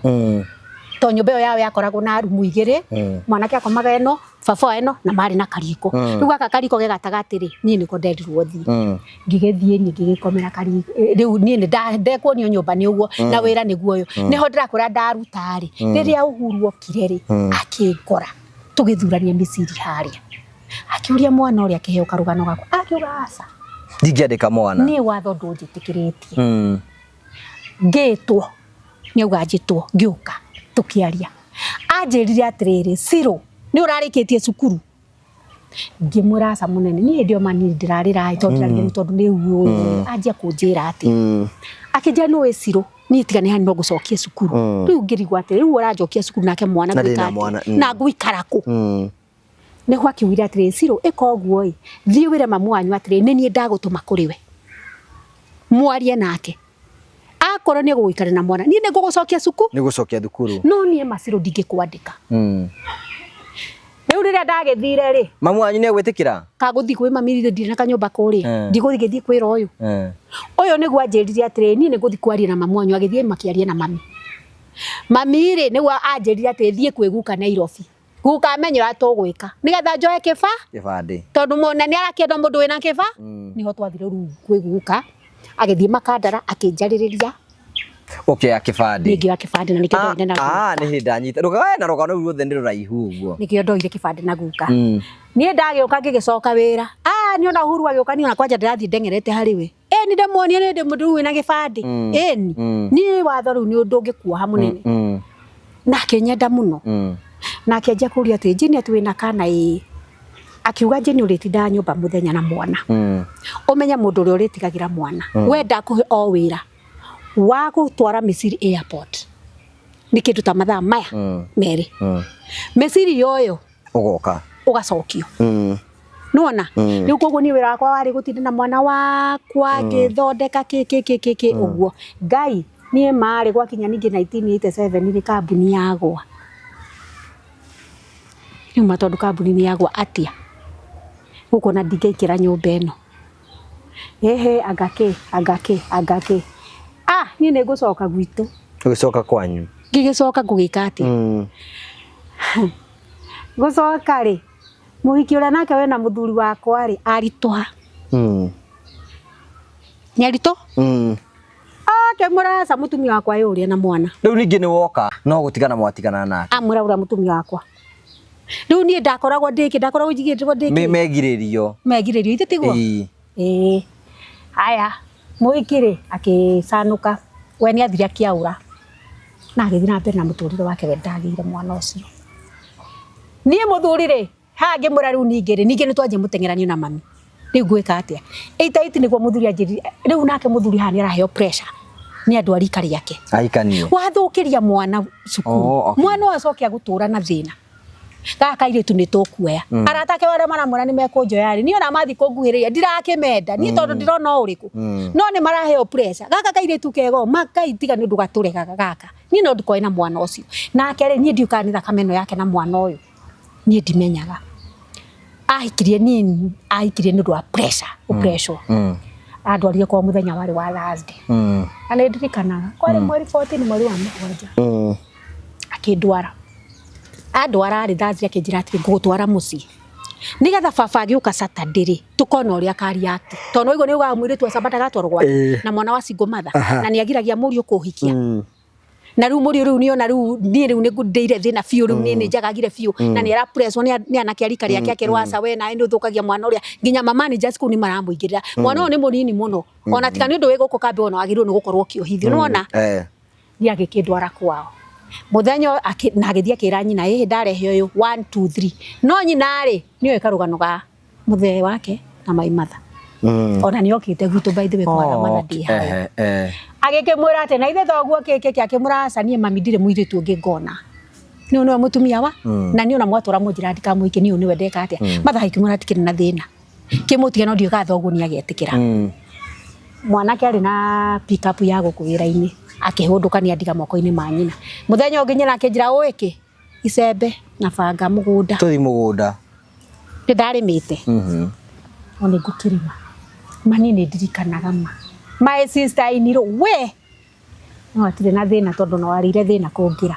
To nyũmba ĩyo yao yakoragwo na rumu igĩrĩ, mwanake akomaga ĩno, baba ĩno, na marĩ na kariko. Rĩu gaka kariko ge gatagatĩ rĩ, niĩ nĩko nderirwo thiĩ. Ngĩgĩthiĩ niĩ ngĩgĩkomera kariko. Rĩu niĩ nĩ ndekuonio nyũmba nĩ ũguo, na wĩra nĩguo ũyũ. Nĩho ndĩrakwĩra ndaruta rĩ, rĩrĩa Uhuru okire rĩ, akĩngora tũgĩthurania mĩciri harĩa. Akĩũria mwana ũrĩa akĩheo karũgano gakwa, akiuga aca. Ndingĩandĩka mwana. Niĩ watho ndũnjĩtĩkĩrĩtie. Ngĩtwo, nĩauga njĩtwo, ngĩũka tũkĩaria. Anjĩrire atĩrĩrĩ, Ciro, nĩ ũrarĩkĩtie cukuru? Ngĩmwĩra aca mũnene, niĩ hĩndĩ ĩyo ma niĩ ndĩrarĩra tondũ ndĩrarĩra nĩ tondũ nĩ ũyũ. Anjia kũnjĩra atĩ, akĩnjĩra nĩ ũĩ Ciro, niĩ tiga nĩ hani no ngũcokie cukuru. Rĩu ngĩrigwo atĩrĩ, rĩu ũranjokia cukuru nake mwana ngwĩka atĩa? Na ngũikara kũ? Nĩguo akiugire atĩrĩ, Ciro, ĩka ũguo ĩ, thiĩ wĩre mamu wanyu atĩrĩ, nĩ niĩ ndagũtũma kũrĩ we. Mwarie nake. Akorwo nĩ egũgũikara na mwana, niĩ nĩ ngũgũcokia cukuru. Nĩ gũcokia thukuru. No niĩ ma Ciro ndingĩkwandĩka. Rĩu rĩrĩa ndagĩthire rĩ, Mamu wanyu nĩ egwĩtĩkĩra? Kagũthiĩ kwĩ mami rĩ, ndirĩ na kanyũmba kũrĩa. Ndigũgĩthiĩ kwĩra ũyũ. Ũyũ nĩguo anjĩrire atĩrĩ, niĩ nĩ ngũthiĩ kwaria na mamu wanyu, agĩthiĩ makĩaria na mami. Mami rĩ, nĩguo anjĩrire atĩ thiĩ kwĩ guka Nairobi. Guka amenye ũrĩa tũgwĩka nĩgetha njoe kĩbandĩ, tondũ mona nĩ arakĩenda mũndũ wĩna kĩba. Nĩho twathire rĩu kwĩ guka, agĩthiĩ Makandara akĩnjarĩrĩria. Ũkĩoya kĩbandĩ. Niĩ ngĩoya kĩbandĩ na nĩkĩo ndoire na guka. Nĩ hĩndĩ ndanyita rũgano na rũgano rũu ruothe nĩ rũraihu ũguo. Nĩkĩo ndoire kĩbandĩ na guka. Niĩ ndagĩũka ngĩgĩcoka wĩra. Niĩ ona Uhuru agĩũka niĩ ona kwanja ndĩrathiĩ ndeng'erete harĩ we. Ĩni ndĩmuonie nĩ ndĩ mũndũ wĩna gĩbandĩ. Ĩni. Niĩ watho rĩu nĩ ũndũ ũngĩkuoha mũnene. Na akĩnyenda mũno. Na akĩanjia kũria atĩ Jane atĩ wĩna kana ĩĩ. Akiuga Jane ũrĩtindaga nyũmba mũthenya na mwana. Ũmenye mũndũ ũrĩa ũrĩtigagĩra mwana. We ndakũhe o wĩra wa gũtwara mĩciri airport. Nĩ kĩndũ ta mathaa maya merĩ. Mĩciri yoyo ũgoka ũgacokio. Nĩwona? Rĩu koguo niĩ wĩra wakwa warĩ gũtinda na mwana wakwa ngĩthondeka kĩ kĩ kĩ kĩ kĩ ũguo. Ngai niĩ marĩ gwakinya ningĩ 1987 nĩ kambuni yagwa. Rĩu ma tondũ kambuni nĩ yagwa atĩa? Gũkũ na ndingĩingĩra nyũmba ĩno. Ehe anga kĩ anga kĩ anga kĩ. Niĩ nĩ ngũcoka gwitũ. Ũgĩcoka kwanyu? Ngĩgĩcoka ngũgĩka atĩa? Gũcoka rĩ, mũhiki ũrĩa nake wĩna mũthuri wakwa rĩ, aritũha. Nĩ aritũ? Akĩmwĩra aca mũtumia wakwa ĩ ũrĩa na mwana. Rĩu ningĩ nĩ woka no gũtigana mwatigana nake. Amwĩra ũrĩa mũtumia wakwa. Rĩu niĩ ndakoragwo ndĩkĩ, ndakoragwo njigĩtwo ndĩkĩ. Megirĩrio. Megirĩrio, ithe tiguo? Ĩĩ. Haya, mũhiki rĩ, akĩcanũka. We nĩ athire akĩaũra. Na agĩthiĩ na mbere na mũtũrĩre wake we ndagĩire mwana ũcio. Niĩ mũthuri rĩ, haha ngĩmwĩra rĩu ningĩ rĩ, ningĩ nĩ twanjia mũteng'eranio na mami. Rĩu ngwĩka atĩa? 88 nĩguo mũthuri anjĩrire, rĩu nake mũthuri haha nĩ araheo pressure nĩ andũ a rika rĩake. Ahikanio. Wathũkĩria mwana cukuru. Mwana ũyũ acoke agũtũra na thĩna. Gaka kairĩtu nĩ tũkuoya. Arata ake arĩa maramwĩra nĩ mekũnjoya rĩ, niĩ ona mathiĩ kũnguhĩrĩria ndirakĩmenda. Niĩ tondũ ndĩrona o ũrĩkũ. No nĩ maraheo pressure. Gaka kairĩtu kega makai tiga nĩ ũndũ gatũregaga gaka. Niĩ no ndikoe na mwana ũcio. Nake rĩ, niĩ ndiũĩ kana nĩ thakame ĩno yake na mwana ũyũ. Niĩ ndimenyaga. Ahikirie niĩ, ahikirie nĩ ũndũ wa pressure, pressure. Andwarire kwa mũthenya warĩ wa Thursday. Na nĩ ndirikanaga, kwarĩ mweri 14 mweri wa mũgwanja. Akĩndwara. Andwara rĩ, Thursday akĩnjĩra atĩrĩ, ngũgũtwara mũciĩ. Nĩgetha baba agĩũka Saturday rĩ, tũkona ũrĩa akareact. Tondũ nĩwaigua nĩ augaga mũirĩtu wa Sabata agatwarwo gwake na mwana wa single mother. Na nĩ agiragia mũriũ kũhikia. Na rĩu mũriũ rĩu nĩona rĩu niĩ rĩu nĩ ndĩire thĩna biũ rĩu niĩ nĩ njagagire biũ. Na nĩ arapresswo nĩ anake a rika rĩake akerwo aca we nawe nĩ ũthũkagia mwana ũrĩa. Nginya ma managers kũu nĩ maramũingĩrĩra. Mwana ũyũ nĩ mũnini mũno. Ona tiga nĩ ũndũ wĩ gũkũ kambĩ ona wagĩrĩirwo nĩ gũkorwo ũkĩohithio. Nĩwona? Niĩ agĩkĩndwara kwao. Mũthenya na agĩthiĩ akĩra nyina, ĩhĩ ndarehe ũyũ 1 2 3. No nyina rĩ, nĩoĩ karũgano ga mũthee wake na my mother. Ona nĩ okĩte gwitũ by the way kwara mother ndĩ hau. Agĩkĩmwĩra atĩ na ithe thoguo kĩ kĩ kĩ, akĩmwĩra aca niĩ mami ndirĩ mũirĩtu ũngĩ ngona. Nĩ ũyũ nĩwe mũtumia wa? Na niĩ ona mwatũra mũnjĩra ndikamũhikie niĩ ũyũ nĩwe ndeka atĩa. Mother agĩkĩmwĩra hatikĩrĩ na thĩna. Kĩmũtige no ndiũĩ kana thoguo nĩ agetĩkĩra. Mwanake arĩ na pick up ya gũkũ wĩra-inĩ, akĩhũndũka nĩ andiga moko-inĩ ma nyina. Mũthenya ũngĩ nyina akĩnjĩra ũĩ kĩ? Icembe na banga mũgũnda. Tũthiĩ mũgũnda. Nĩ ndarĩmĩte. No nĩ ngũkĩrĩma. Mani nĩ ndirikanaga ma. My sister in law we no hatirĩ na thĩna tondũ no arĩire thĩna kũngĩra.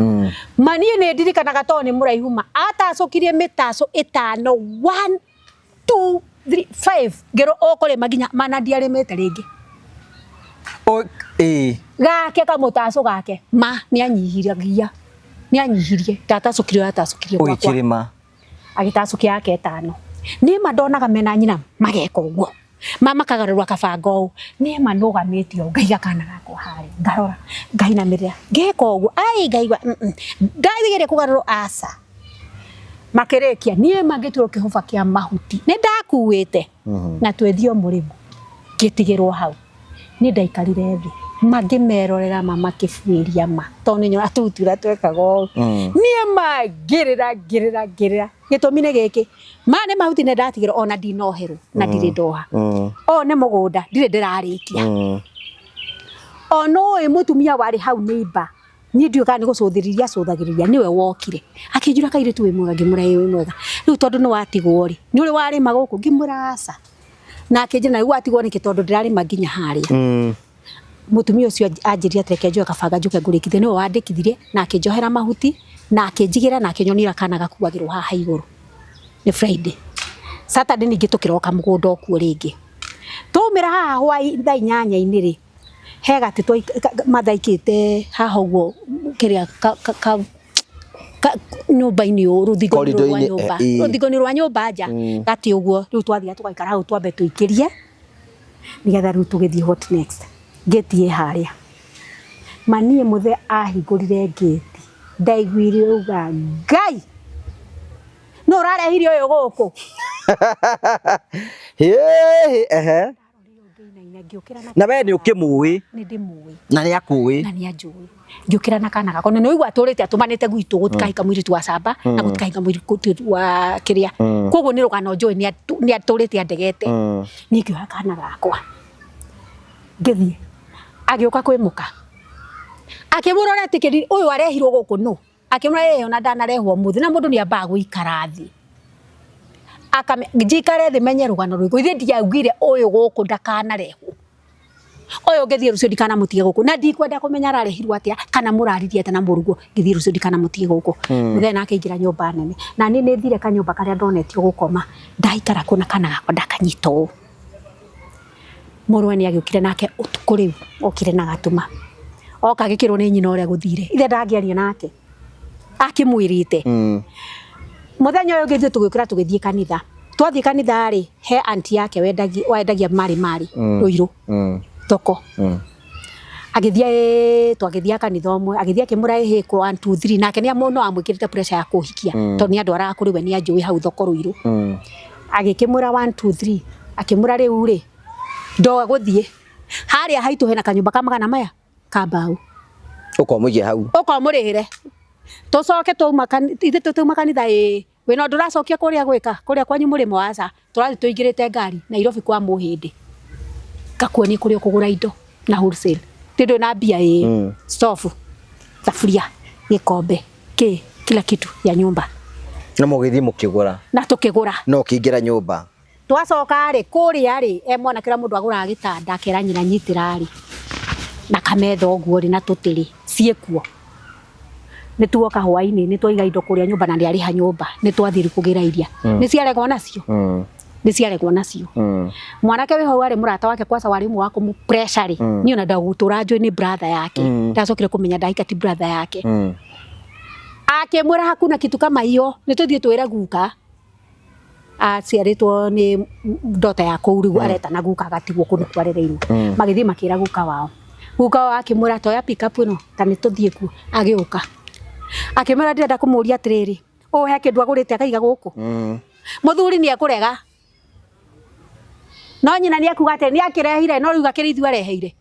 Ma niĩ nĩ ndirikanaga tondũ nĩ mũraihu ma atacũkirie mĩtacũ ĩtano 1 2 3 5 ngĩrwo ũkũrĩma nginya mana ndiarĩmĩte rĩngĩ. Ĩĩ. Gake kamũtacũ gake ma nĩ anyihiragia nĩ anyihirie ndatacũkirie atacũkirie gwakwa. Ũgĩkĩrĩma. Agĩtacũkia yake ĩtano. Niĩ ma ndonaga mena nyina mageka ũguo. Mama kagarũrwo kabanga ũũ. Niĩ ma nũgamĩte ũũ ngaiga kana gakwa harĩa ngarora ngainamĩrĩra ngeka ũguo ai ngaigua ndathiĩ kũgarũrwo aca. Makĩrĩkia niĩ ma ngĩtuĩrwo kĩhũba kĩa mahuti. Nĩ ndakuĩte na twĩthiĩ o mũrĩmo ngĩtigĩrwo hau. Niĩ ndaikarire thĩ mangĩmerorera ma makĩbuĩria ma tondũ nĩ nyona tutura twekaga ũũ. Niĩ ma ngĩrĩra ngĩrĩra ngĩrĩra. Gĩtũmi nĩ gĩkĩ ma nĩ mahuti nĩ ndatigĩrwo ona ndinoherwo na ndirĩ ndoha. Ũyũ nĩ mũgũnda ndirĩ ndĩrarĩkia. Ona ũyũ mũtumia warĩ hau neighbor niĩ ndiũĩ kana nĩ gũcũthĩrĩria acũthagĩrĩria nĩwe wokire akĩnjũra kairĩtu wĩ mwega ngĩmwĩra ĩĩ wĩ mwega rĩu tondũ nĩ watigwo rĩ nĩ ũrĩ warĩma gũkũ ngĩmwĩra aca na akĩnjĩra na rĩu watigwo nĩkĩ tondũ ndĩrarĩma nginya harĩa. Mũtumia ũcio anjĩrire atĩ reke njoe kabanga njũke ngũrĩkithie nĩwe wandĩkithirie na akĩnjohera mahuti na akĩnjigĩra na akĩnyonia kana gakuagĩrwo haha igũrũ. Nĩ Friday. Saturday ningĩ tũkĩroka mũgũnda okuo rĩngĩ. Twaumĩra haha hwaĩ thaa inyanya-inĩ rĩ he gatĩ mathaikĩte haha ũguo kĩrĩa nyũmba-inĩ ũũ rũthingo-inĩ rwa nyũmba. Rũthingo-inĩ rwa nyũmba nja gatĩ ũguo rĩu twathiaga tũgaikara hau twambe tũikĩrie nĩgetha rĩu tũgĩthiĩ what next. Ngĩti ĩ harĩa. Ma niĩ mũthee ahingũrire ngĩti ndaiguire auga Ngai nũ ũrarehire ũyũ gũkũ. Ehe. Na we nĩ ũkĩmũĩ. Nĩ ndĩmũĩ. Na nĩ akũĩ. Na nĩ anjũĩ. Ngĩũkĩra na kana gakwa. Na nĩ ũigua atũrĩte atũmanĩte gwitũ gũtikahika mũirĩtu wa camba na gũtikahika mũirĩtu wa kĩrĩa. Koguo nĩ rũgano njũĩ nĩ atũrĩte andegete. Niĩ ngĩoya kana gakwa. Ngĩthiĩ. Agĩũka kwĩ mũka. Akĩmwĩra ũretĩkĩri ũyũ arehirwo gũkũ nũ? Akĩmwĩra ĩĩ ona ndanarehwo ũmũthĩ na mũndũ nĩ ambaga gũikara thĩ. Njikare thĩ menye rũgano rũrĩkũ. Ithe ndiaugire ũyũ gũkũ ndakanarehwo. Ũyũ ngĩthiĩ rũciũ ndikanamũtige gũkũ. Na ndikwenda kũmenya ararehirwo atĩa kana mũraririe atĩa na mũrugwo. Ngĩthiĩ rũciũ ndikanamũtige gũkũ. Mũthenya nake aingĩra nyũmba nene. Na niĩ nĩ thire kanyũmba karĩa ndonetio gũkoma. Ndaikara kũu na kana gakwa ndakanyita ũũ. Mũrũwe nĩ agĩũkire nake ũtukũ rĩu okire na gatuma. Oka agĩkĩrwo nĩ nyina ũrĩa gũthire. Ithe ndangĩaria nake. Akĩmwĩrĩte. Mũthenya ũyũ ũngĩ ithuĩ tũgĩũkĩra tũgĩthiĩ kanitha. Twathiĩ kanitha rĩ, he auntie yake wendagia marĩ marĩ Rũirũ thoko. Agĩthiĩ twagĩthiaga kanitha ũmwe, agĩthiĩ akĩmwĩra ĩhĩ 1 2 3 nake nĩ no amwĩkĩrĩte pressure ya kũhikia tondũ nĩ andwaraga kũrĩ we nĩ anjũĩ hau thoko Rũirũ. Agĩkĩmwĩra 1 2 3 akĩmwĩra rĩu rĩ ndoga gũthiĩ harĩa haitũ hena kanyũmba ka magana maya ka mbaũ. Ũka ũmũige hau. Ũka ũmũrĩhĩre. Tũcoke twauma ithuĩ tũtuma kanitha ĩĩ wĩna ũndũ ũracokia kũrĩa gwĩka kũrĩa kwanyu mũrĩmo aca tũrathiĩ tũingĩrĩte ngari Nairobi kwa Mũhĩndĩ ngakuonia kũrĩa ũkũgũra indo na wholesale ti ndũrĩ na mbia ĩĩ stovu thaburia gĩkombe kĩ kila kitu ya nyumba Na mũgĩthiĩ mũkĩgũra. Na tũkĩgũra. Na ũkĩingĩra nyũmba. Twacoka rĩ kũrĩa rĩ e mwanake ũrĩa mũndũ agũraga gĩtanda akera nyina nyitĩra rĩ na kametha ũguo rĩ na tũtĩrĩ ciĩkuo. Nĩ tuoka hwainĩ nĩ twaiga indo kũrĩa nyũmba na nĩ arĩha nyũmba nĩ twathiĩ kũgĩra iria. Nĩ ciaregwo nacio. Nĩ ciaregwo nacio. Mwanake wĩ hau arĩ mũrata wake kwaca warĩ ũmwe wa kũmũ pressure rĩ. Niĩ ona ndagũtũra njũĩ nĩ brother yake. Ndacokire kũmenya ndahika ti brother yake. Akĩmwĩra hakuna kitu kama hiyo nĩ tũthiĩ twĩre guka. Aciarĩtwo nĩ ndota ya kũu rĩu aretana guka agatigwo kũndũ kwarereirwo. Magĩthiĩ makĩra guka wao. Guka wao akĩmwĩra toya pick up ĩno ta nĩ tũthiĩ kuo. Agĩũka. Akĩmwĩra ndĩrenda kũmũria atĩrĩrĩ, ũũ he kĩndũ agũrĩte akaiga gũkũ. Mũthuri nĩ ekũrega. No nyina nĩ ekuga atĩ nĩ akĩrehire no rĩu akĩrĩ ithuĩ areheire.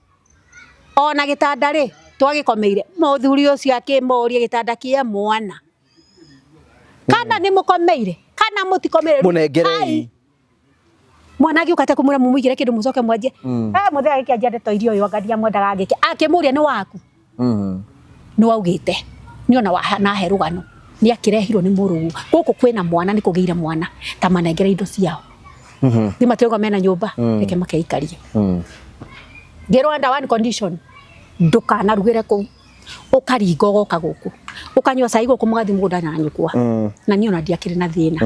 Ona gĩtanda rĩ twagĩkomeire. Mũthuri ũcio akĩmũria gĩtanda kĩa mwana. Kana nĩ mũkomeire kana mũtikomeire. Mũnengerei. Mwana agĩũka te kũmwĩra mũmũigĩre kĩndũ mũcoke mwanjie. Mũthee agĩkĩanjia ndeto iria ũyũ anga ndiamwendaga ngĩke. Akĩmũria nĩ waku. Nĩ waugĩte. Nĩ ona nahe rũgano. Nĩ akĩrehirwo nĩ mũrũguo gũkũ kwĩna mwana, nĩ kũgĩire mwana ta manengere indo ciao. Nĩ matirauga mena nyũmba, reke makeikarie. Ngĩrwo under one condition, ndũkanarugĩre kũu, ũkaringa ũgoka gũkũ, ũkanyua cai gũkũ, mũgathiĩ mũgũnda na nyũkwa. Na niĩ ona ndiakĩrĩ na thĩna.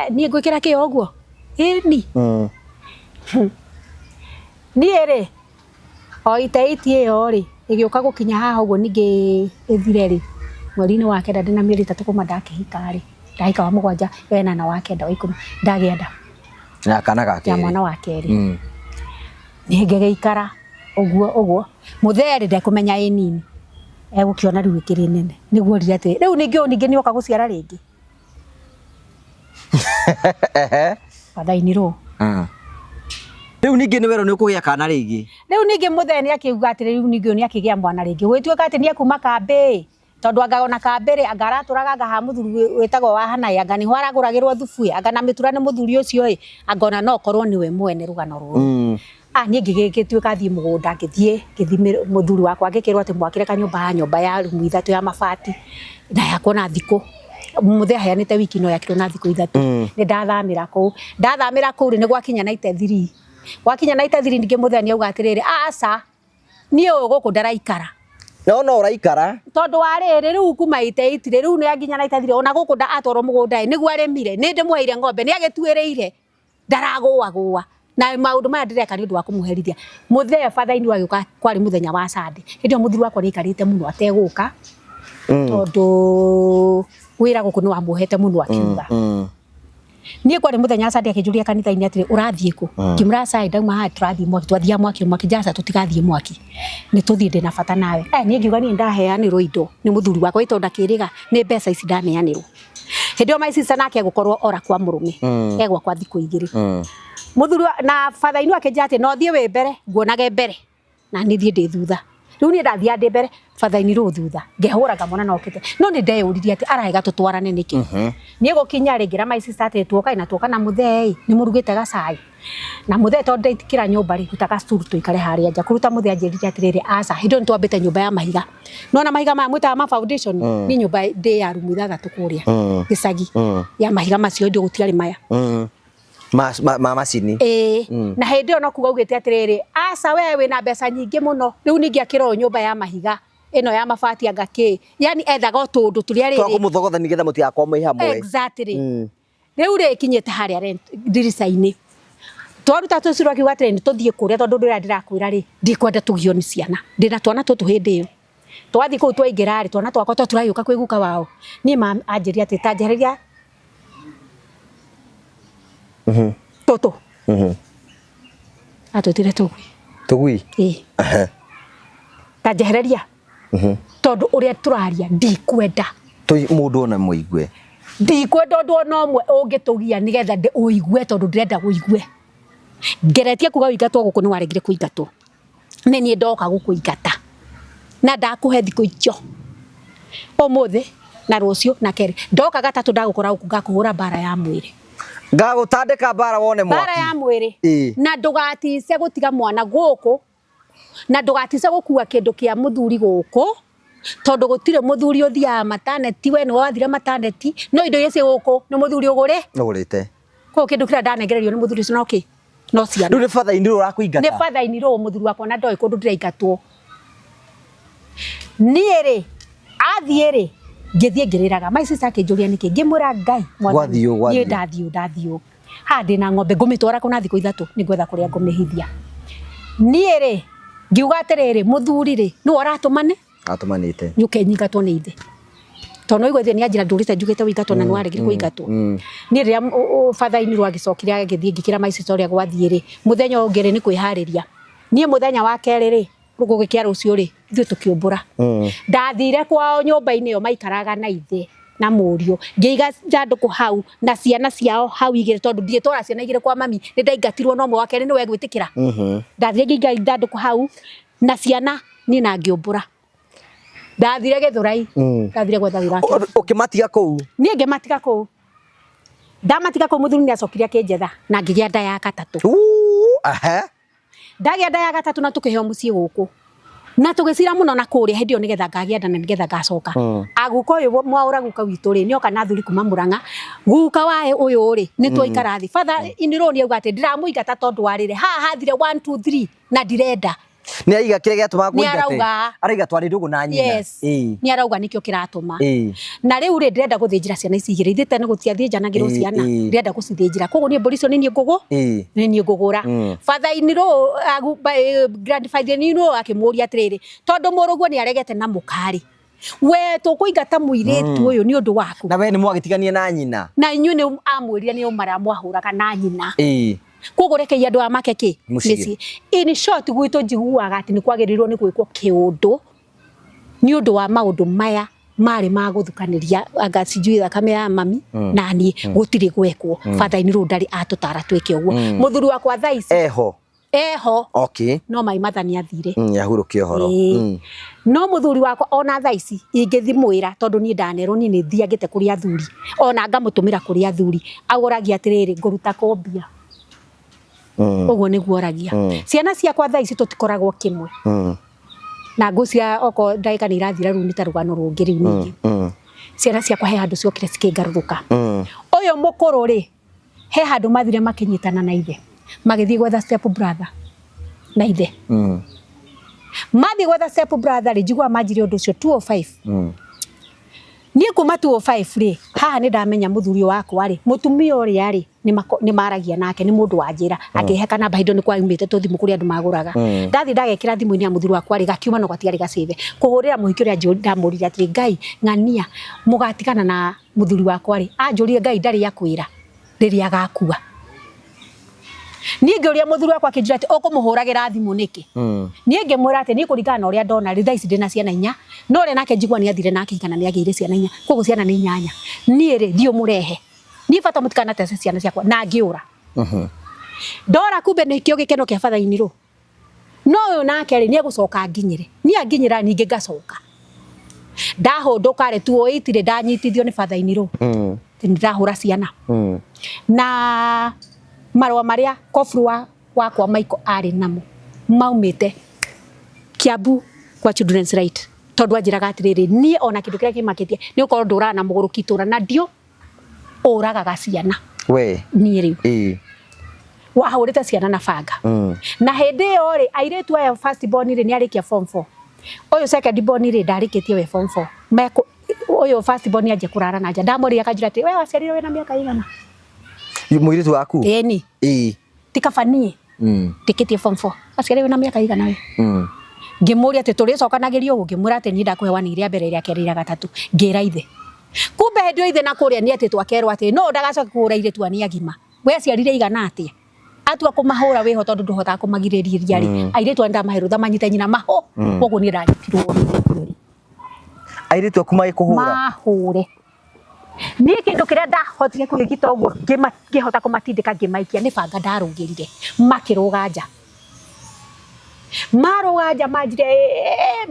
Niĩ ngwĩkĩra kĩo ũguo ĩni. Niĩ rĩ, o iteiti ĩyo rĩ, ĩgĩũka gũkinya haha ũguo, ningĩ ĩthire rĩ, mweri-inĩ wa kenda, ndĩna mĩeri 3 kuma ndakĩhika rĩ, ndahika wa mũgwanja, wenana wa kenda, wa 10 ndagĩa nda. Na kana ga ya kerĩ. Mwana wa kerĩ. Niĩ ngĩgĩikara ũguo ũguo, mũthee rĩ ndekũmenya ĩ nini, egũkĩona rĩu ĩkĩrĩ nene, nĩguo orire atĩ rĩu ningĩ ũyũ ningĩ nĩoka gũciara rĩngĩ. Bathaini rũ. Rĩu ningĩ nĩ werwo nĩ ũkũgĩa kana rĩngĩ. Rĩu ningĩ mũthee nĩ akiuga atĩ rĩu ningĩ ũyũ nĩ akĩgĩa mwana rĩngĩ, gũgĩtuĩka atĩ nĩ ekuma kambĩ, tondũ anga ona kambĩ rĩ, anga aratũraga anga ha mũthuri wĩtagwo wa Hanaĩ, anga nĩho aragũragĩrwo thubu ĩ, anga na mĩtura nĩ mũthuri ũcio ĩ, anga ona no korwo nĩwe mwene rũgano rũrũ. Niĩ ngĩgĩtuĩka thiĩ mũgũnda, ngĩthiĩ ngĩthimĩrwo mũthuri wakwa, ngĩkĩrwo atĩ mwakĩre kanyũmba ha nyũmba ya rumu 3 ya mabati na yakwo na thikũ, mũthee aheanĩte wiki no yakirwo na thikũ 3. Nĩ ndathamĩra kũu, ndathamĩra kũu rĩ, nĩ gwakinya 93, gwakinya 93 ningĩ mũthee nĩ auga atĩrĩrĩ, aca, niĩ ũyũ gũkũ ndaraikara. No no ũraikara. Tondũ wa rĩrĩ, rĩu kuma 88 rĩ, rĩu nĩ nginya 93, ona gũkũ atwarwo mũgũnda ĩ, nĩguo arĩmire, nĩ ndĩmũheire ng'ombe, nĩ agĩtuĩrĩire, ndaragũagũa na maũndũ maya ndĩreka nĩ ũndũ wa kũmũherithia. Mũthee bathaini agĩũka, kwarĩ mũthenya wa Sunday, hĩndĩ ĩyo mũthuri wakwa nĩ aikarĩte mũno ategũka, tondũ wĩra gũkũ nĩ wamuohete mũno, akiuga. Niĩ kwarĩ mũthenya wa Sunday, akĩnjũria kanitha-inĩ atĩrĩ, ũrathiĩ kũ? Ngĩmwĩra cai ndauma haha, tũrathiĩ mwaki, twathiaga mwaki mwaki njaca, tũtigathiĩ mwaki, nĩ tũthiĩ, ndĩna bata nawe. Niĩ ngiuga niĩ ndaheanĩrwo indo nĩ mũthuri wakwa, ĩ tondũ ndakĩrĩga nĩ mbeca ici ndaneanĩrwo. Hĩndĩ ĩyo my sister nake egũkorwo ora kwa mũrũme, egwakwa thikũ 2. Mũthuri na batha-inĩ akĩnjĩra atĩ no thiĩ wĩ mbere, nguonage mbere na niĩ thiĩ ndĩ thutha. Rĩu niĩ ndathiaga ndĩ mbere, batha-inĩ rĩu thutha, ngehũra ngamona no okĩte, no nĩ ndeyũririe atĩ ararega tũtwarane nĩkĩ. Niĩ gũkinya rĩ, ngĩra my sister atĩ tuoka na tuoka na mũthee ĩ, nĩ mũrugĩte gacai na mũthee, tondũ ndaitikĩra nyũmba rĩ, ruta gacuru tũikare harĩa nja. Kũruta, mũthee anjĩrire atĩrĩrĩ, aca. Hĩndĩ ĩyo nĩ twambĩte nyũmba ya mahiga, nona mahiga maya mwĩtaga ma foundation, nĩ nyũmba ndĩ ya rumu 6 kũrĩa gĩcagi ya mahiga macio, hĩndĩ ĩyo gũtiarĩ maya. Ma macini. Ĩĩ, na hĩndĩ ĩyo no kuga augĩte atĩrĩrĩ, aca, we wĩna mbeca nyingĩ mũno, rĩu ningĩ akĩra ũyũ nyũmba ya mahiga ĩno ya mabati anga kĩ, yani ethaga o tũndũ tũrĩa Twa rĩrĩ kũmũthogotha nĩgetha mũtigakorwo mwĩ hamwe. Exactly. Rĩu rĩ, kinyĩte harĩa ndirica-inĩ, twaruta tũcuru, akiuga atĩrĩ, nĩ tũthiĩ kũrĩa, tondũ ũndũ ũrĩa ndĩrakwĩra rĩ, ndikwenda tũgio nĩ ciana, ndĩna twana tũtũ. Hĩndĩ ĩyo twathiĩ kũu, twaingĩra rĩ, twana twakwa twa tũragĩũka kwĩ guka wao. Niĩ ma anjĩria atĩ ta njehereria tũtũ, atwĩtire tũgui. Tũgui. Ĩĩ, ta njehereria, tondũ ũrĩa tũraria ndikwenda Mũndũ ona mũigue. Ndikwenda ũndũ ona ũmwe ũngĩtũgia, nĩgetha ũigue, tondũ ndĩrenda ũigue ngeretie kuga ũingatwo gũkũ, nĩ waregire kũingatwo, nĩ niĩ ndoka gũkũingata, na ndakũhe thikũ icio, ũmũthĩ na rũciũ na kerĩ, ndoka gatatũ ndagũkora gũkũ, ngakũhũra mbara ya mwĩrĩ. Ngagũtandĩka mbara wone Mbara mwaki. Ya mwĩrĩ. Na ndũgatice gũtiga mwana gũkũ, na ndũgatice gũkua kĩndũ kĩa mũthuri gũkũ, tondũ gũtirĩ mũthuri ũthiaga mataneti. We nĩwe wathire mataneti, no indo iria ciĩ gũkũ nĩ mũthuri ũgũrĩ. Ũgũrĩte. Koguo kĩndũ kĩrĩa ndanengererio nĩ mũthuri ũcio no kĩ no ciana. Rĩu nĩ batha-inĩ rũ ũrakũingata. Nĩ batha-inĩ rũ, mũthuri wakwa na ndoĩ kũndũ ndĩraingatwo niĩ rĩ. Athiĩ rĩ, ngĩthiĩ ngĩrĩraga. My sister akĩnjũria nĩkĩ, ngĩmwĩra Ngai Mwathani, Gwathiĩ ũũ, gwathiĩ niĩ ndathiĩ ũũ, ndathiĩ ũũ, haha ndĩna ng'ombe, ngũmĩtwara kũ na thikũ 3 nĩ ngwetha kũrĩa ngũmĩhithia. Niĩ rĩ, ngiuga atĩrĩrĩ, mũthuri rĩ, nĩwe ũratũmane. Atũmanĩte. Nyũke nyingatwo nĩ ithe, tondũ no igua ithe nĩ anjĩra ndũrĩte njugĩte wĩingatwo na nĩ waregire kũingatwo. Niĩ rĩrĩa batha-inĩ rwagĩcokire agĩthiĩ, ngĩkĩra my sister ũrĩa gwathiĩ rĩ, mũthenya ũngĩ rĩ, nĩ kwĩharĩria. Niĩ mũthenya wa kerĩ rĩ, gũgĩkĩa rũciũ rĩ, ithuĩ tũkĩũmbũra. Ndathire kwao nyũmba-inĩ ĩyo maikaraga na ithe na mũriũ, ngĩiga ithandũkũ hau na ciana ciao hau igĩrĩ, tondũ ndiĩtwara ciana igĩrĩ kwa mami, nĩ ndaingatirwo no ũmwe wa kerĩ nĩwe egwĩtĩkĩra. Ndathire ngĩiga ithandũkũ hau na ciana niĩ na ngĩũmbũra. Ndathire Gĩthũrai, ndathire gwetha wĩra wa Ũkĩmatiga kũu. Niĩ ngĩmatiga kũu. Ndamatiga kũu, mũthuri nĩ acokire akĩnjetha na ngĩgĩa nda ya gatatũ. Uu, aha. Ndagĩa nda ya gatatũ na tũkĩheo mũciĩ gũkũ. Na tũgĩcira mũno na kũrĩa hĩndĩ ĩyo nĩgetha ngagĩa nda na nĩgetha ngacoka. Aguka ũyũ mwaũra guka witũ rĩ, nĩoka na thuri kuma Murang'a. Guka wa ũyũ rĩ, nĩ twaikara thĩ. Father in law nĩ auga atĩ ndiramũingata tondũ warĩre. Haha hathire 1 2 3 na ndirenda. Nĩ aiga kĩrĩa gĩatũmaga Nĩ kũingate. arauga. Araiga twarĩ ndũgũ na nyina. Yes. Ĩĩ. Nĩ arauga nĩkĩo kĩratũma. Ĩĩ. Na rĩu rĩ ndĩrenda gũthĩnjĩra ciana ici igĩrĩ. Ithuĩ tene gũtiathĩnjanagĩrwo Ĩĩ, ciana. ĩĩ. Ndĩrenda gũcithĩnjĩra. Koguo niĩ mbũri icio nĩ niĩ ngũgũ. Ĩĩ. Nĩ niĩ ngũgũra. Father in law, grandfather in law akĩmũria atĩrĩrĩ, tondũ mũrũguo nĩ aregete na mũka-rĩ, we tũkũingata mũirĩtu ũyũ nĩ ũndũ waku. Na we nĩ mwagĩtiganie na nyina. Na inyuĩ nĩ amwĩrire nĩ ũmara mwahũraga na nyina. Ĩĩ. Koguo rekei andũ aya make kĩ? Mũciĩ. Mĩciĩ. In short gwitũ njiguaga atĩ nĩ kwagĩrĩirwo nĩ gwĩkwo kĩũndũ nĩ ũndũ wa maũndũ maya marĩ ma gũthukanĩria anga sijui thakame ya mami na niĩ gũtirĩ gwekwo. Father in law ndarĩ atũtara twĩke ũguo. Mũthuri wakwa thaa ici Eho. eho Okay. no mai matha nĩ athire. Yahurũkia ũhoro. Ĩĩ. No mũthuri wakwa ona thaa ici ingĩthi mwĩra tondũ niĩ ndanerwo niĩ nĩ thiangĩte kũrĩ athuri ona ngamũtũmĩra kũrĩ athuri agũragia atĩrĩrĩ ngũruta kũ mbia. Ũguo nĩguo oragia. Ciana ciakwa thaa ici tũtikoragwo kĩmwe. Na ngũcia okorwo ndagĩka nĩ irathira rĩu nĩ ta rũgano rũngĩ rĩu ningĩ. Ciana ciakwa he handũ ciokire cikĩngarũrũka. Ũyũ mũkũrũ rĩ, he handũ mathire makĩnyitana na ithe. Magĩthiĩ gwetha step brother na ithe. Mathiĩ gwetha step brother rĩ, njiguaga manjirie ũndũ ũcio 205. Niĩ kuma 205 rĩ, haha nĩ ndamenya mũthuri ũyũ wakwa rĩ, mũtumia ũrĩa rĩ, nĩ maragia nake, nĩ mũndũ wa njĩra. Akĩhe kanamba hĩndĩ ĩyo nĩ kwaumĩte tũthimũ kũrĩa andũ magũraga. Ndathiĩ ndagekĩra thimũ-inĩ ya mũthuri wakwa rĩ, gakiuma no gatiarĩ gacĩbe. Kũhũrĩra mũhiki ũrĩa ndamũririe atĩrĩ, Ngai ng'ania mũgatigana na mũthuri wakwa rĩ, anjũrie Ngai ndarĩ akwĩra rĩrĩa agakua. Niĩ ngĩũria mũthuri wakwa akĩnjĩra atĩ ũkũmũhũragĩra thimũ nĩkĩ? Niĩ ngĩmwĩra atĩ niĩ kũringana na ũrĩa ndona rĩ, thaa ici ndĩna ciana inya, no ũrĩa nake njigua nĩ athire nake kana nĩ agĩire ciana inya, koguo ciana nĩ inyanya. Niĩ rĩ, thiĩ ũmũrehe. Niĩ bata mũtikanatece ciana ciakwa na ngĩũra. Ndora kumbe nĩkĩo gĩkeno kĩa father in law. No ũyũ nake rĩ, nĩ egũcoka anginyĩre. Niĩ anginyĩra ningĩ ngacoka. Ndahũndũka rĩ, 208 rĩ, ndanyitithio nĩ father in law. Nĩ ndahũra ciana. Na marũa marĩa koburu wakwa Michael arĩ namo maumĩte Kiambu kwa Children's Right. Tondũ anjĩraga atĩrĩrĩ, niĩ ona kĩndũ kĩrĩa kĩmakĩtie nĩ gũkorwo ndũraga na mũgũrũki itũra na ndio ũragaga ciana. We. Niĩ rĩu. Ĩĩ. Wahũrĩte ciana na banga. Na hĩndĩ ĩyo rĩ, airĩtu aya first born rĩ, nĩ arĩkia form 4. Ũyũ second born rĩ, ndarĩkĩtie we form 4. Ũyũ first born anjia kũrara na nja. Ndamũrire akanjĩra atĩ, we waciarirwo wĩna mĩaka ĩigana? Mũirĩtu waku? Ĩni. Ĩĩ. Ti kaba niĩ. Ndĩkĩtie form 4. Waciarirwo wĩna mĩaka ĩigana we? Ngĩmũria atĩ tũrĩcokanagĩria ũguo, ngĩmwĩra atĩ niĩ ndakũhe wani rĩa mbere, rĩa kerĩ, rĩa gatatũ. Ngĩra ithe. Kumbe hĩndĩ ĩyo ithe na kũrĩa nĩ atĩ twakerwo atĩ no ndagacoke kũhũra airĩtu aya nĩ agima. We aciarire igana atĩa? Atua kũmahũra wĩho tondũ ndũhotaga kũmagirĩrĩria rĩ. Airĩtu aya ndamahe rũtha manyite nyina maho. Koguo niĩ ndanyitirwo nĩ Airĩtu aku magĩkũhũra? Mahũre. Niĩ kĩndũ kĩrĩa ndahotire kwĩgita ũguo ngĩhota kũmatindĩka ngĩmaikia nĩ banga ndarũgĩrire. Makĩrũga nja. Marũga nja manjire,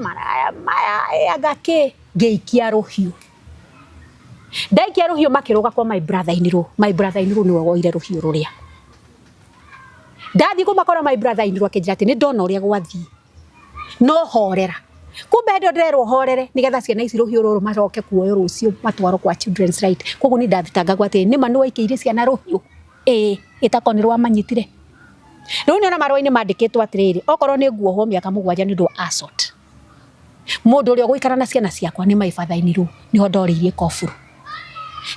maraya maya, anga kĩ? Ngĩikia rũhiũ. Ndaikia rũhiũ makĩrũga kwa my brother in law. My brother in law nĩwe woire rũhiũ rũrĩa. Ndathiĩ kũmakora my brother in law akĩnjĩra atĩ nĩ ndona ũrĩa gwathiĩ. No horera. Kumbe hĩndĩ ĩyo ndĩrerwo horere nĩgetha ciana ici rũhiũ rũrũ macoke kuoywo rũciũ matwarwo kwa Children's Right. Koguo niĩ ndathitangagwo atĩ nĩma nĩ waikĩirie ciana rũhiũ. Ĩĩ, ĩtako nĩ rwamanyitire. Rĩu nĩ ona marũa-inĩ mandĩkĩtwo atĩrĩrĩ, okorwo nĩ nguohwo mĩaka mũgwanja nĩ ũndũ wa assault. Mũndũ ũrĩa ũgũikara na ciana ciakwa nĩ my father in law, nĩho ndorĩirie koburu.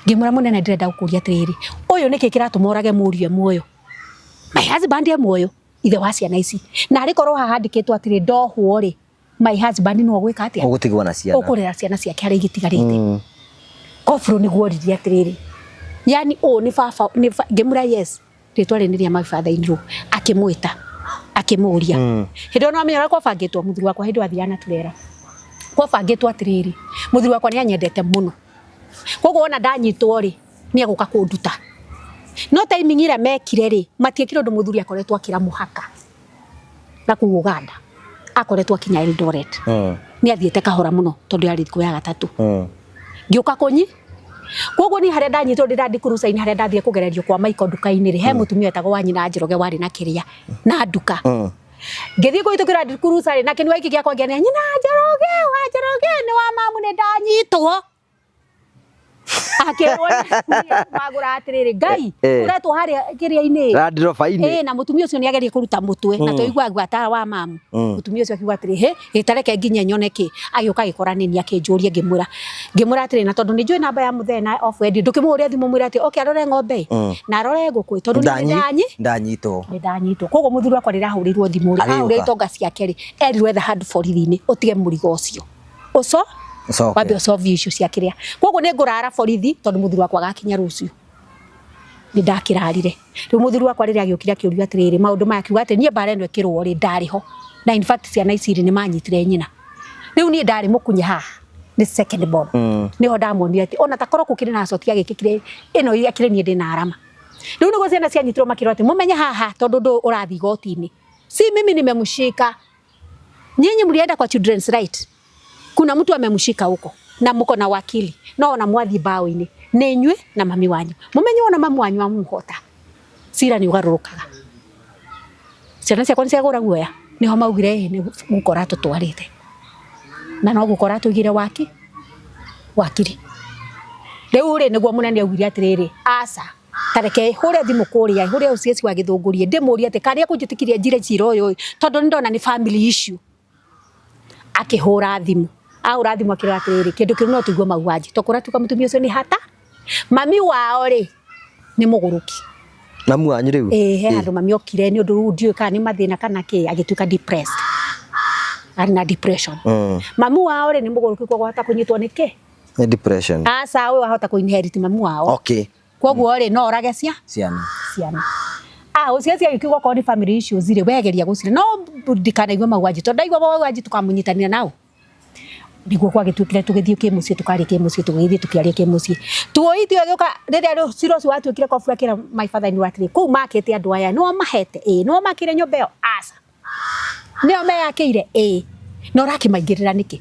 Ngĩmwĩra mũnene ndĩrenda gũkũria atĩrĩrĩ, ũyũ nĩkĩ kĩratũma ũrage mũriũ e muoyo? My husband e muoyo, ithe wa ciana ici. Na arĩ korwo haha handĩkĩtwo atĩrĩ ndohwo rĩ, my husband no ũgwĩka atĩa? Ũgũtigwo na ciana. Ũkũrera ciana ciake harĩa igĩtigarĩte. Koburu nĩguo oririe atĩrĩrĩ, yani ũũ nĩ baba, nĩ ngĩmwĩra yes, rĩtwa rĩrĩ nĩ rĩa my father in law. Akĩmwĩta, akĩmũria. Hĩndĩ ĩyo nĩwamenya ũrĩa kwabangĩtwo mũthuri wakwa hĩndĩ ĩyo athiaga na turera. Kwabangĩtwo atĩrĩrĩ, mũthuri wakwa nĩ anyendete mũno. Koguo wona ndanyitwo rĩ, nĩ egũka kũnduta. No timing ĩrĩa mekire rĩ, matiekire ũndũ mũthuri akoretwo akĩra mũhaka. Na kũu Uganda. Akoretwo akinya Eldoret. Nĩ athiĩte kahora mũno tondũ yarĩ thikũ ya gatatũ. Ngĩũka kũnyi. Koguo niĩ harĩa ndanyitwo ndĩ Land Cruiser-inĩ harĩa ndathire kũgererio kwa Michael nduka-inĩ rĩ, he mũtumia wetagwo Wanyina Njoroge warĩ na kĩrĩa na nduka. Ngĩthiĩ kũhĩtũkĩra Land Cruiser rĩ, na kĩnua gĩkĩ gĩakwa ngĩanĩrĩra, nyina Njoroge, wa Njoroge, nĩ wa mamu nĩ ndanyitwo. Akĩrwo magũra atĩrĩrĩ, Ngai, ũretwo harĩa kĩrĩa-inĩ. Land Rover-inĩ. Ĩĩ, na mũtumia ũcio nĩ ageria kũruta mũtwe, na twaiguaga ta wa mamu. Mũtumia ũcio akiuga atĩrĩ, hĩ, gĩtareke nginye nyone kĩ. Agĩũka agĩkora nĩ niĩ akĩnjũria ngĩmwĩra. Ngĩmwĩra atĩrĩ, na tondũ nĩ njũĩ namba ya mũthee na off wendi, ndũkĩmũhũrĩre thimũ ũmwĩre atĩ oke arore ng'ombe ĩ, na arore ngũkũ ĩ, tondũ niĩ nĩ Ndanyitwo. Nĩ ndanyitwo. Koguo mũthuri wakwa rĩrĩa ahũrĩirwo thimũ rĩ, Agĩũka. ahũrĩre itonga ciake rĩ, erirwo etha handũ borithi-inĩ, ũtige mũrigo ũcio. Ũco? Ũcoke. Wambe ũcovie icio cia kĩrĩa. Koguo nĩ ngũrara borithi tondũ mũthuri wakwa agakinya rũciũ. Nĩ ndakĩrarire. Rĩu mũthuri wakwa rĩrĩa agĩũkire akĩũrio atĩrĩrĩ, maũndũ maya akiuga atĩ niĩ mbara ĩno ĩkĩrũo rĩ, ndarĩ ho. Na in fact ciana ici rĩ, nĩ manyitire nyina. Rĩu niĩ ndarĩ mũkunye haha. Nĩ second born. Nĩho ndamuonire atĩ ona takorwo gũkĩrĩ na coti agĩkĩkire ĩno akĩrĩ niĩ ndĩna arama. Rĩu nĩguo ciana cianyitirwo makĩrwo atĩ mũmenye haha tondũ ndũ ũrathiĩ igoti-inĩ. Si mimi nimemshika. Nyinyi mlienda kwa children's right. Kuna mtu amemshika huko na muko na wakili. No ona mwathi bao-inĩ nĩ inyuĩ na mami wanyu. Mumenye ona mami wanyu amuhota. Cira nĩ ũgarũrũkaga. Ciana ciakwa nĩ ciagũra guoya. Nĩho maugire ĩ nĩ gũkora tũtwarĩte. Na no gũkora tũigire waki wakiri. Rĩu rĩ nĩguo mũnene augire atĩrĩrĩ, aca ta reke hũre thimũ kũrĩa, hũre OCS wa Gĩthũngũri ndĩmũrie atĩ kana nĩekũnjĩtĩkĩria njire cira ũyũ ĩ, tondũ nĩndona nĩ family issue. Akĩhũra thimũ. Ahũra thimũ akĩrwo atĩrĩrĩ, kĩndũ kĩu no tũigue mauaji. To kũratuĩka mũtumia ũcio nĩ hata. Mami wao rĩ, nĩ mũgũrũki. Mamu wanyu rĩu? Ĩĩ, he handũ mami okire nĩ ũndũ rĩu ndiũĩ kana nĩ mathĩna kana kĩ, agĩtuĩka depressed. Arĩ na depression. Mamu wao rĩ, nĩ mũgũrũki koguo ahota kũnyitwo nĩ kĩ? Nĩ depression. Aca, ũyũ ahota kũ inherit mamu wao. Okay. Koguo rĩ, no orage cia? Ciana. Ciana. Ah, ũcio cia gĩkiuga okorwo nĩ family issues rĩ, wegeria gũcira. No ndikanaigua mauaji, tondũ ndaigua mauaji tũkamũnyitanĩra nao. Nĩguo gwagĩtuĩkire tũgĩthiĩ kĩmũciĩ, tũkarĩa kĩmũciĩ, tũgĩthiĩ tũkĩaria kĩmũciĩ. Tuoitio ĩgĩũka rĩrĩa rĩu cira ũcio watuĩkire kobu akĩra my father in law atĩrĩ, kũu makĩte andũ aya, nĩo mahete? Ĩĩ. Nĩo makĩire nyũmba ĩyo? Aca. Nĩo meyakĩire? Ĩĩ. Na ũrakĩmaingĩrĩra nĩkĩ?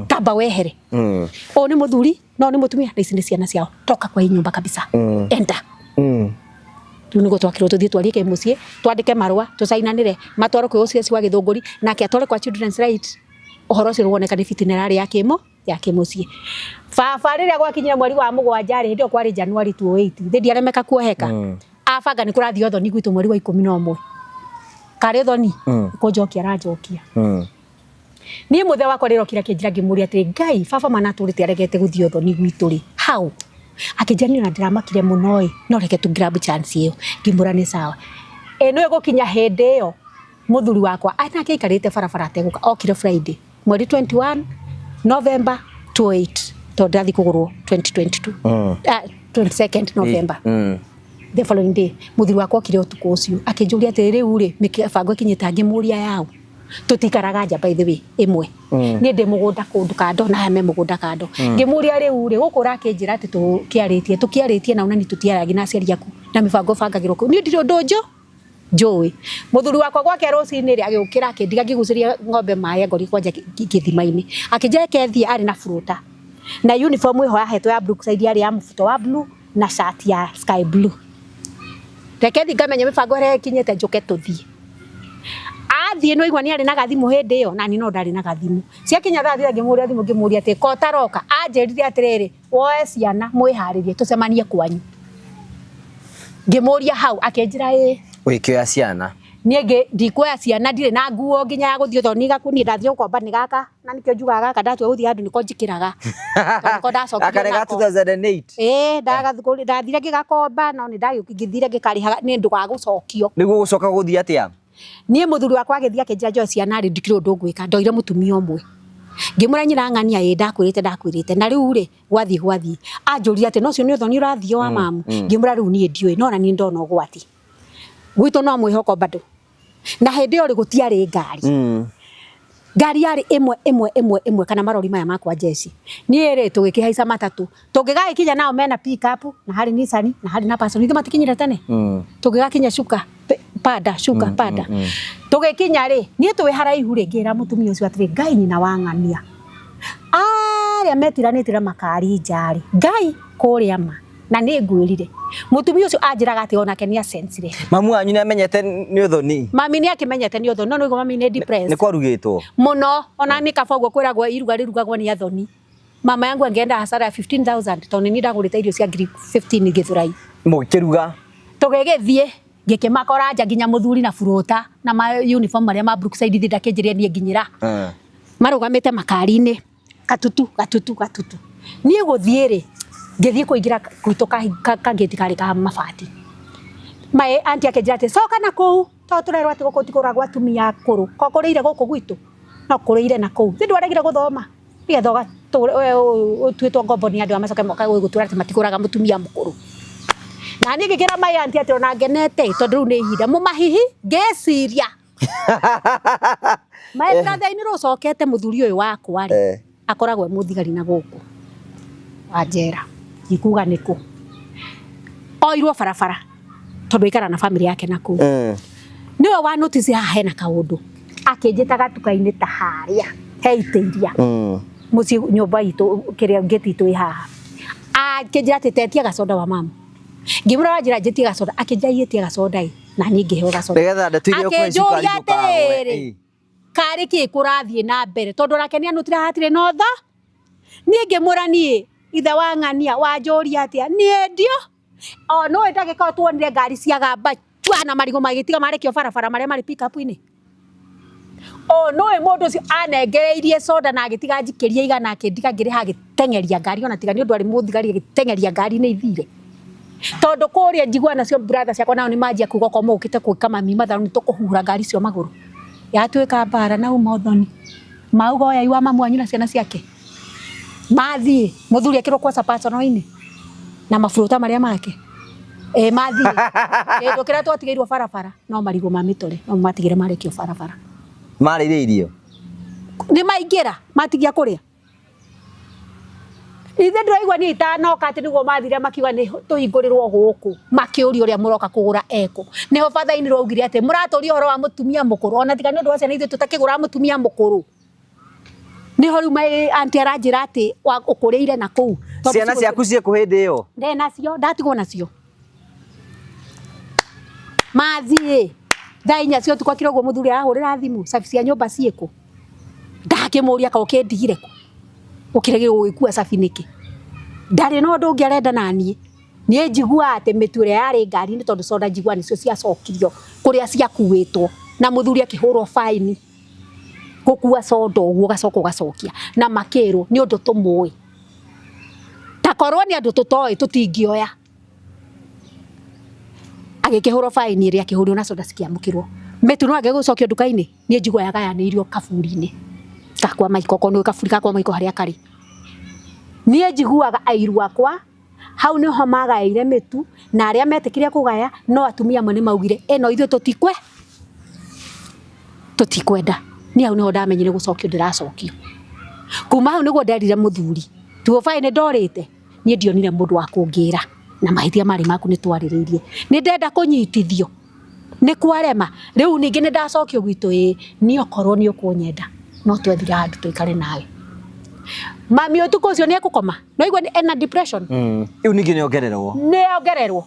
Kamba wehere. Ũyũ nĩ mũthuri, no nĩ mũtumia, na ici nĩ ciana ciao. Toka kwa hii nyumba kabisa. Enda. Rĩu nĩguo twakĩrwo tũthiĩ twarie kĩmũciĩ, twandĩke marũa, tũcainanĩre, matwarwo kwĩ OCS wa Gĩthũngũri, nake atware kwa children's right. Ũhoro ũcio woneka nĩ fitina ĩrarĩ ya kĩmũ ya kĩmũciĩ. Baba rĩrĩa gwakinyire mweri wa mũgwanja rĩ, hĩndĩ ĩyo kwarĩ January 28, thĩ ndiaremeka kuoheka. Abanga nĩ kũrathiĩ ũthoni gwitũ mweri wa 11. Karĩ ũthoni? Kũnjokia aranjokia. Niĩ mũthee wakwa rĩrĩa okire akĩnjĩra ngĩmũria atĩrĩ, Ngai, baba mwana atũrĩte aregete gũthiĩ ũthoni gwitũ rĩ, how? Akĩnjĩra niĩ ona ndĩramakire mũno ĩ, no reke tũ grab chance ĩyo. Ngĩmwĩra nĩ sawa. Ĩ nĩũĩ gũkinya hĩndĩ ĩyo mũthuri wakwa nake aikarĩte barabara ategũka, okire Friday mweri 21 November 28 tondũ ndathiĩ kũgũrwo 2022. 22nd November. The following day mũthuri wakwa okire ũtukũ ũcio akĩnjũria atĩrĩ, rĩu rĩ mĩbango ĩkinyĩte ngĩmũria yaũ. Tũtikaraga nja by the way ĩmwe. Niĩ ndĩ mũgũnda kũndũ kando na aya me mũgũnda kando. Ngĩmũria rĩu rĩ gũkũ ũrakĩnjĩra atĩ tũkĩarĩtie, tũkĩarĩtie na onani tũtiaragia na aciari aku na mĩbango ĩbangagĩrwo kũu. Niĩ ndirĩ ũndũ njũĩ. Mũthuri wakwa gwake rũcinĩ rĩ agĩũkĩra akĩndiga ngĩgucĩria ng'ombe maĩ angorire kwanja gĩthima-inĩ. Akĩnjĩra reke thiĩ arĩ na buruta. Na uniform ĩho yahetwo ya Brookside yarĩ ya mũbuto wa blue na shirt ya sky blue. Reke thiĩ ngamenye mĩbango ĩrĩa ĩkinyĩte njũke tũthiĩ. Athiĩ nĩ waigua nĩ arĩ na gathimũ hĩndĩ ĩyo na niĩ no ndarĩ na gathimũ. Ciakinya thaa thita ngĩmũhũrĩra thimũ ngĩmũria atĩ ko ũtaroka, anjĩrire atĩrĩrĩ, woe ciana mwĩharĩrie tũcemanie kwanyu. Ngĩmũria hau akĩnjĩra ĩĩ. Ũgĩkĩoya ciana? Niĩ ndikuoya ciana ndirĩ na nguo nginya ya gũthiĩ ũthoni gaku niĩ ndathiĩ gũkomba nĩ gaka na nĩkĩo njugaga gaka ndatua gũthiĩ handũ nĩko njĩkĩraga. Tondũ nĩko ndacokire Gaka nĩ ga nako. 2008? Ĩĩ, ndathire ngĩgakomba no nĩ ngĩthire ngĩkarĩhaga nĩ ũndũ wa gũcokio. Nĩguo gũcoka gũthiĩ atĩa? Niĩ mũthuri wakwa agĩthiĩ akĩnjĩra njoe ciana rĩ ndikĩrĩ ũndũ ngwĩka, ndoire mũtumia ũmwe. Ngĩmwĩra nyina ng'ania ĩĩ ndakwĩrĩte ndakwĩrĩte na rĩu rĩ gwathiĩ gwathiĩ. Anjũria atĩ no ũcio nĩ ũthoni ũrathiĩ wa mamu. Ngĩmwĩra rĩu niĩ ndiũĩ no ona niĩ ndona ũgwati. Gwitũ no mwĩhoko bado. Na hĩndĩ ĩyo rĩ gũtiarĩ ngari. Ngari yarĩ ĩmwe ĩmwe ĩmwe ĩmwe kana marori maya makwa jeshi. Niĩ rĩ tũgĩkĩhaica matatũ. Tũngĩgagĩkinya nao mena pick up na harĩ Nissan na harĩ na Passo. Ningĩ matikinyire tene. Tũngĩgakinya shuka panda shuka panda. Tũgĩkinya rĩ niĩ twĩ haraihu rĩ ngĩra mũtumia ũcio atĩrĩ Ngai nyina wa ng'ania. Arĩa metiranĩtie na makari nja rĩ Ngai kũrĩa ma na nĩ ngwĩrire. Mutumia ucio anjiraga ati onake ni asensire. Mamu wanyu ni amenyete ni uthoni? Mami ni akimenyete ni uthoni, no niguo mami ni depressed. Ni kwarugitwo muno ona ni kaba uguo kwiragwo iruga rirugagwo ni athoni. Mama yangu angeenda hasara ya 15,000 tondu ni ndagurite irio cia ngiri 15 Githurai. Mugikiruga? Tugigithie ngikimakora nja nginya muthuri na burota na ma uniform maria ma Brookside thi ndakinjiria nie nginyira. Marugamite makari-ini gatutu gatutu gatutu. Nie guthie ri ngithie kuingira gwitu ka gate kari ka mabati. Mae auntie akinjira ati coka na kuu to turerwo ati guku tikũragwo atumia akũrũ ko kũrĩire gũkũ gwitũ no kũrĩire na kũu thi ndwaregire gũthoma nigetha ũtuĩtwo ngombo nĩ andũ aya macoke moka gũgũtura atĩ matikũraga mũtumia mũkũrũ. Na niĩ ngĩkĩra my auntie atĩ ona ngenete tondũ rĩu nĩ ihinda mũmahihi ngĩciria my brother inĩ rũcokete mũthuri ũyũ wakwa rĩ akoragwo e mũthigari na gũkũ wa njera ikuga nĩkũ oirwo barabara tondũ aikara na family yake na kũu. Niwe wa notice haha hena kaũndũ akĩnjĩta gatuka-inĩ ta harĩa he itĩ iria mũciĩ nyũmba itũ kĩrĩa ngĩti itũ ĩ haha akĩnjĩra atĩ tetia gacoda wa mama. Ngĩmwĩra wanjĩra njĩtie gacoda akĩnjĩra ĩtie gacoda ĩ na niĩ ngĩheo gacoda. Nĩgetha ndeto iria ũkũhe cukari Akĩnjũria ndũkagwe. atĩrĩrĩ karĩ kĩ kũrathiĩ na mbere tondũ onake nĩanũtire hatirĩ na ũtho. Niĩ ngĩmwĩra niĩ ithe wa ng'ania wanjũria atĩa niĩ ndio o no ndagĩka ĩyo tuonire ngari ciagamba chwa na marigũ magĩtiga marekio barabara marĩa marĩ pick-up-inĩ. O no mũndũ ũcio anengereirie soda na agĩtiga njikĩrie igana akĩndiga ngĩrĩha agĩteng'eria ngari ona tiga nĩ ũndũ arĩ mũthigari agĩteng'eria ngari nĩ ithire. Tondũ kũrĩa njigua nacio brother ciakwa nao nĩ manjia kuga okorwo mũgũkĩte gwĩka mami matharu nĩ tũkũhura ngari icio magũrũ. Yatuĩka mbara na uma ũthoni. Mauga oyai wa mamu wanyu na ciana ciake. Mathiĩ mũthuri ekĩrwo kwaca personal-inĩ na maburũta marĩa make. Mathiĩ kĩndũ kĩrĩa twatigĩirwo barabara no marigũ ma mĩtore no matigire marekio barabara. Marĩire irio? Nĩ maingĩra matigia kũrĩa. Ithe ndĩraigua niĩ itanoka atĩ nĩguo mathire makiuga nĩ tũhingũrĩrwo gũkũ makĩũria ũrĩa mũroka kũgũra ekũ. Nĩho batha-inĩ rwaugire atĩ mũratũria ũhoro wa mũtumia mũkũrũ ona tiga nĩ ũndũ wa ciana ithuĩ tũtakĩgũraga mũtumia mũkũrũ. Nĩho rĩu my auntie aranjĩra atĩ ũkũrĩire na kũu. Ciana ciaku ciĩkũ hĩndĩ ĩyo? Ndĩ nacio ndatigwo nacio. Mathiĩ thaa inya cia ũtukũ akĩra ũguo mũthuri arahũrĩra thimũ cabi cia nyũmba ciĩkũ. Ndakĩmũria ka ũkĩndigire kũ? Ũkĩregire gũgĩkua cabi nĩkĩ? Ndarĩ na ũndũ ũngĩ arenda naniĩ. Niĩ njiguaga atĩ mĩtu ĩrĩa yarĩ ngari-inĩ tondũ soda njiguaga nĩcio ciacokirio kũrĩa ciakuĩtwo na mũthuri akĩhũrwo baini gũkua soda ũguo ũgacoka ũgacokia na makĩrwo nĩ ũndũ tũmũĩ. Ta korwo nĩ andũ tũtoĩ tũtingĩoya. Agĩkĩhũrwo baini ĩrĩa akĩhũrwo na soda cikĩamũkĩrwo. Mĩtu no age gũcokio nduka-inĩ niĩ njiguaga yagayanĩirio kaburi-inĩ gakwa maiko okorwo nĩ kaburi gakwa maiko harĩa karĩ. Niĩ njiguaga airu akwa hau nĩho magaĩire mĩtu na arĩa metĩkire kũgaya no atumia amwe nĩ maugire ĩno ithuĩ tũtikwenda. Niĩ hau nĩho ndamenyire gũcokio ndĩracokio. Kuma hau nĩguo nderire mũthuri tuo baĩ nĩ ndorĩte niĩ ndionire mũndũ wa kũngĩra na mahĩtia marĩ maku nĩ twarĩrĩirie. Nĩ ndenda kũnyitithio nĩ kwarema rĩu ningĩ nĩ ndacokio gwitũ ĩĩ niĩ okorwo nĩ ũkũnyenda no twethire handũ tũikare nawe. Mami ũtukũ ũcio nĩ ekũkoma no igua ena depression. Rĩu ningĩ nĩ ongererwo. Nĩ ongererwo.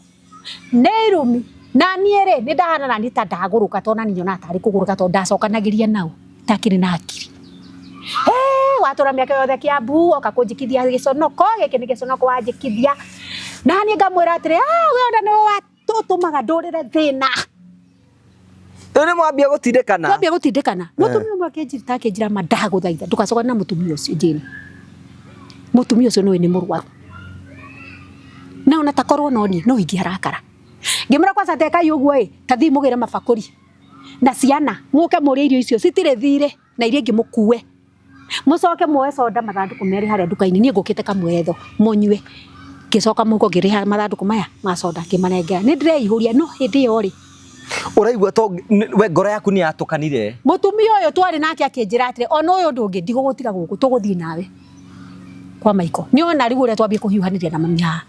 Nĩ irumi na niĩ rĩ nĩ ndahana na niĩ ta ndagũrũka tondũ nani nyonaga tarĩ kũgũrũka tondũ ndacokanagĩria nao itakĩrĩ na hakiri. Watũra mĩaka yothe Kiambu woka kũnjĩkithia gĩconoko gĩkĩ nĩ gĩconoko wanjĩkithia. Na niĩ ngamwĩra atĩrĩ we ona nĩwe watũtũmaga ndũrĩre thĩna. Rĩu nĩ mwambia gũtindĩkana. Twambia gũtindĩkana. Mũtumia ũmwe akĩnjĩra akĩnjĩra ma ndagũthaitha ndũgacokane na mũtumia ũcio Jane. Mũtumia ũcio nĩũĩ nĩ mũrwaru. Na ona takorwo no niĩ no ingĩarakara. Ngĩmwĩra kwanza tekai ũguo ĩ ta thiĩ mũgĩre mabakũri na ciana mũke mũrĩe irio icio citirĩ thirĩ na iria ingĩ mũkue. Mũcoke muoe soda mathandũkũ merĩ harĩa nduka-inĩ niĩ ngũkĩte kamwetho mũnyue. Ngĩcoka mũhuko ngĩrĩha mathandũkũ maya ma soda ngĩmanengera. Nĩ ndĩreihũria no hĩndĩ ĩyo rĩ Ũraigua to we ngoro yaku nĩ yatũkanire. Mũtumia ũyũ twarĩ nake akĩnjĩra atĩrĩ ona ũyũ ũndũ ũngĩ ndigũgũtiga gũkũ tũgũthiĩ nawe kwa Maiko. Nĩ ona rĩu ũrĩa twambie kũhiũhanĩria na mami haha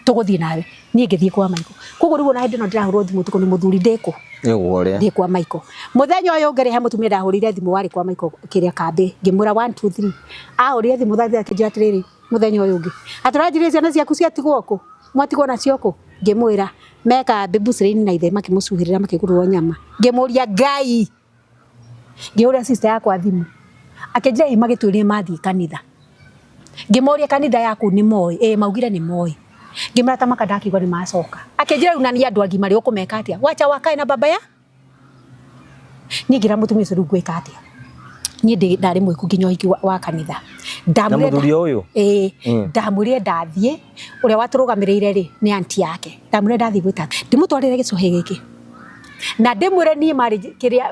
tũgũthiĩ nawe. Niĩ ngĩthiĩ kwa Maiko. Koguo rĩu ona hĩndĩ ĩno ndĩrahũrwo thimũ ũtukũ nĩ mũthuri ndĩkũ? Nĩguo Ndĩ kwa Maiko. Mũthenya ũyũ ũngĩ rĩ he mũtumia ndahũrĩire thimũ warĩ kwa Maiko kĩrĩa kambĩ ngĩmwĩra 1 2 3. Ahũrire thimũ thaa ithatũ akĩnjĩra atĩrĩrĩ Muthenya uyu ungi atũranjirie ciana ciaku ciatigwo kũ, mwatigwo nacio kũ? Ngĩmwĩra meka mbĩmbũcĩrĩ-inĩ na ithe makĩmũcuhĩrĩra makĩgũrĩrwo nyama. Ngĩmũria Ngai, ngĩhũrĩra sister yakwa thimũ, akĩnjĩra ĩ magĩtwĩrire mathiĩ kanitha. Ngĩmoria kanitha yaku nĩ moĩ? Ĩ maugire nĩ moĩ. Ngĩmwĩra ta maka ndakĩigua nĩ macoka. Akĩnjĩra rĩu na nĩ andũ agima rĩ ũkũmeka atĩa? Wacha wakae na baba ya niĩ ngĩra mũtumia ũcio rĩu ngwĩka atĩa? Niĩ ndarĩ mwĩku nginya ũhiki wa kanitha. Na mũthuri ũyũ? Ĩĩ, ndamwĩrire ndathiĩ, ũrĩa watũrũgamĩrĩire rĩ nĩ anti yake. Ndamwĩrire ndathiĩ gwĩta ndĩmũtwarĩre gĩcũhĩ gĩkĩ na ndĩmwĩre niĩ marĩ kĩrĩa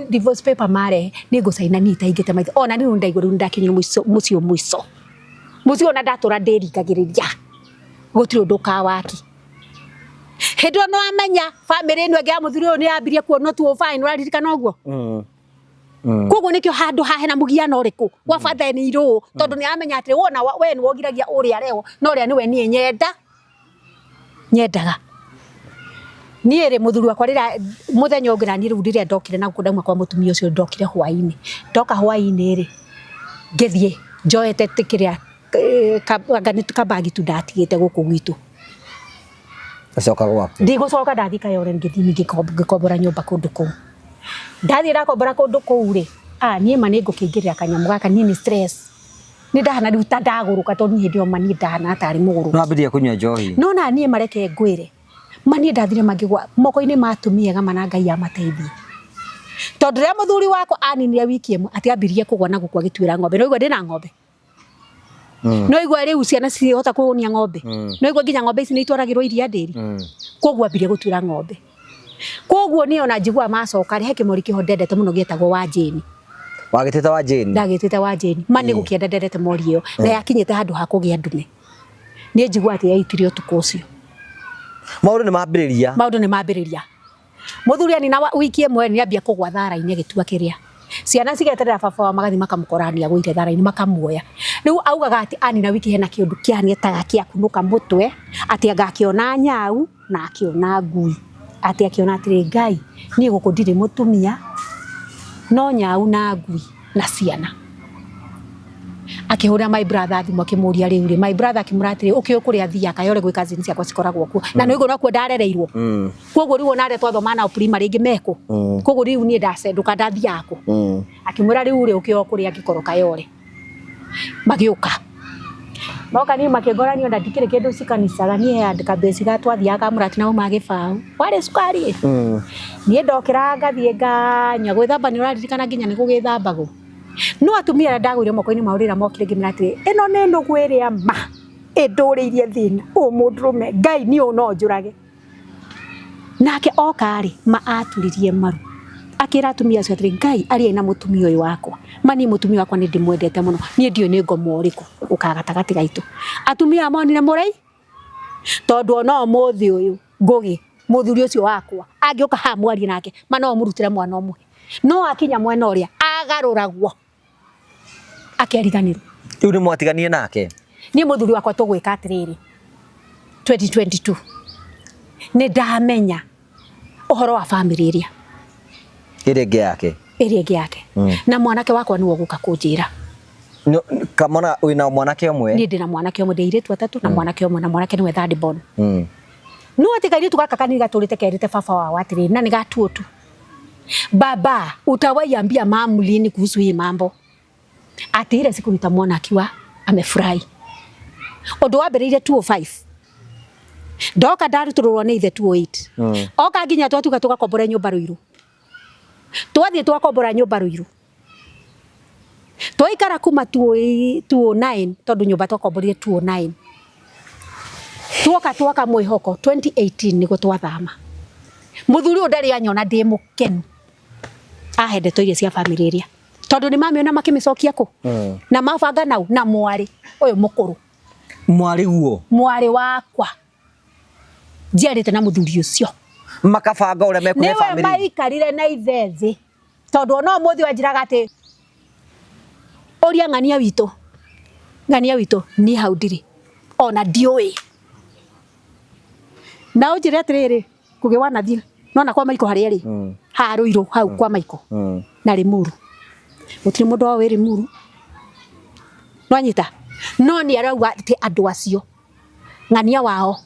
divorce paper marehe nĩ ngũcaina niĩ itaingĩte maitho. Ona niĩ rĩu ndaigua rĩu nĩndakinyire mũico mũciĩ mũico. Mũciĩ ona ndatũra ndĩringagĩrĩria gũtirĩ ũndũ ũkawaki. Hĩndĩ ĩyo nĩwamenya bamĩrĩ ĩno ĩngĩ ya mũthuri ũyũ nĩyambirie kuonwo tu fine, ũraririkana ũguo? Koguo nĩkĩo handũ haha hena mũgiano ũrĩkũ gwa father nĩ irũũ tondũ nĩ aramenya atĩ wona we nĩ wogiragia ũrĩa arehwo na ũrĩa nĩwe niĩ nyenda nyendaga. Niĩ rĩ mũthuri wakwa rĩrĩa mũthenya ũngĩ naniĩ rĩu rĩrĩa ndokire na gũkũ ndauma kwa mũtumia ũcio ndokire hwainĩ. Ndoka hwainĩ rĩ ngĩthiĩ njoete kĩrĩa anga nĩ kabagi tu ndatigĩte gũkũ gwitũ. Ũcoka gwaku. Ndigũcoka ndathiĩ Kayole ngĩthiĩ ningĩ ngĩkombora nyũmba kũndũ kũu. Ndathiĩ ndakombora kũndũ kũu rĩ, ah niĩ ma nĩ ngũkĩingĩrĩra kanyamũ gaka niĩ nĩ stress. Nĩ ndahana rĩu ta ndagũrũka tondũ niĩ hĩndĩ ĩyo ma niĩ ndahana tarĩ mũgũrũki. Nĩ wambĩrĩria kũnyua njohi? No na niĩ mareke ngwĩre, ma niĩ ndathire ma ngĩgwa moko-inĩ ma atumia ega ma na Ngai amateithie. Tondũ rĩrĩa mũthuri wakwa aninire wiki ĩmwe atĩ ambirie kũgwa na gũkũ agĩtuĩra ng'ombe. Nĩ waigua ndĩna ng'ombe? No igua riu ciana cihota kũhũnia ng'ombe. No igua nginya ng'ombe ici nĩ itwaragĩrwo iria ndĩri. Koguo ambirie gũtuĩra ng'ombe. Koguo niĩ ona njiguaga macoka rĩ, he kĩmori kĩho ndendete mũno gĩetagwo wa Jane. Wagĩtĩte wa Jane? Ndagĩtĩte wa Jane. Ma nĩ gũkĩenda ndendete mori ĩyo. Na yakinyĩte handũ ha kũgĩa ndume. Niĩ njiguaga atĩ yaitire ũtukũ ũcio. Maũndũ nĩ mambĩrĩria. Maũndũ nĩ mambĩrĩria. Mũthuri anina wiki ĩmwe nĩ ambia kũgwa thara-inĩ agĩtua kĩrĩa. Ciana cigeterera baba wao magathiĩ makamũkora nĩ agũire thara-inĩ makamuoya. Rĩu augaga atĩ anina wiki hena kĩũndũ kĩahana gĩakunũka mũtwe atĩ anga akĩona nyau na akĩona ngui. Atĩ akĩona atĩrĩ Ngai niĩ gũkũ ndirĩ mũtumia no nyau na ngui na ciana. Akĩhũrĩra my brother thimũ akĩmũria rĩu rĩ, my brother akĩmwĩra atĩrĩ ũkĩũĩ kũrĩa athiaga Kayole gwĩ cousins ciakwa cikoragwo kuo. Na nĩ ũguo nokuo ndarereirwo. Koguo rĩu ona arĩa twathoma nao primary rĩngĩ mekũ. Koguo rĩu niĩ ndacendũka ndathiaga kũ. Akĩmwĩra rĩu rĩ ũkĩoe kũrĩa angĩkorwo Kayole. Magĩũka. Moka niĩ makĩngora niĩ ona ndikĩrĩ kĩndũ cikanicaga niĩ he handũ kambeci ga twathiaga ka mũratina auma gĩbaũ. Warĩ cukari ĩ. Niĩ ndokĩraga ngathiĩ nganyua. Gwĩthamba nĩ ũraririkana nginya nĩ gũgĩthambagwo. No atumia arĩa ndagũire moko-inĩ mao rĩrĩa mokire ngĩmera atĩrĩ, ĩno nĩ nũgũ ĩrĩa ma ĩndũrĩirie thĩna ũyũ mũndũrũme Ngai niĩ ũyũ no njũrage. Nake oka rĩ, ma aturirie maru akĩra atumia acio atĩrĩ, Ngai ariai na mũtumia ũyũ wakwa, ma niĩ mũtumia wakwa nĩ ndĩmwendete mũno, niĩ ndiũĩ nĩ ngoma ũrĩkũ ũkaga gatagatĩ gaitũ. Atumia aya monire mũrei tondũ ona ũmũthĩ ũyũ Ngũgĩ mũthuri ũcio wakwa angĩũka haha mwarie nake ma no ũmũrutĩre mwana ũmwe no akinya mwena ũrĩa agarũragwo akeriganĩrwo. Rĩu nĩ mwatiganire nake? Niĩ mũthuri wakwa tũgwĩka atĩrĩrĩ, 2022 nĩ ndamenya ũhoro wa bamĩrĩ ĩrĩa ĩrĩa ĩngĩ yake, ĩrĩa ĩngĩ yake na mwanake wakwa nĩwe ũgũka kũnjĩra. Kamwana wĩna mwanake ũmwe? Niĩ ndĩna mwanake ũmwe, ndĩ airĩtu atatũ na mwanake ũmwe, na mwanake nĩwe third born. No atĩ kairĩtu gaka kanini gatũrĩte kerĩte baba wao atĩrĩrĩ, na nĩ gatuo tu, baba utawahi ambia mamu lini kuhusu hii mambo? Atĩ ile siku nitamwona akiwa amefurahi. Ũndũ wambĩrĩirie 205 ndoka ndarutũrũrwo nĩ ithe 208 oka nginya twatuga tũgakombore nyũmba Ruiru, twathiĩ twakombora nyũmba Ruiru, twaikara kuma 209 tondũ nyũmba twakomborire 209 tuoka twaka mwĩhoko 2018 nĩguo twathama. Mũthuri ũyũ ndarĩ anyona ndĩ mũkenu, ahe ndeto iria cia bamĩrĩ ĩrĩa tondũ nĩ mamĩona makĩmĩcokia kũ na mabanga nau na mwarĩ ũyũ mũkũrũ. Mwarĩ guo? Mwarĩ wakwa njiarĩte na mũthuri ũcio. Makabanga ũrĩa mekũhe Nĩwe bamĩrĩ. Maikarire na ithe thĩ tondũ ona ũmũthĩ wanjĩraga atĩ ũria ng'ania witũ, ng'ania witũ niĩ hau ndirĩ ona ndiũĩ. Na ũnjĩre atĩrĩrĩ, Ngũgĩ wanathiĩ nona kwa Maiko harĩa rĩ haha Ruiru hau kwa Maiko na Limuru gũtirĩ mũndũ wao wĩ Limuru nwanyita. No nĩ arauga atĩ andũ acio ng'ania wao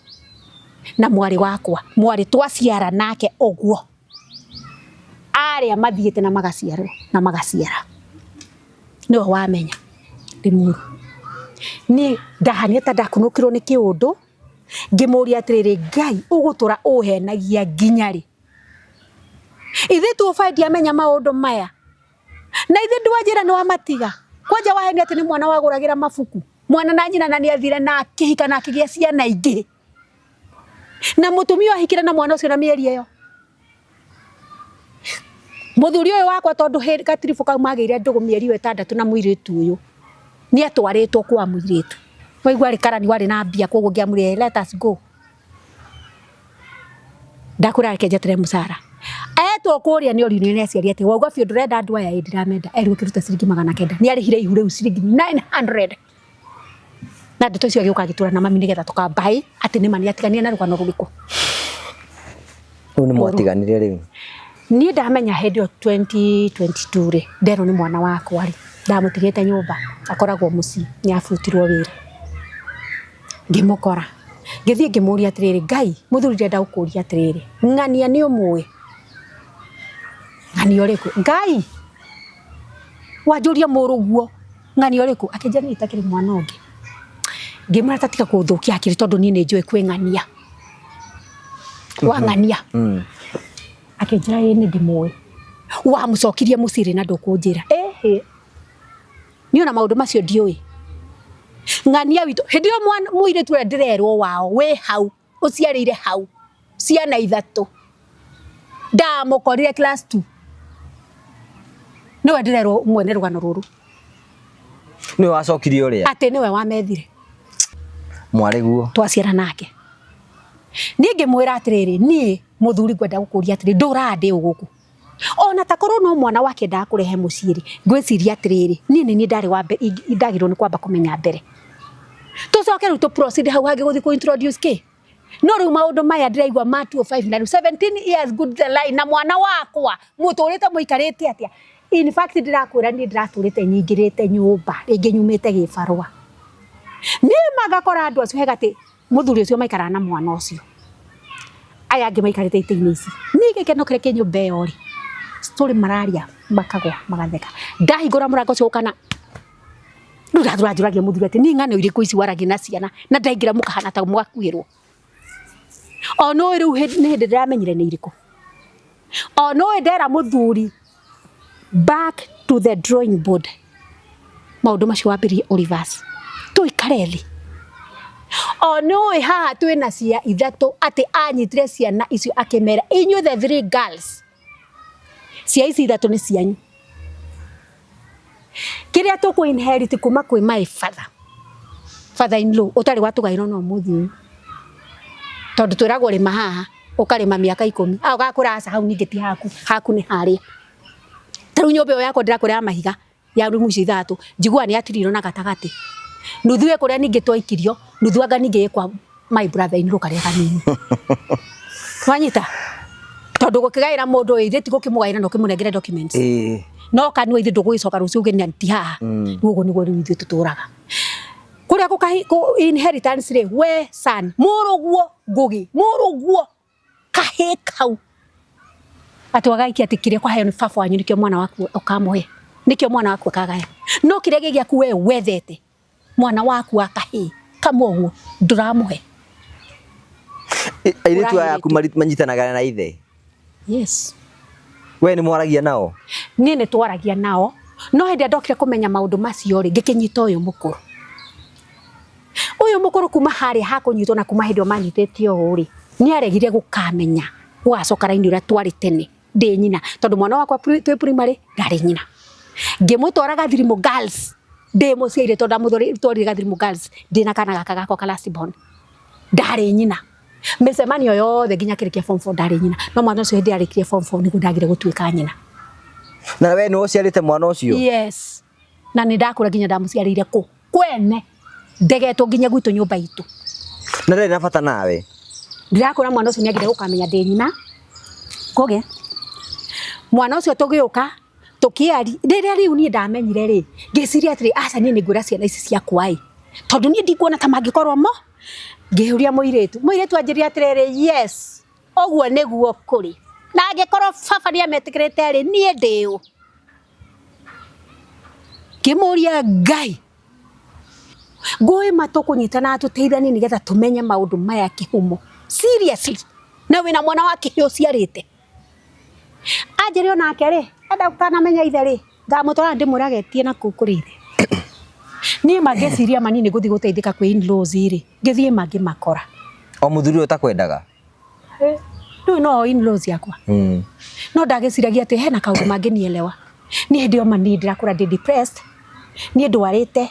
na mwarĩ wakwa, mwarĩ twaciara nake ũguo, arĩa mathiĩte na magaciarwo na magaciara nĩwe wamenya Limuru. Niĩ ndahania ta ndakunũkirwo nĩ kĩũndũ, ngĩmũria atĩrĩrĩ, Ngai ũgũtũra ũhenagia nginya rĩ? Ithe tuobae ndiamenya maũndũ maya, na ithe ndwanjĩra nĩ wamatiga. Kwanja wahenia atĩ nĩ mwana wagũragĩra mabuku, mwana na nyina na nĩ athire na akĩhika na akĩgĩa ciana ingĩ, na mũtumia ahikire na mwana ũcio na mĩeri ĩyo. Mũthuri ũyũ wakwa tondũ gatiribũ kau magĩire ndũgũ mĩeri ĩyo 6 na mũirĩtu ũyũ, nĩ atwarĩtwo kwa mũirĩtu. Waigua arĩ karani warĩ na mbia, koguo ngĩamwĩrire let us go. Ndakwĩra reke njeterere mũcara. Etwo kũrĩa nĩ oririo nĩ aciari atĩ wauga biũ ndũrenda andũ aya, ĩ ndiramenda. Erirwo kĩruta ciringi 900. Nĩ arĩhire ihu rĩu ciringi 900. Na ndeto icio agĩũka agĩtũra na mami nĩgetha tũkambaĩ atĩ nĩ ma nĩ atiganire na rũgano rũrĩkũ. Rĩu nĩ mwatiganire rĩu? Niĩ ndamenya hĩndĩ ĩyo 2022 rĩ, nderwo nĩ mwana wakwa rĩ, ndamũtigĩte nyũmba, akoragwo mũciĩ, nĩ abutirwo wĩra. Ngĩmũkora, ngĩthiĩ ngĩmũria atĩrĩrĩ, Ngai, mũthuri ndĩrenda gũkũria atĩrĩrĩ, ng'ania nĩ ũmũĩ? Ng'ania ũrĩkũ? Ngai, wanjũria mũrũguo, ng'ania ũrĩkũ? Akĩnjĩra niĩ itakĩrĩ mwana ũngĩ. Ngĩmwĩra ta tiga kũthũkia hakiri tondũ niĩ nĩ njũĩ kwĩ ng'ania. Wa ng'ania. Akĩnjĩra ĩĩ nĩ ndĩmũĩ. Wamũcokirie mũciĩ rĩ na ndũkũnjĩra. Ĩhĩ. Niĩ ona maũndũ macio ndiũĩ. Ng'ania witũ, hĩndĩ ĩyo mũirĩtu ũrĩa ndĩrerwo wao wĩ hau, ũciarĩire hau, ciana 3. Ndamũkorire class 2. Nĩwe ndĩrerwo mwene rũgano rũrũ. Nĩwe wacokirie ũrĩa? Atĩ nĩwe wamethire. Mwarĩ guo. Twaciara nake. Niĩ ngĩmwĩra atĩrĩrĩ, niĩ mũthuri ngwenda gũkũria atĩrĩ, ndũraga ndĩ gũkũ. Ona ta korwo no mwana wake endaga kũrehe mũciĩ rĩ, ngwĩciria atĩrĩrĩ, niĩ nĩ niĩ ndarĩ wa mbere, ndagĩrĩirwo nĩ kwamba kũmenya mbere. Tũcoke rĩu tũ proceed hau hangĩ gũthiĩ kũ introduce kĩ? No rĩu maũndũ maya ndĩraigua ma 205 na rĩu 17 years good the line na mwana wakwa mũtũrĩte mũikarĩte atĩa? In fact ndĩrakwĩra niĩ ndĩratũrĩte nyingĩrĩte nyũmba rĩngĩ nyumĩte gĩbarũa. Niĩ mangakora andũ acio he gatĩ mũthuri ũcio maikaraga na mwana ũcio, aya angĩ maikarĩte itĩ-inĩ ici. Niĩ gĩkeno kĩrĩa kĩ nyũmba ĩyo rĩ, story mararia makagwa magatheka. Ndahingũra mũrango ũcio gũkana rĩu ndatũranjũragia mũthuri atĩ niĩ ng'ano irĩkũ ici waragia na ciana na ndaingĩra mũkahana ta mwakuĩrwo. O nũĩ rĩu nĩ hĩndĩ ndĩramenyire nĩ irĩkũ. O nũĩ ndera mũthuri back to the drawing board. Maũndũ macio wambĩrĩrie ũ reverse. Tũikare thĩ. O nũĩ haha twĩna cia 3 atĩ anyitire ciana icio akĩmera inyuĩ the 3 girls. Cia ici 3 nĩ cianyu. Kĩrĩa tũkũ inherit kuma kwĩ my father, father in law ũtarĩ watũgaĩrwo no mũthĩ ũyũ. Tondũ twĩragwo rĩma haha ũkarĩma mĩaka 10. A ũgakũra aca hau ningĩ ti haku, haku nĩ harĩa. Ta rĩu nyũmba ĩyo yakwa ndĩrakwĩra ya mahiga ya rumu icio 3 njiguaga nĩ yatirirwo na gatagatĩ. Nuthu ĩ kũrĩa ningĩ twaikirio, nuthu anga ningĩ ĩ kwa my brother in law karĩa kanini. Wanyita? Tondũ gũkĩgaĩra mũndũ ĩ, ithuĩ ti gũkĩmũgaĩra na ũkĩmũnengere documents. No kanua ithuĩ ndũgũgĩcoka rũciũ uge nĩ ti haha. Ũguo nĩguo rĩu ithuĩ tũtũraga. Kũrĩa inheritance rĩ, we son, mũrũguo Ngũgĩ, mũrũguo kahĩĩ kau. Atĩ wagaikia atĩ kĩrĩa kwaheo nĩ baba wanyu nĩkĩo mwana waku ũkamũhe. Nĩkĩo mwana waku akagaya. No kĩrĩa gĩ gĩaku we wethete, mwana waku wa kahĩĩ kamwe ũguo ndũramũhe. Airĩtu aya aku manyitanaga na ithe? Yes. We nĩ mwaragia nao? Niĩ nĩ twaragia nao. No hĩndĩ ĩrĩa ndokire kũmenya maũndũ macio rĩ, ngĩkĩnyita ũyũ mũkũrũ. Ũyũ mũkũrũ kuma harĩa hakũnyitwo na kuma hĩndĩ ĩyo manyitĩte ũũ rĩ, nĩ aregire gũkamenya gũgacoka raini ũrĩa twarĩ tene ndĩ nyina, tondũ mwana wakwa twĩ primary ndarĩ nyina. Ngĩmũtwara Gathirimu Girls ndĩ mũciaire, tondũ ndamũtwarire Gathirimu Girls ndĩ na kana gaka gakwa ka last born. Ndarĩ nyina. Mĩcemanio yothe nginya akĩrĩkia form 4 ndarĩ nyina. No mwana ũcio hĩndĩ arĩkirie form 4 nĩguo ndagire gũtuĩka nyina. Na we nĩwe ũciarĩte mwana ũcio? Yes. Na nĩ ndakũra nginya ndamũciarĩire kũ? Kwene. Ndegetwo nginya gwitũ nyũmba itũ. Na ndarĩ na bata nawe? Ndĩrakũra mwana ũcio nĩagire gũkamenya ndĩ nyina. Kũgĩ. Mwana ũcio tũgĩũka tũkĩari rĩrĩa rĩu niĩ ndamenyire rĩ, ngĩciria atĩrĩ, aca niĩ nĩngwĩra ciana ici ciakwa ĩ. Tondu niĩ ndikuona ta mangĩkorwo mo. Ngĩũria mũirĩtu, mũirĩtu anjĩrire atĩrĩrĩ, yes, ũguo nĩguo kũrĩ. Na angĩkorwo baba nĩ ametĩkĩrĩte rĩ, niĩ ndĩ ũ? Ngĩmũria Ngai, ngũĩ ma tũkũnyitana tũteithanie nĩgetha tũmenye maũndũ maya kĩhumo. Seriously, na wĩna mwana wa kĩhĩ ũciarĩte. Anjĩre onake rĩ, enda gũkanamenya ithe rĩ, ngamũtwara ndĩmũragetie na kũu kũrĩ ithe. Niĩ ma ngĩciria ma niĩ nĩ ngũthiĩ gũteithĩka kwĩ in-laws rĩ, ngĩthiĩ ma ngĩmakora. O mũthuri ũyũ ũtakwendaga? Rĩu no in-laws yakwa. No ndagĩciragia atĩ hena kaũndũ mangĩnielewa. Niĩ hĩndĩ ĩyo ma niĩ ndĩrakũra ndĩ depressed, niĩ ndwarĩte.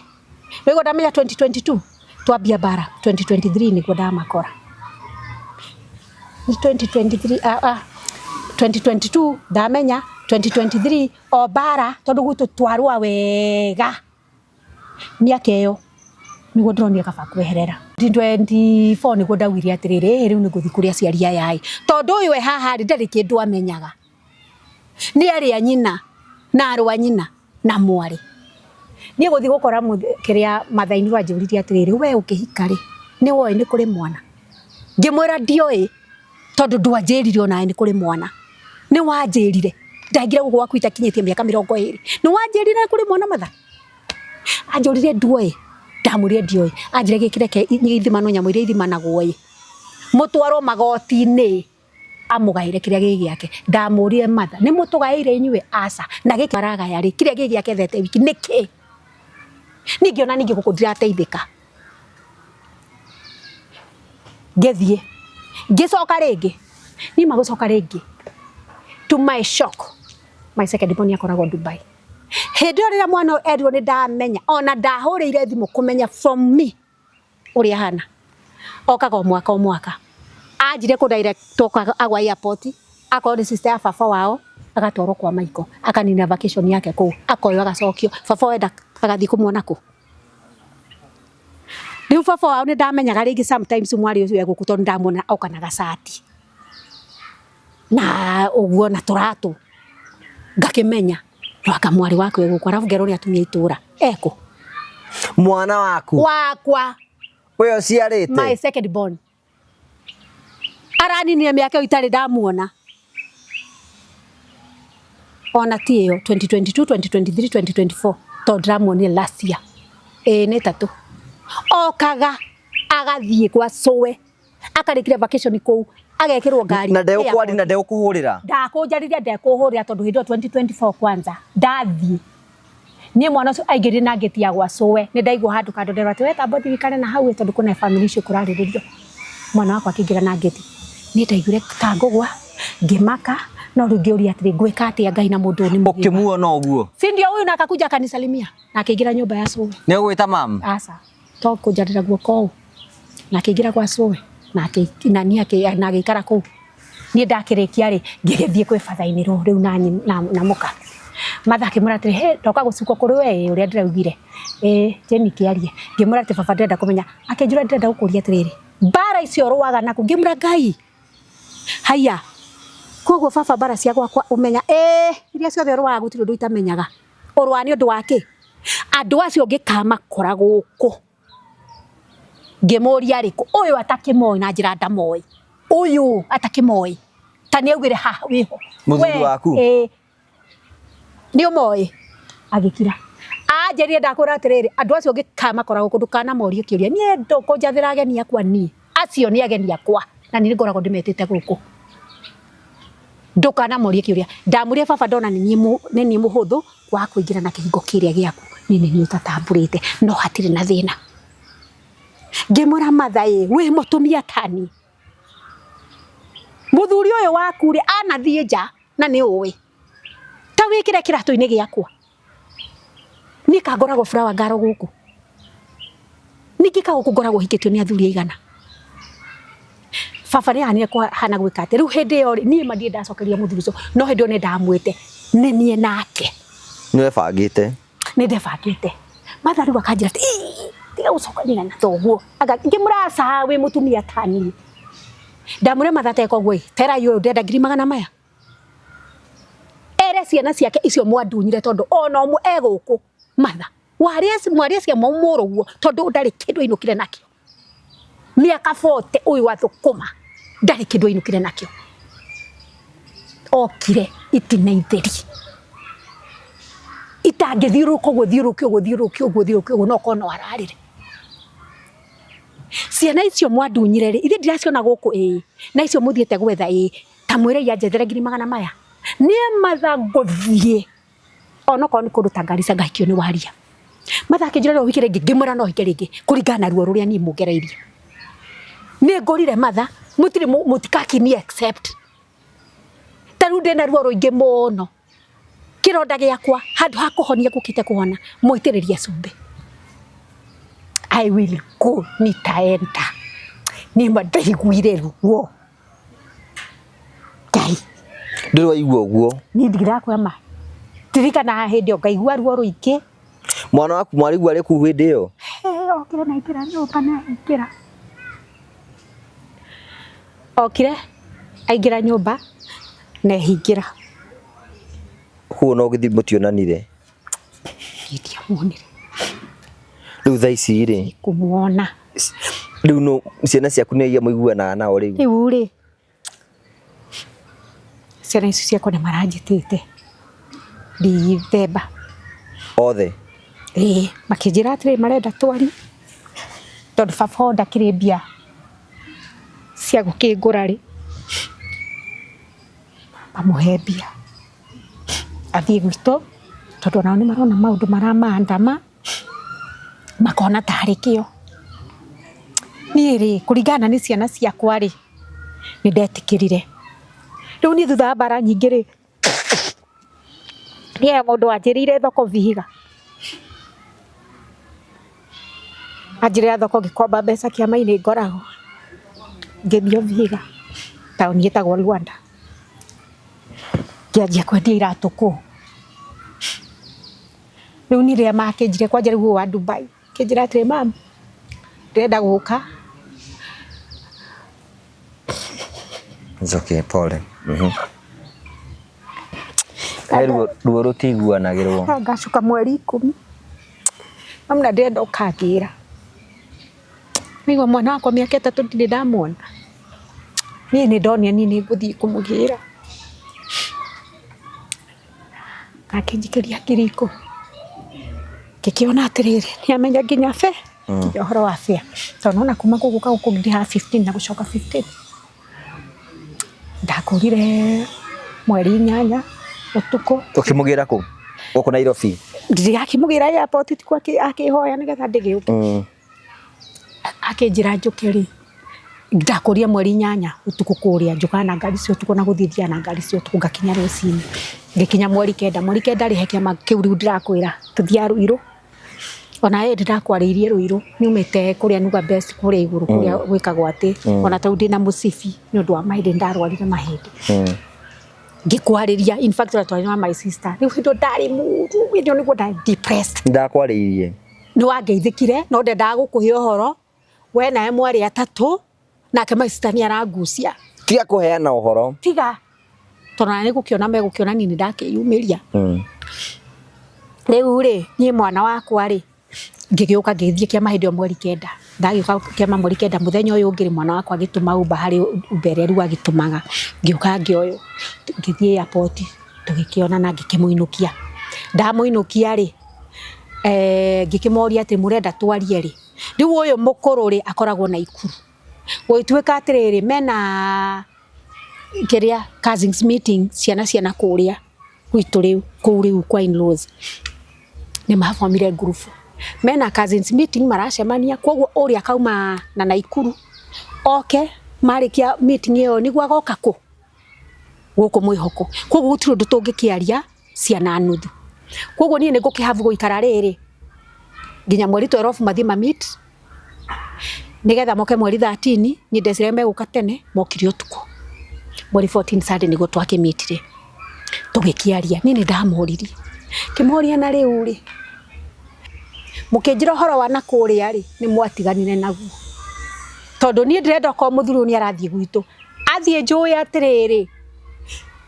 Nĩguo ndamenya 2022 twambia mbara, 2023 nĩguo ndamakora. Nĩ 2023 2022 ndamenya, 2023 o mbara tondũ gwitũ twarũa wega. Mĩaka ĩyo nĩguo ndĩronire kaba kweherera. 2024 nĩguo ndaugire atĩrĩrĩ, ĩ rĩu nĩngũthiĩ kũrĩ aciari aya ĩ, tondũ ũyũ e haha rĩ ndarĩ kĩndũ amenyaga. Nĩ arĩ a nyina na arũ a nyina na mwarĩ. Niĩ gũthiĩ gũkora kĩrĩa Mathai-inĩ anjũririe atĩrĩrĩ, we ũkĩhika rĩ, nĩ woĩ nĩ kũrĩ mwana? Ngĩmwĩra ndioĩ tondũ ndwanjĩrire onawe nĩ kũrĩ mwana. Nĩ wanjĩrire, ndaingĩra gũkũ gwaku itakinyĩtie mĩaka 20. Nĩ wanjĩrire nĩ kũrĩ mwana Matha? Anjũririe nduoĩ, ndamwĩrire ndioĩ. Anjĩrire gĩkĩ reke ithimanwo nyamũ iria ithimanagwo ĩ, mũtwarwo magoti-inĩ amũgaĩre kĩrĩa gĩ gĩake. Ndamũrire Matha, nĩ mũtũgaĩire inyuĩ? Aca. Na gĩkĩ aragaya rĩ, kĩrĩa gĩ gĩake ethete wiki nĩkĩ? Niĩ ngĩona ningĩ gũkũ ndirateithĩka. Ngĩthiĩ, ngĩcoka rĩngĩ, niĩ ma gũcoka rĩngĩ, to my shock, my second born akoragwo Dubai. Hĩndĩ ĩyo rĩrĩa mwana ũyũ erirwo nĩ ndamenya, ona ndahũrĩire thimũ kũmenya from me ũrĩa ahana. Okaga o mwaka o mwaka. Anjire kũ direct agwa airport, akorwo nĩ sister ya baba wao, agatwarwo kwa Michael, akanina vacation yake kũu, akoywo agacokio. Baba wao enda agathiĩ kũmuona kũ? Rĩu baba wao nĩ ndamenyaga rĩngĩ sometimes mwarĩ ũcio e gũkũ tondũ ndamuona oka na gacati. Na ũguo na tũratũ. Ngakĩmenya anga mwarĩ waku e gũkũ, arabu ngerwo nĩ atumia a itũra ekũ? Mwana waku? Wakwa. Ũyũ ũciarĩte? My second born. Araninire mĩaka ĩyo itarĩ ndamuona. Ona ti ĩyo 2022, 2023, 2024 tondũ ndĩramuonire last year. Ĩĩ nĩ ĩtatũ. Okaga agathiĩ gwa cũwe akarĩkire vacation kũu agekĩrwo ngari Na ndegũkwaria na ndegũkũhũrĩra? Ndakũnjarĩria ndekũhũrĩra tondũ hĩndĩ ĩyo 2024 kwanza ndathiĩ niĩ mwana ũcio aingĩrire na ngĩti ya gwa cũwe nĩ ndaigua handũ kando nderwo atĩ we tamba ũthiĩ ũikare na hau tondũ kwĩna family icio kũrarĩrĩrio mwana wakwa akĩingĩra na ngĩti niĩ ndaiguire ta ngũgwa ngĩmaka no rĩu ngĩũria atĩrĩ ngwĩka atĩa Ngai na mũndũ ũyũ nĩ mũgima Ũkĩmuona ũguo? Si ndio huyu na akakuja akanisalimia na akĩingĩra nyũmba ya cũwe. Nĩ ũgwĩta mam? Aca. To kũnjarĩra guoko ũũ na akĩingĩra gwa cũwe na na niĩ na agĩikara kũu. Niĩ ndakĩrĩkia rĩ, ngĩgĩthiĩ kwĩ father in law rĩu na mũka. Mother akĩmwĩra atĩrĩ, hĩ ndoka gũcukwo kũrĩ we ĩ ũrĩa ndĩraugire. Ĩĩ Jane kĩarie. Ngĩmwĩra atĩ baba ndĩrenda kũmenya. Akĩnjĩra ndĩrenda gũkũria atĩrĩrĩ, mbara icio ũrũaga nakũ? Ngĩmwĩra Ngai, haiya, koguo baba mbara cia gwakwa ũmenya? Ĩĩ iria ciothe ũrũaga gũtirĩ ũndũ itamenyaga. Ũrũaga nĩ ũndũ wa kĩ? Andũ acio ngĩkamakora gũkũ. Ngĩmũria arĩkũ? Ũyũ atakĩmoĩ na njĩra ndamoĩ. Ũyũ atakĩmoĩ. Ta nĩ augire haha wĩho. Mũthuri waku? Ĩĩ. Nĩ ũmoĩ? Agĩkira. Anjĩrire ndakwĩra atĩrĩrĩ, andũ acio ngĩkamakora gũkũ ndũkanamorie kĩũria. Niĩ ndũkũnjathĩra ageni akwa niĩ. Acio nĩ ageni akwa na nĩ ngoragwo ndĩmetĩte gũkũ. Ndũkanamorie kĩũria. Ndamwĩrire baba ndona nĩ niĩ mũhũthũ wa kũingĩra na kĩhingo kĩrĩa gĩaku. Niĩ nĩ niĩ ũtatambũrĩte no hatirĩ na thĩna. Ngĩmwĩra Martha ĩ, wĩ mũtumia tani. Mũthuri ũyũ waku rĩ anathiĩ nja na nĩ ũĩ. Ta wĩkĩre kĩratũ-inĩ gĩakwa. Niĩ ka ngoragwo flower girl gũkũ. Ningĩ ka gũkũ ngoragwo hikĩtio nĩ athuri aigana. Baba nĩ ahanire hana gwĩka atĩ rĩu hĩndĩ ĩyo rĩ niĩ ma ndirĩ ndacokeria mũthuri ũcio no hĩndĩ ĩyo nĩ ndamwĩte nĩ niĩ nake. Nĩ webangĩte? Nĩ ndebangĩte. Martha rĩu akanjĩra atĩ ii tiga gũcokanĩra na thoguo. Ngĩmwĩra aca wĩ mũtumia ta niĩ. Ndamwĩra Martha teka ũguo ĩ terai ũyũ ndĩrenda ngiri magana maya. Ere ciana ciake icio mwandunyire tondũ ona ũmwe e gũkũ Martha. Waria mwaria cia mũrũguo tondu ndari kindu ainukire nakio. Miaka 40 uyu wa thukuma ndari kindu ainukire nakio. Okire itina itheri. Itangithiuruka uguo thiuruke uguo thiuruke uguo thiuruke uguo no kono ararire. Ciana icio mwandunyire ri ithe ndiraciona guku ii na icio muthiete gwetha ii ta mwire ya njethere ngiri magana maya nie matha nguthie onokorwo ni kundu ta Garissa ngahikio ni waria. Matha akinjira no uhike ringi ngimwira no hike ringi kuringana na ruo ruria nie mungereirie. Ni ngorire matha mutiri mutikakini accept ta riu ndina ruo ruingi muno kironda giakwa handu ha kuhonia ngukite kuhona muitiririe cumbi. I will go nitaenda. Nima ndaiguire ruo. Ngai. Ndũrĩ waigua ũguo. Niĩ ndirakwĩra ma. Ndirikanaga hĩndĩ ĩyo ngaigua ruo rũingĩ. Mwana waku mwarigua arĩ kũu hĩndĩ ĩyo? Okire na aingĩra nyũmba na aingĩra. Okire aingĩra nyũmba na ehingĩra. Koguo no gĩthiĩ mũtionanire? Niĩ ndiamuonire. Rĩu thaa ici rĩ? Kũmuona. Rĩu no ciana ciaku nĩ iria mũiguanaga nao rĩu? Rĩu rĩ, ciana ici ciakwa nĩ maranjĩtĩte Dithemba. Othe? Ĩĩ, makĩnjĩra atĩrĩ marenda twarie tondũ baba wao ndakĩrĩ mbia cia gũkĩngũra rĩ, mamũhe mbia athiĩ gwitũ tondũ onao nĩ marona maũndũ maramaandama makona tarĩ kĩo. Niĩ rĩ, kũringana nĩ ciana ciakwa rĩ, nĩ ndetĩkĩrire. Rĩu niĩ thutha wa mbara nyingĩ rĩ, niĩ mũndũ wanjĩrĩire thoko Vihiga. Anjĩrĩra thoko ngĩkomba mbeca kĩama-inĩ ngoragwo ngĩthiĩ Vihiga taũni ĩtagwo Luanda. Ngĩanjia kwendia iratũ kũu. Rĩu niĩ rĩrĩa makĩnjire kwanja rĩu ũyũ wa Dubai akĩnjĩra atĩrĩ mam, ndĩrenda gũka. It's okay, pole. He ruo rũtiguanagĩrwo. Ngacoka mweri 10. Mam na ndĩrenda ũkangĩra. Nĩigua mwana wakwa mĩaka 3 ndirĩ ndamuona. Niĩ nĩ ndonire niĩ nĩ ngũthiĩ kũmũgĩra. Akĩnjikĩria ngiri 10. Ngĩkĩona atĩrĩrĩ nĩ amenya nginya be nginya ũhoro wa fare. Tondũ nona kuma gũkũ gũka gũkũ ndĩhaga 15 na gũcoka 15. Ndakũrire mweri 8 ũtukũ. Ũkĩmũgĩra kũ? Gũkũ Nairobi? Ndĩrakĩmũgĩra airport tikuo akĩhoya nĩgetha ndĩgĩũke. Akĩnjĩra njũke rĩ, ndakũria mweri 8 ũtukũ kũrĩa njũkaga na ngari cia ũtukũ na gũthiĩ thiaga na ngari cia ũtukũ ngakinya rũcinĩ. Ngĩkinya mweri 9, mweri 9 rĩ he kĩama kĩu rĩu ndĩrakwĩra tũthiaga Ruiru. Ona hĩndĩ ndakwarĩirie Ruiru nyumĩte kũrĩa Nuga Best kũrĩa igũrũ kũrĩa gwĩkagwo atĩ ona tau ndĩna mũcibi nĩ ũndũ wa mahĩndĩ ndarwarire mahĩndĩ. Ngĩkwarĩria in fact twarĩ na my sister rĩu hĩndĩ ndarĩ mũru hĩndĩ ĩyo nĩguo ndarĩ depressed. Ndakwarĩirie. Nĩ wangeithĩkire no ndendaga gũkũhe ũhoro we nawe mwarĩ atatũ nake my sister nĩ arangucia. Tiga kũheana ũhoro. Tiga tondũ ona nĩ gũkĩona megũkĩona niĩ nĩ ndakĩyumĩria. Rĩu rĩ niĩ mwana wakwa rĩ ngĩgĩũka ngĩthiĩ kĩama hĩndĩ ĩyo mweri 9. Ndagĩũka kĩama mweri 9 mũthenya ũyũ ũngĩ rĩ mwana wakwa agĩtũma Uber harĩ Uber ĩrĩa rĩu agĩtũmaga. Ngĩũka ngĩoywo ngĩthiĩ airport tũgĩkĩonana ngĩkĩmũinũkia. Ndamũinũkia rĩ ngĩkĩmoria atĩ mũrenda twarie rĩ. Rĩu ũyũ mũkũrũ rĩ akoragwo Naikuru. Gũgĩtuĩka atĩrĩrĩ mena kĩrĩa cousins meeting ciana ciana kũrĩa gwitũ rĩu kũu rĩu kwa in-laws. Nĩ mabomire ngurubu. Mena cousins meeting maracemania koguo ũrĩa akauma na Naikuru oke marĩkia meeting ĩyo nĩguo agoka kũ gũkũ mwĩhoko. Koguo gũtirĩ ũndũ tũngĩkĩaria ciana nuthu. Koguo niĩ nĩ ngũkĩhabu gũikara rĩrĩ nginya mweri 12 mathiĩ ma meet nĩgetha moke mweri 13 niĩ ndeciria megũka tene mokire ũtukũ. Mweri 14 Sunday nĩguo twakĩmitire tũgĩkĩaria. Niĩ nĩ ndamoririe ngĩmoria na rĩu rĩ mũkĩnjĩra ũhoro wa na kũrĩa rĩ nĩ mwatiganire naguo tondũ niĩ ndĩrenda okorwo mũthuri ũyũ nĩ arathiĩ gwitũ athiĩ njũĩ atĩrĩrĩ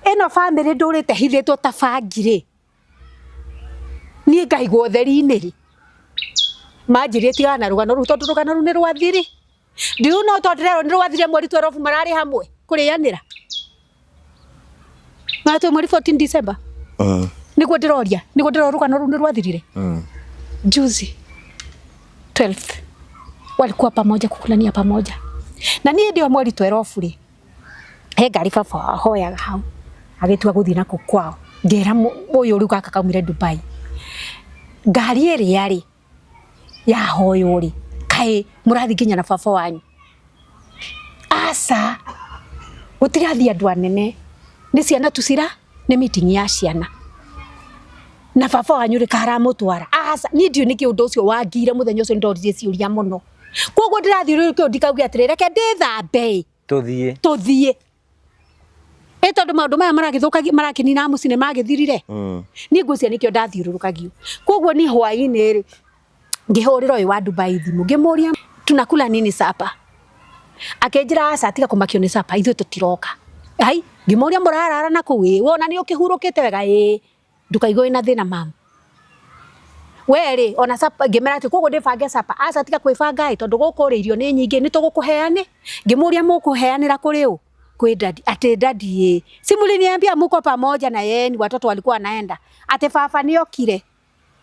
ĩno bamĩrĩ ndũrĩte hithĩtwo ta bangi rĩ niĩ ngaigwo ũtheri-inĩ rĩ Manjĩrire tigana na rũgano rũu tondũ rũgano rũu nĩ rwathiri. Do you know tondũ ndĩrerwo nĩ rwathire mweri 12 mararĩ hamwe kũrĩanĩra. Maratũ mweri 14 December. Nĩguo ndĩroria, nĩguo ndĩrora rũgano rũu nĩ rwathirire. Juzi 12th walikuwa pamoja kukulania pamoja. Na niĩ ndĩ o mweri 12 rĩ, he ngari baba ahoyaga hau agĩtua gũthiĩ nako kwao. Ngĩra ũyũ rĩu gaka kaumire Dubai, ngari ĩrĩa rĩ yahoywo rĩ, kaĩ mũrathiĩ nginya na baba wanyu? Aca, gũtirathiĩ andũ anene, nĩ ciana tu cira, nĩ meeting ya ciana. Na baba wanyu rĩ karamũtwara? Aca, niĩ ndiũĩ nĩkĩ ũndũ ũcio wangire mũthenya ũcio, nĩndoririe ciũria mũno. Koguo ndĩrathiũrũrũkio ndikauge atĩrĩ, reke ndĩthambe Tuthiĩ. Tũthiĩ. Ĩ tondũ maũndũ maya maragĩthũkagia marakĩnina mũciĩ nĩ magĩthirire. Niĩ ngwĩciria nĩkĩo ndathiũrũrũkagio. Koguo niĩ hwaĩ-inĩ rĩ, ngĩhũrĩra ũyũ wa Dubai thimũ, ngĩmũria tunakula nini supper? Akĩnjĩra aca, tiga kũmakio nĩ supper, ithuĩ tũtiroka. Ai, ngĩmũria mũrarara na kũu? Ĩ, wona nĩ ũkĩhurũkĩte wega? Ĩ, ndũkaigue wĩna thĩna mamu. We rĩ, ona supper ngĩmera atĩ koguo ndĩbange supper. Aca, tiga kwĩbanga ĩ, tondũ gũkũ rĩ irio nĩ nyingĩ, nĩ tũgũkũheanĩ. Ngĩmũria mũkũheanĩra kũrĩ ũ? Kwĩ daddy. Atĩ daddy ĩ. Si mliniambia muko pamoja na yeye, ni watoto walikuwa wanaenda. Atĩ baba nĩokire.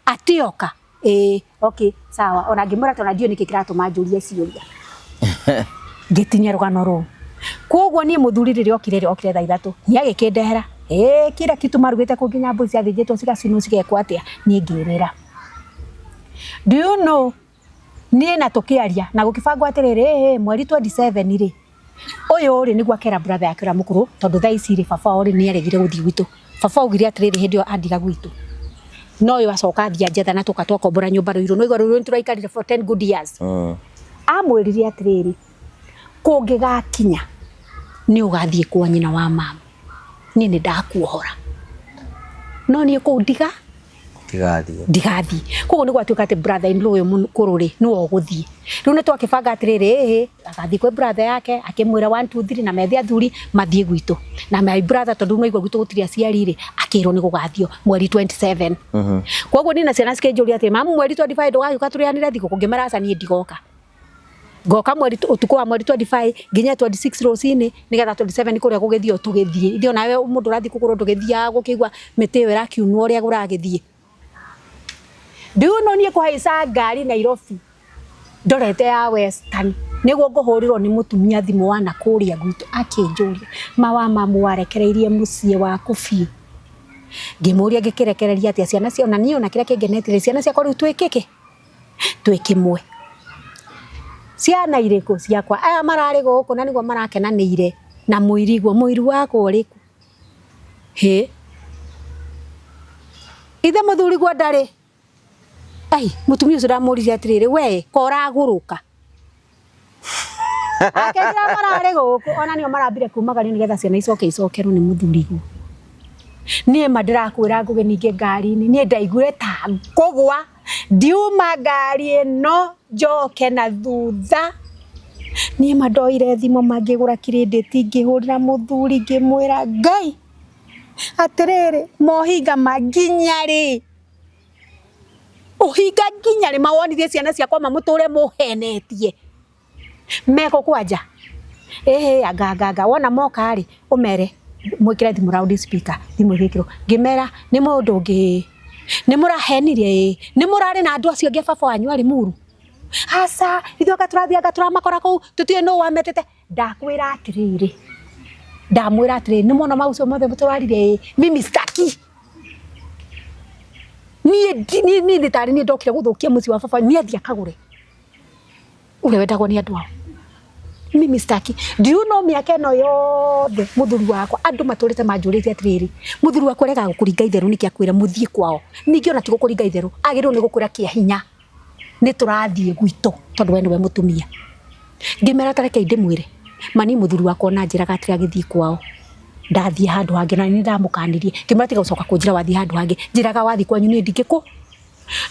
Atĩoka. Ĩ, okay, sawa. Ona ngĩmwĩra tondũ ndiũĩ nĩkĩ kĩratũma njũrie ciũria. Ngĩtinia rũgano rũu. Koguo niĩ mũthuri rĩrĩa okire rĩ, okire thaa 3. Nĩ agĩkĩndehera. Ĩ, kila kitu marugĩte kũu nginya mbũri ciathĩnjĩtwo cigacinwo cigekwo atĩa. Niĩ ngĩrĩra. Do you know, niĩ na tũkĩaria na gũkĩbangwo atĩrĩrĩ, ĩ, mweri 27 rĩ, ũyũ rĩ nĩguo akera brother yake ũrĩa mũkũrũ, tondũ thaa ici rĩ baba wao rĩ nĩ aregire gũthiĩ gwitũ. Baba augire atĩrĩrĩ hĩndĩ ĩyo andiga gwitũ. No ũyũ acoka athiĩ anjetha na tũka twakombora nyũmba Ruiru. Nĩ waigua Ruiru nĩ tũraikarire for 10 good years. Amwĩrire atĩrĩrĩ, kũngĩgakinya nĩ ũgathiĩ kwa nyina wa mama, niĩ nĩ ndakuohora. No niĩ kũu ndiga Ndigathiĩ. Ndigathiĩ. Koguo nĩ gwatuĩka atĩ brother in law ũyũ mũkũrũ rĩ, nĩwe ũgũthiĩ. Rĩu nĩ twakĩbanga atĩrĩrĩ, ĩhĩ, agathiĩ kwĩ brother yake, akĩmwĩra 1 2 3 na methe athuri mathiĩ gwitũ. Na my brother tondũ nĩ waigua gwitũ gũtirĩ aciari rĩ, akĩrwo nĩ gũgathiĩ mweri 27. Koguo niĩ na ciana cikĩnjũria atĩrĩ, mamu mweri 25 ndũgagĩũka tũrĩanĩre thigũkũ? Ngĩmera aca niĩ ndigoka. Ngoka mweri ũtukũ wa mweri 25 nginya 26 rũcinĩ, nĩgetha 27 kũrĩa gũgĩthiĩ tũgĩthiĩ. Ithuĩ onawe mũndũ ũrathiĩ kũgũrwo ndũgĩthiaga gũkĩigua mĩtĩ ĩyo ĩrakiunwo ũrĩa kũragĩthiĩ. Do you know niĩ kũhaica ngari Nairobi ndorete ya Western nĩguo ngũhũrĩrwo nĩ mũtumia thimũ wa na kũrĩa gwitũ akĩnjũria mawa mamu warekereirie mũciĩ waku biũ. Ngĩmũria ngĩkĩrekereria atĩa ciana cia ona niĩ ona kĩrĩa kĩngenetie ciana ciakwa rĩu twĩ kĩkĩ twĩ kĩmwe. Ciana irĩkũ ciakwa aya mararĩ gũkũ na nĩguo marakenanĩire na mũirigwo mũiru wakwa ũrĩkũ? Hĩ, ithe mũthuriguo ndarĩ. Ai, mũtumia ũcio ndamũririe atĩrĩrĩ, we ko ũragũrũka? Akĩnjĩra mararĩ gũkũ ona nĩo marambire kumagario nĩgetha ciana icoke icokerwo nĩ mũthuriguo. Niĩ ma ndĩrakwĩra Ngũgĩ ningĩ ngari-inĩ niĩ ndaiguire ta ngũgwa, ndiuma ngari ĩno njoke na thutha. Niĩ ma ndoire thimũ mangĩgũra credit ngĩhũrĩra mũthuri ngĩmwĩra Ngai atĩrĩrĩ mohinga ma nginya rĩ, ũhinga nginya rĩ, mawonithie ciana ciakwa mamũtũre mũhenetie mekũ kwanja. Ĩhĩ anga anga anga wona moka rĩ ũmere mwĩkĩre thimũ loud speaker, thimũ ĩgĩkĩrwo. Ngĩmera nĩ mũndũ ũngĩ, nĩ mũrahenirie ĩ, nĩ mũrarĩ na andũ acio angĩ a baba wanyu arĩ muru? Aca, ithuĩ anga tũrathianga tũramakora kũu tũtiũĩ nũ wametĩte. Ndakwĩra atĩrĩrĩ, ndamwĩra atĩrĩrĩ, nĩ mwona maũcio mothe tũrarire ĩ, mimi sitaki. Niĩ niĩ nĩ tarĩ niĩ ndokire gũthũkia mũciĩ wa baba, niĩ athiĩ akagũre ũrĩa wendagwo nĩ andũ ao. Mimi sitaki. Do you know mĩaka ĩno yothe mũthuri wakwa andũ matũrĩte manjũrĩte atĩrĩrĩ, mũthuri wakwa aregaga gũkũringa itherũ nĩkĩ akwĩra mũthiĩ kwao? Ningĩ ona ti gũkũringa itherũ, agĩrĩirwo nĩ gũkwĩra kĩa hinya nĩ tũrathiĩ gwitũ tondũ we nĩwe mũtumia. Ngĩmera ta rekei ndĩmwĩre, mani mũthuri wakwa ona anjĩraga atĩrĩ agĩthiĩ kwao ndathiĩ handũ hangĩ, na nĩ ndamũkanirie ngĩmwĩra tiga gũcoka kũnjĩra wathiĩ handũ hangĩ, njĩraga wathiĩ kwanyu niĩ ndingĩkũ.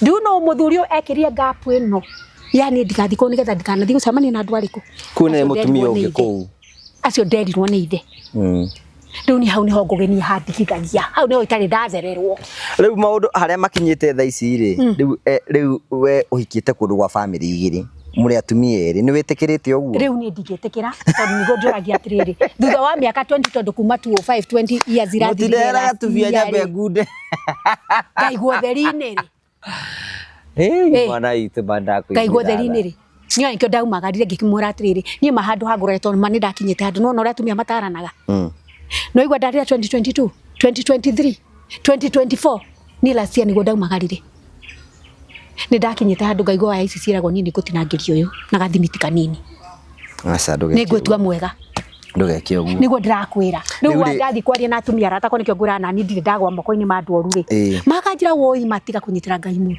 Do you know mũthuri ũyũ ekĩrire gap ĩno yani ndigathiĩ kũu nĩgetha ndikanathiĩ gũcemania na andũ arĩkũ. Kũu nĩ mũtumia ũngĩ kũu. Acio nderirwo nĩ ithe. Riu ni hau niho ngũgenia handigithagia, hau niho itarĩ ndathererwo. Riu maundu haria makinyite thaa ici ri, riu riu we uhikite kundu gwa family igiri, muri atumia eri, ni witikirite uguo? Riu ni ndingĩtĩkĩra, tondũ nĩguo njũragia atĩrĩrĩ, thutha wa mĩaka 20, tondũ kuma 205 20 years irathirire. Mũtinderaga tubia nyambe ngunde. Ngaigwo theri-inĩ rĩ. Ĩ mwana witũ mandakuigwĩra. Ngaigwo theri-inĩ rĩ, niĩ nĩkĩo ndaumagarire ngĩkĩmwĩra atĩrĩrĩ, niĩ ma handũ hangũrore, tondũ ma nĩ ndakinyĩte handũ nĩwona ũrĩa atumia mataranaga. No igua ndarĩra 2022, 2023, 2024, niĩ last year nĩguo ndaumagarire. Nĩ ndakinyĩte handũ ngaigua waya ici ciĩragwo niĩ nĩ ngũtinangĩria ũyũ na gathimiti kanini. Aca ndũgeke. Nĩ ngwĩtua mwega. Ndũgeke ũguo. Nĩguo ndĩrakwĩra. Rĩu ndathiĩ kwaria na atumia arata akwa, nĩkĩo ngwĩra nani ndirĩ ndagwa moko-inĩ ma andũ oru rĩ. Makanjĩra woi matiga kũnyitĩra Ngai mũno.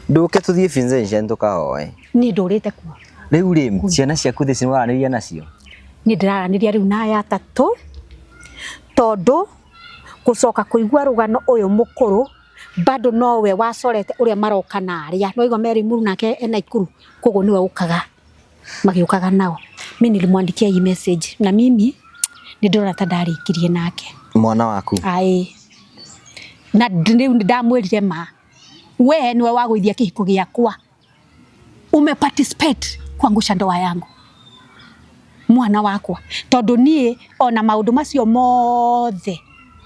Ndũke tũthiĩ Vincentian tũkahoe. Niĩ ndũrĩte kuo. Rĩu rĩ, ciana ciaku thĩ nĩwaranĩria nacio? Niĩ ndĩraranĩria rĩu na aya atatũ, tondũ gũcoka kũigua rũgano ũyũ mũkũrũ bado nowe wacorete ũrĩa maroka na arĩa no igua Mary Muru nake ena Ikuru, koguo niwe ũkaga magĩũkaga nao. Mimi nilimwandikia hii message na mimi nĩ ndĩrona ta ndarĩkirie nake. Mwana waku? Aĩ, na rĩu ndamwĩrire ma we niwe wagũithia kĩhiko gĩakwa, umeparticipate kuangusha ndoa yangu mwana wakwa, tondu nie ona maundu macio mothe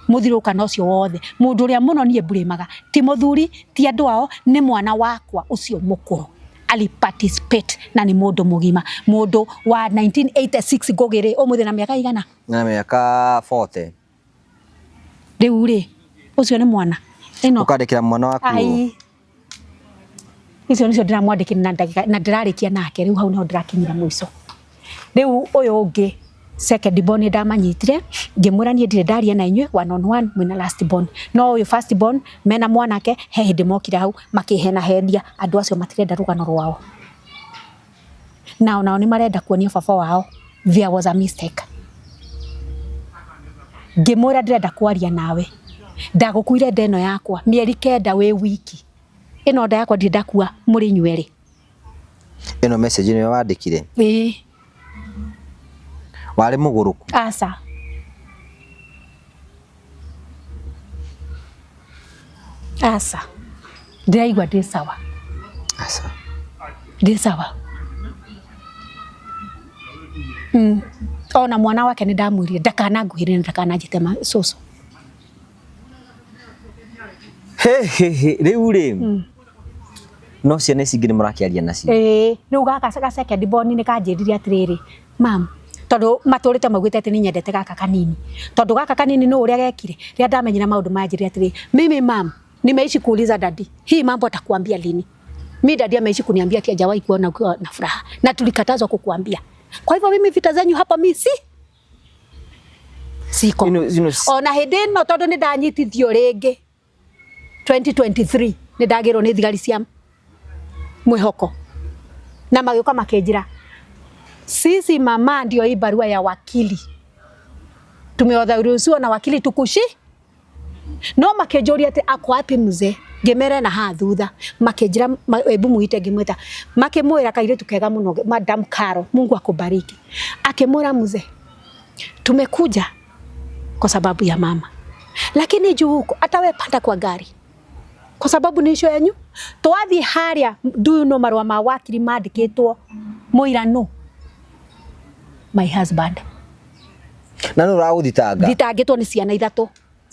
muthirukano ucio wothe mundu uria muno nie mburimaga ti muthuri ti andu ao ni mwana wakwa ucio mukuru ali participate na ni mundu mugima, mundu wa 1986 ngugiri umuthi na miaka igana na miaka 40 riu ri ucio ni mwana ino ukandikira mwana waku. Ai, icio nicio ndiramwandikira na ndagika na ndirarikia nake riu hau niho ndirakinyira muico. Riu uyu ungi second born ndamanyitire ngimwira nie ndire ndaria na inyue one on one mwina last born, no uyu first born mena mwanake he hindi mokire hau makihena henia andu acio matirenda rugano rwao, nao nao ni marenda kuonia baba wao there was a mistake. Ngimwira ndirenda kwaria nawe, ndagukuire nda ĩno yakwa mĩeri 9 wĩ wiki, ĩno nda yakwa ndirĩ ndakua mũrĩ inyuerĩ. Ĩno message nĩwe wandĩkire? Ĩĩ. Warĩ mũgũrũku? Aca. Aca. Ndĩraigua ndĩ sawa. Aca. Ndĩ sawa. Ona mwana wake nĩ ndamwĩrire ndakananguhĩrĩrie na ndakananjĩte cũcũ. He he he, rĩu rĩ no ciana ici ingĩ nĩ mũrakĩaria nacio? Ĩĩ, rĩu gaka ga second born nĩ kanjĩrire atĩrĩrĩ, mam, tondũ matũrĩte maugĩte atĩ nĩ nyendete gaka kanini, tondũ gaka kanini nĩ ũrĩa gekire rĩrĩa ndamenyire maũndũ maya njĩrire atĩrĩrĩ, mimi mam, nimeishi kuuliza dadi hii mambo atakuambia lini? Mi dadi ameishi kuniambia ati hajawahi kuona ukiwa na furaha na tulikatazwa kukuambia, kwa hivyo mimi vita zenyu hapa mi si siko. Ona hĩndĩ ĩno tondũ nĩ ndanyitithio rĩngĩ 2023 nĩ ndagĩrwo nĩ thigari cia mwĩhoko na magĩũka makĩnjĩra sisi mama, ndio hii barua ya wakili tumeodharuhusiwa na wakili tukushi no makĩnjũria atĩ ako wapi mzee, ngĩmera na haha thutha makĩnjĩra ebu muite, ngĩmwĩta makĩmwĩra kairĩtu kega mũno Madam Caro, Mungu akubariki, akĩmwĩra mzee, tumekuja kwa sababu ya mama, lakini juu huko hata we panda kwa gari kwa sababu ni icio yenyu twathi haria do you know marua ma wakiri mandikitwo muira no my husband Na nũ ũragũthitanga? Thitangĩtwo nĩ ciana ithatũ.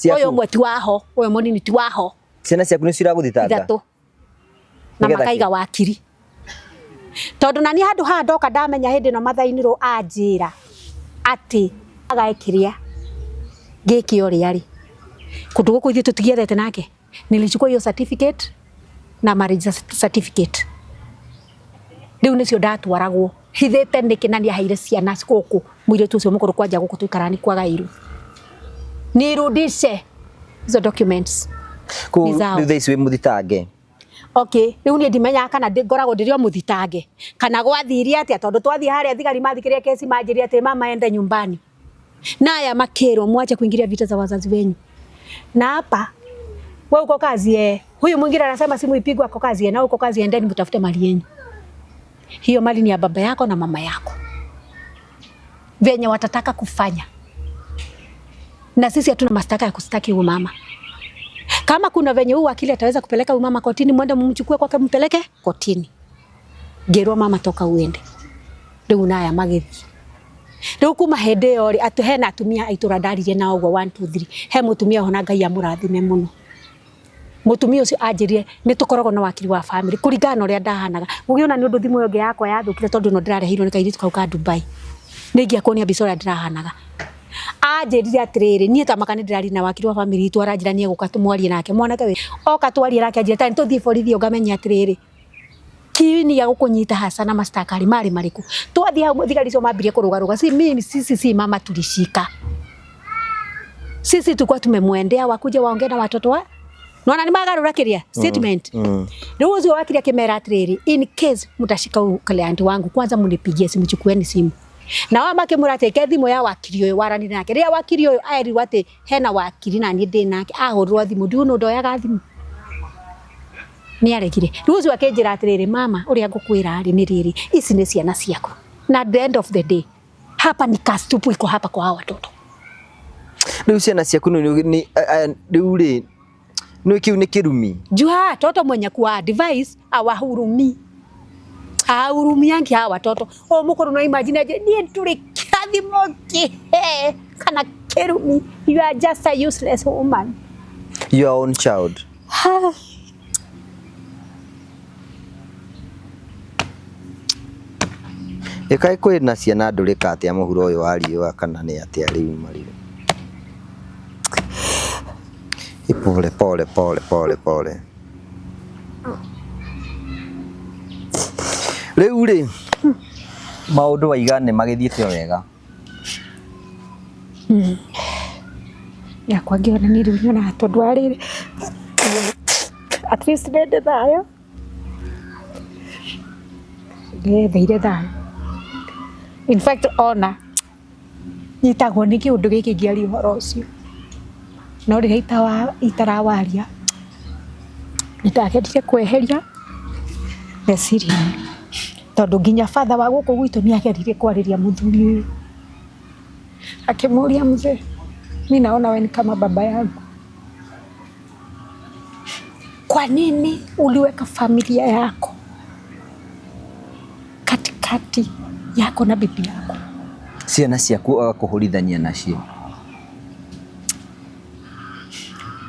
Ũyũ ũmwe ti waho, ũyũ mũnini ti waho. Ciana ciaku nĩcio iragũthitanga? Ithatũ. Na makaiga wakiri. Tondũ nani handũ haha ndoka ndamenya hĩndĩ ĩno mathainirwo anjĩra atĩ agae kĩrĩa gĩkĩ ũrĩa rĩ kũndũ gũkũ ithuĩ tũtigiethete nake, nilichukua hiyo certificate na marriage certificate rĩu nĩcio ndatwaragwo hithĩte nĩkĩ na nĩaheire ciana gũkũ mũirĩtu ũcio mũkũrũ kwanja gũkũ tũikaraga nĩ kwagairwo nirudishe hizo documents. Kũu rĩu thaa ici wĩ mũthitange? Okay, rĩu niĩ ndimenyaga kana ngoragwo ndĩrĩ o mũthitange kana gwathirie atĩa, tondũ twathiĩ harĩa thigari mathikĩrĩria kesi manjĩrire atĩ mama ende nyumbani na aya makĩrwo mwache kuingilia vita za wazazi wenyu, na hapa wewe uko kazi huyu mwingine anasema simu ipigwe ako kazi na uko kazi, endeni mtafute mali yenu. Hiyo mali ni ya baba yako na mama yako, venye watataka kufanya. Na sisi hatuna mashtaka ya kustaki huyu mama. Kama kuna venye huu wakili ataweza kupeleka huyu mama kotini, mwende mumchukue kwake mpeleke kotini. Ngĩrwo mama toka uende. Rĩu naya magĩthiĩ. Rĩu kuma hĩndĩ ĩyo rĩ, atĩ hena atumia a itũra ndaririe nao ũguo 1 2 3. He mũtumia ona Ngai amũrathime mũno. Mũtumia ũcio anjĩrire nĩ tũkoragwo na wakiri wa family kũringana na ũrĩa ndahanaga. Ũgĩona nĩ ũndũ thimũ ĩyo ĩngĩ yakwa yathũkire tondũ ĩno ndĩrareheirwo nĩ kairĩtu kau ka Dubai. Nĩ ingĩakuonia mbica ũrĩa ndĩrahanaga. Anjĩrire atĩrĩrĩ, niĩ ta maka nĩ ndĩraria na wakiri wa family itũ, aranjĩra nĩ egũka tũmwarie nake. Mwanake we oka twarie nake anjĩra tani tũthiĩ borithi ũngamenye atĩrĩrĩ, kiini gĩa gũkũnyita hasa na mashtaka rĩ marĩ marĩkũ. Twathiĩ hau thigari icio mambirie kũrũgarũga, si mimi, sisi si mama tulishika. Sisi tulikuwa tumemwendea wakuje waongee na watoto wa nona nĩ magarũra kĩrĩa statement. Rĩu ũcio wakiri akĩmera atĩrĩrĩ, in case mtashika huyu client wangu kwanza munipigie simu, chukueni simu. Na wao makĩmwĩra atĩ ke thimũ ya wakiri ũyũ waranire nake. Rĩrĩa wakiri ũyũ erirwo atĩ hena wakiri na niĩ ndĩ nake, ahũrĩrwo thimũ, ndiũ nũ ndoyaga thimũ. Nĩ aregire. Rĩu ũcio akĩnjĩra atĩrĩrĩ, mama ũrĩa ngũkwĩra rĩ nĩ rĩrĩ, ici nĩ ciana ciaku. Na at the end of the day, hapa ni kazi tupu iko hapa kwa hawa watoto. Rĩu ciana ciaku rĩu rĩ nĩ kĩu nĩ kĩrumi. Juu hawa watoto mwenye kuwa advice awahurumi. Ahurumiangi hawa watoto. O mũkũrũ no imagine aje niĩ ndũrĩ kĩrathimo kĩhe kana kĩrumi. You are just a useless woman. Your own child. Ha. Ĩkaĩ kwĩ na ciana ndũrĩka atĩa mũhuro ũyũ wa riũa kana nĩ atĩa rĩu marĩ. Pole pole pole pole pole. Rĩu rĩ maũndũ waiga nĩ magĩthiĩte wega. Yakwa ngĩona niĩ rĩu nyonaga tondũ wa rĩrĩ, at least nĩ ndĩ thayũ. Ndĩyetheire thayũ. In fact ona nyitagwo nĩ kĩũndũ gĩkĩ ngĩaria ũhoro ũcio. No rĩrĩa itarawaria nĩ ndagerire kweheria meciria-inĩ tondũ nginya batha wa gũkũ gwitũ nĩ ageririe kwarĩria mũthuri ũyũ. Akĩmũria, mzee, mi naona wewe ni kama baba yangu. Kwa nini uliweka familia yako katikati yako na bibi yako? Ciana ciaku agakũhũrithania nacio.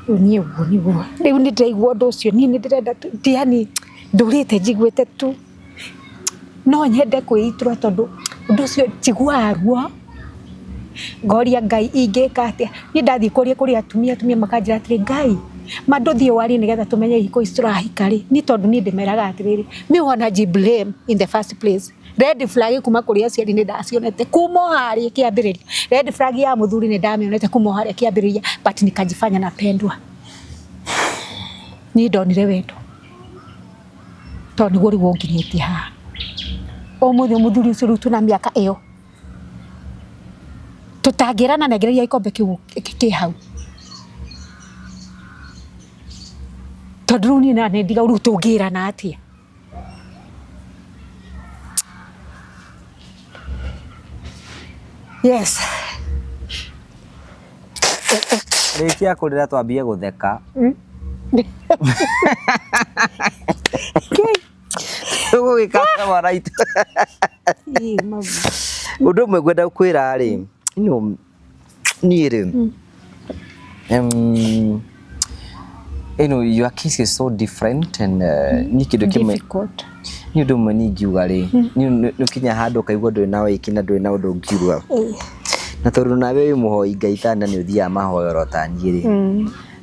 Rĩu niĩ ũguo nĩguo. Rĩu nĩ ndĩraigua ũndũ ũcio, niĩ nĩ ndĩrenda tu, yani ndũrĩte njiguĩte tu. No nyende kwĩitura tondũ ũndũ ũcio njiguaga ruo. Ngoria Ngai ingĩka atĩa. Niĩ ndathiĩ kũria kũrĩ atumia, atumia makanjĩra atĩrĩ, Ngai, ma ndũthiĩ warie nĩgetha tũmenye ihiko ici tũrahika rĩ. Niĩ tondũ niĩ ndĩmeraga atĩrĩrĩ, mi wana blame in the first place. Red flag kuma kũrĩ aciari nĩ ndacionete kuma o harĩa kĩambĩrĩria. Red flag ya mũthuri nĩ ndamĩonete kuma o harĩa kĩambĩrĩria, but nikajifanya napendwa. Niĩ ndonire wendo tondũ nĩguo rĩu ũnginyĩtie haha. Ũmũthĩ mũthuri ũcio rĩu twĩna mĩaka ĩyo tũtangĩrana nengereria gĩkombe kĩu kĩ hau. Tondũ rĩu niĩ na nĩ ndiga rĩu tũngĩrana atĩa? Yes. Rĩkia kũrĩra twambie gũtheka. Tũgũgĩka mwana itũ. Ũndũ ũmwe ngwenda gũkwĩra rĩ, niĩ rĩ, you know, your case is so different and ni kĩndũ kĩmwe nĩ ũndũ ũmwe niĩ ingiuga rĩ, nĩ ũkinya handũ ũkaigua ndũrĩ na wĩki na ndũrĩ na ũndũ ũngiuga. Na tondũ nawe wĩ mũhoi Ngai tana nĩ ũthiaga mahoya oro ta niĩ rĩ,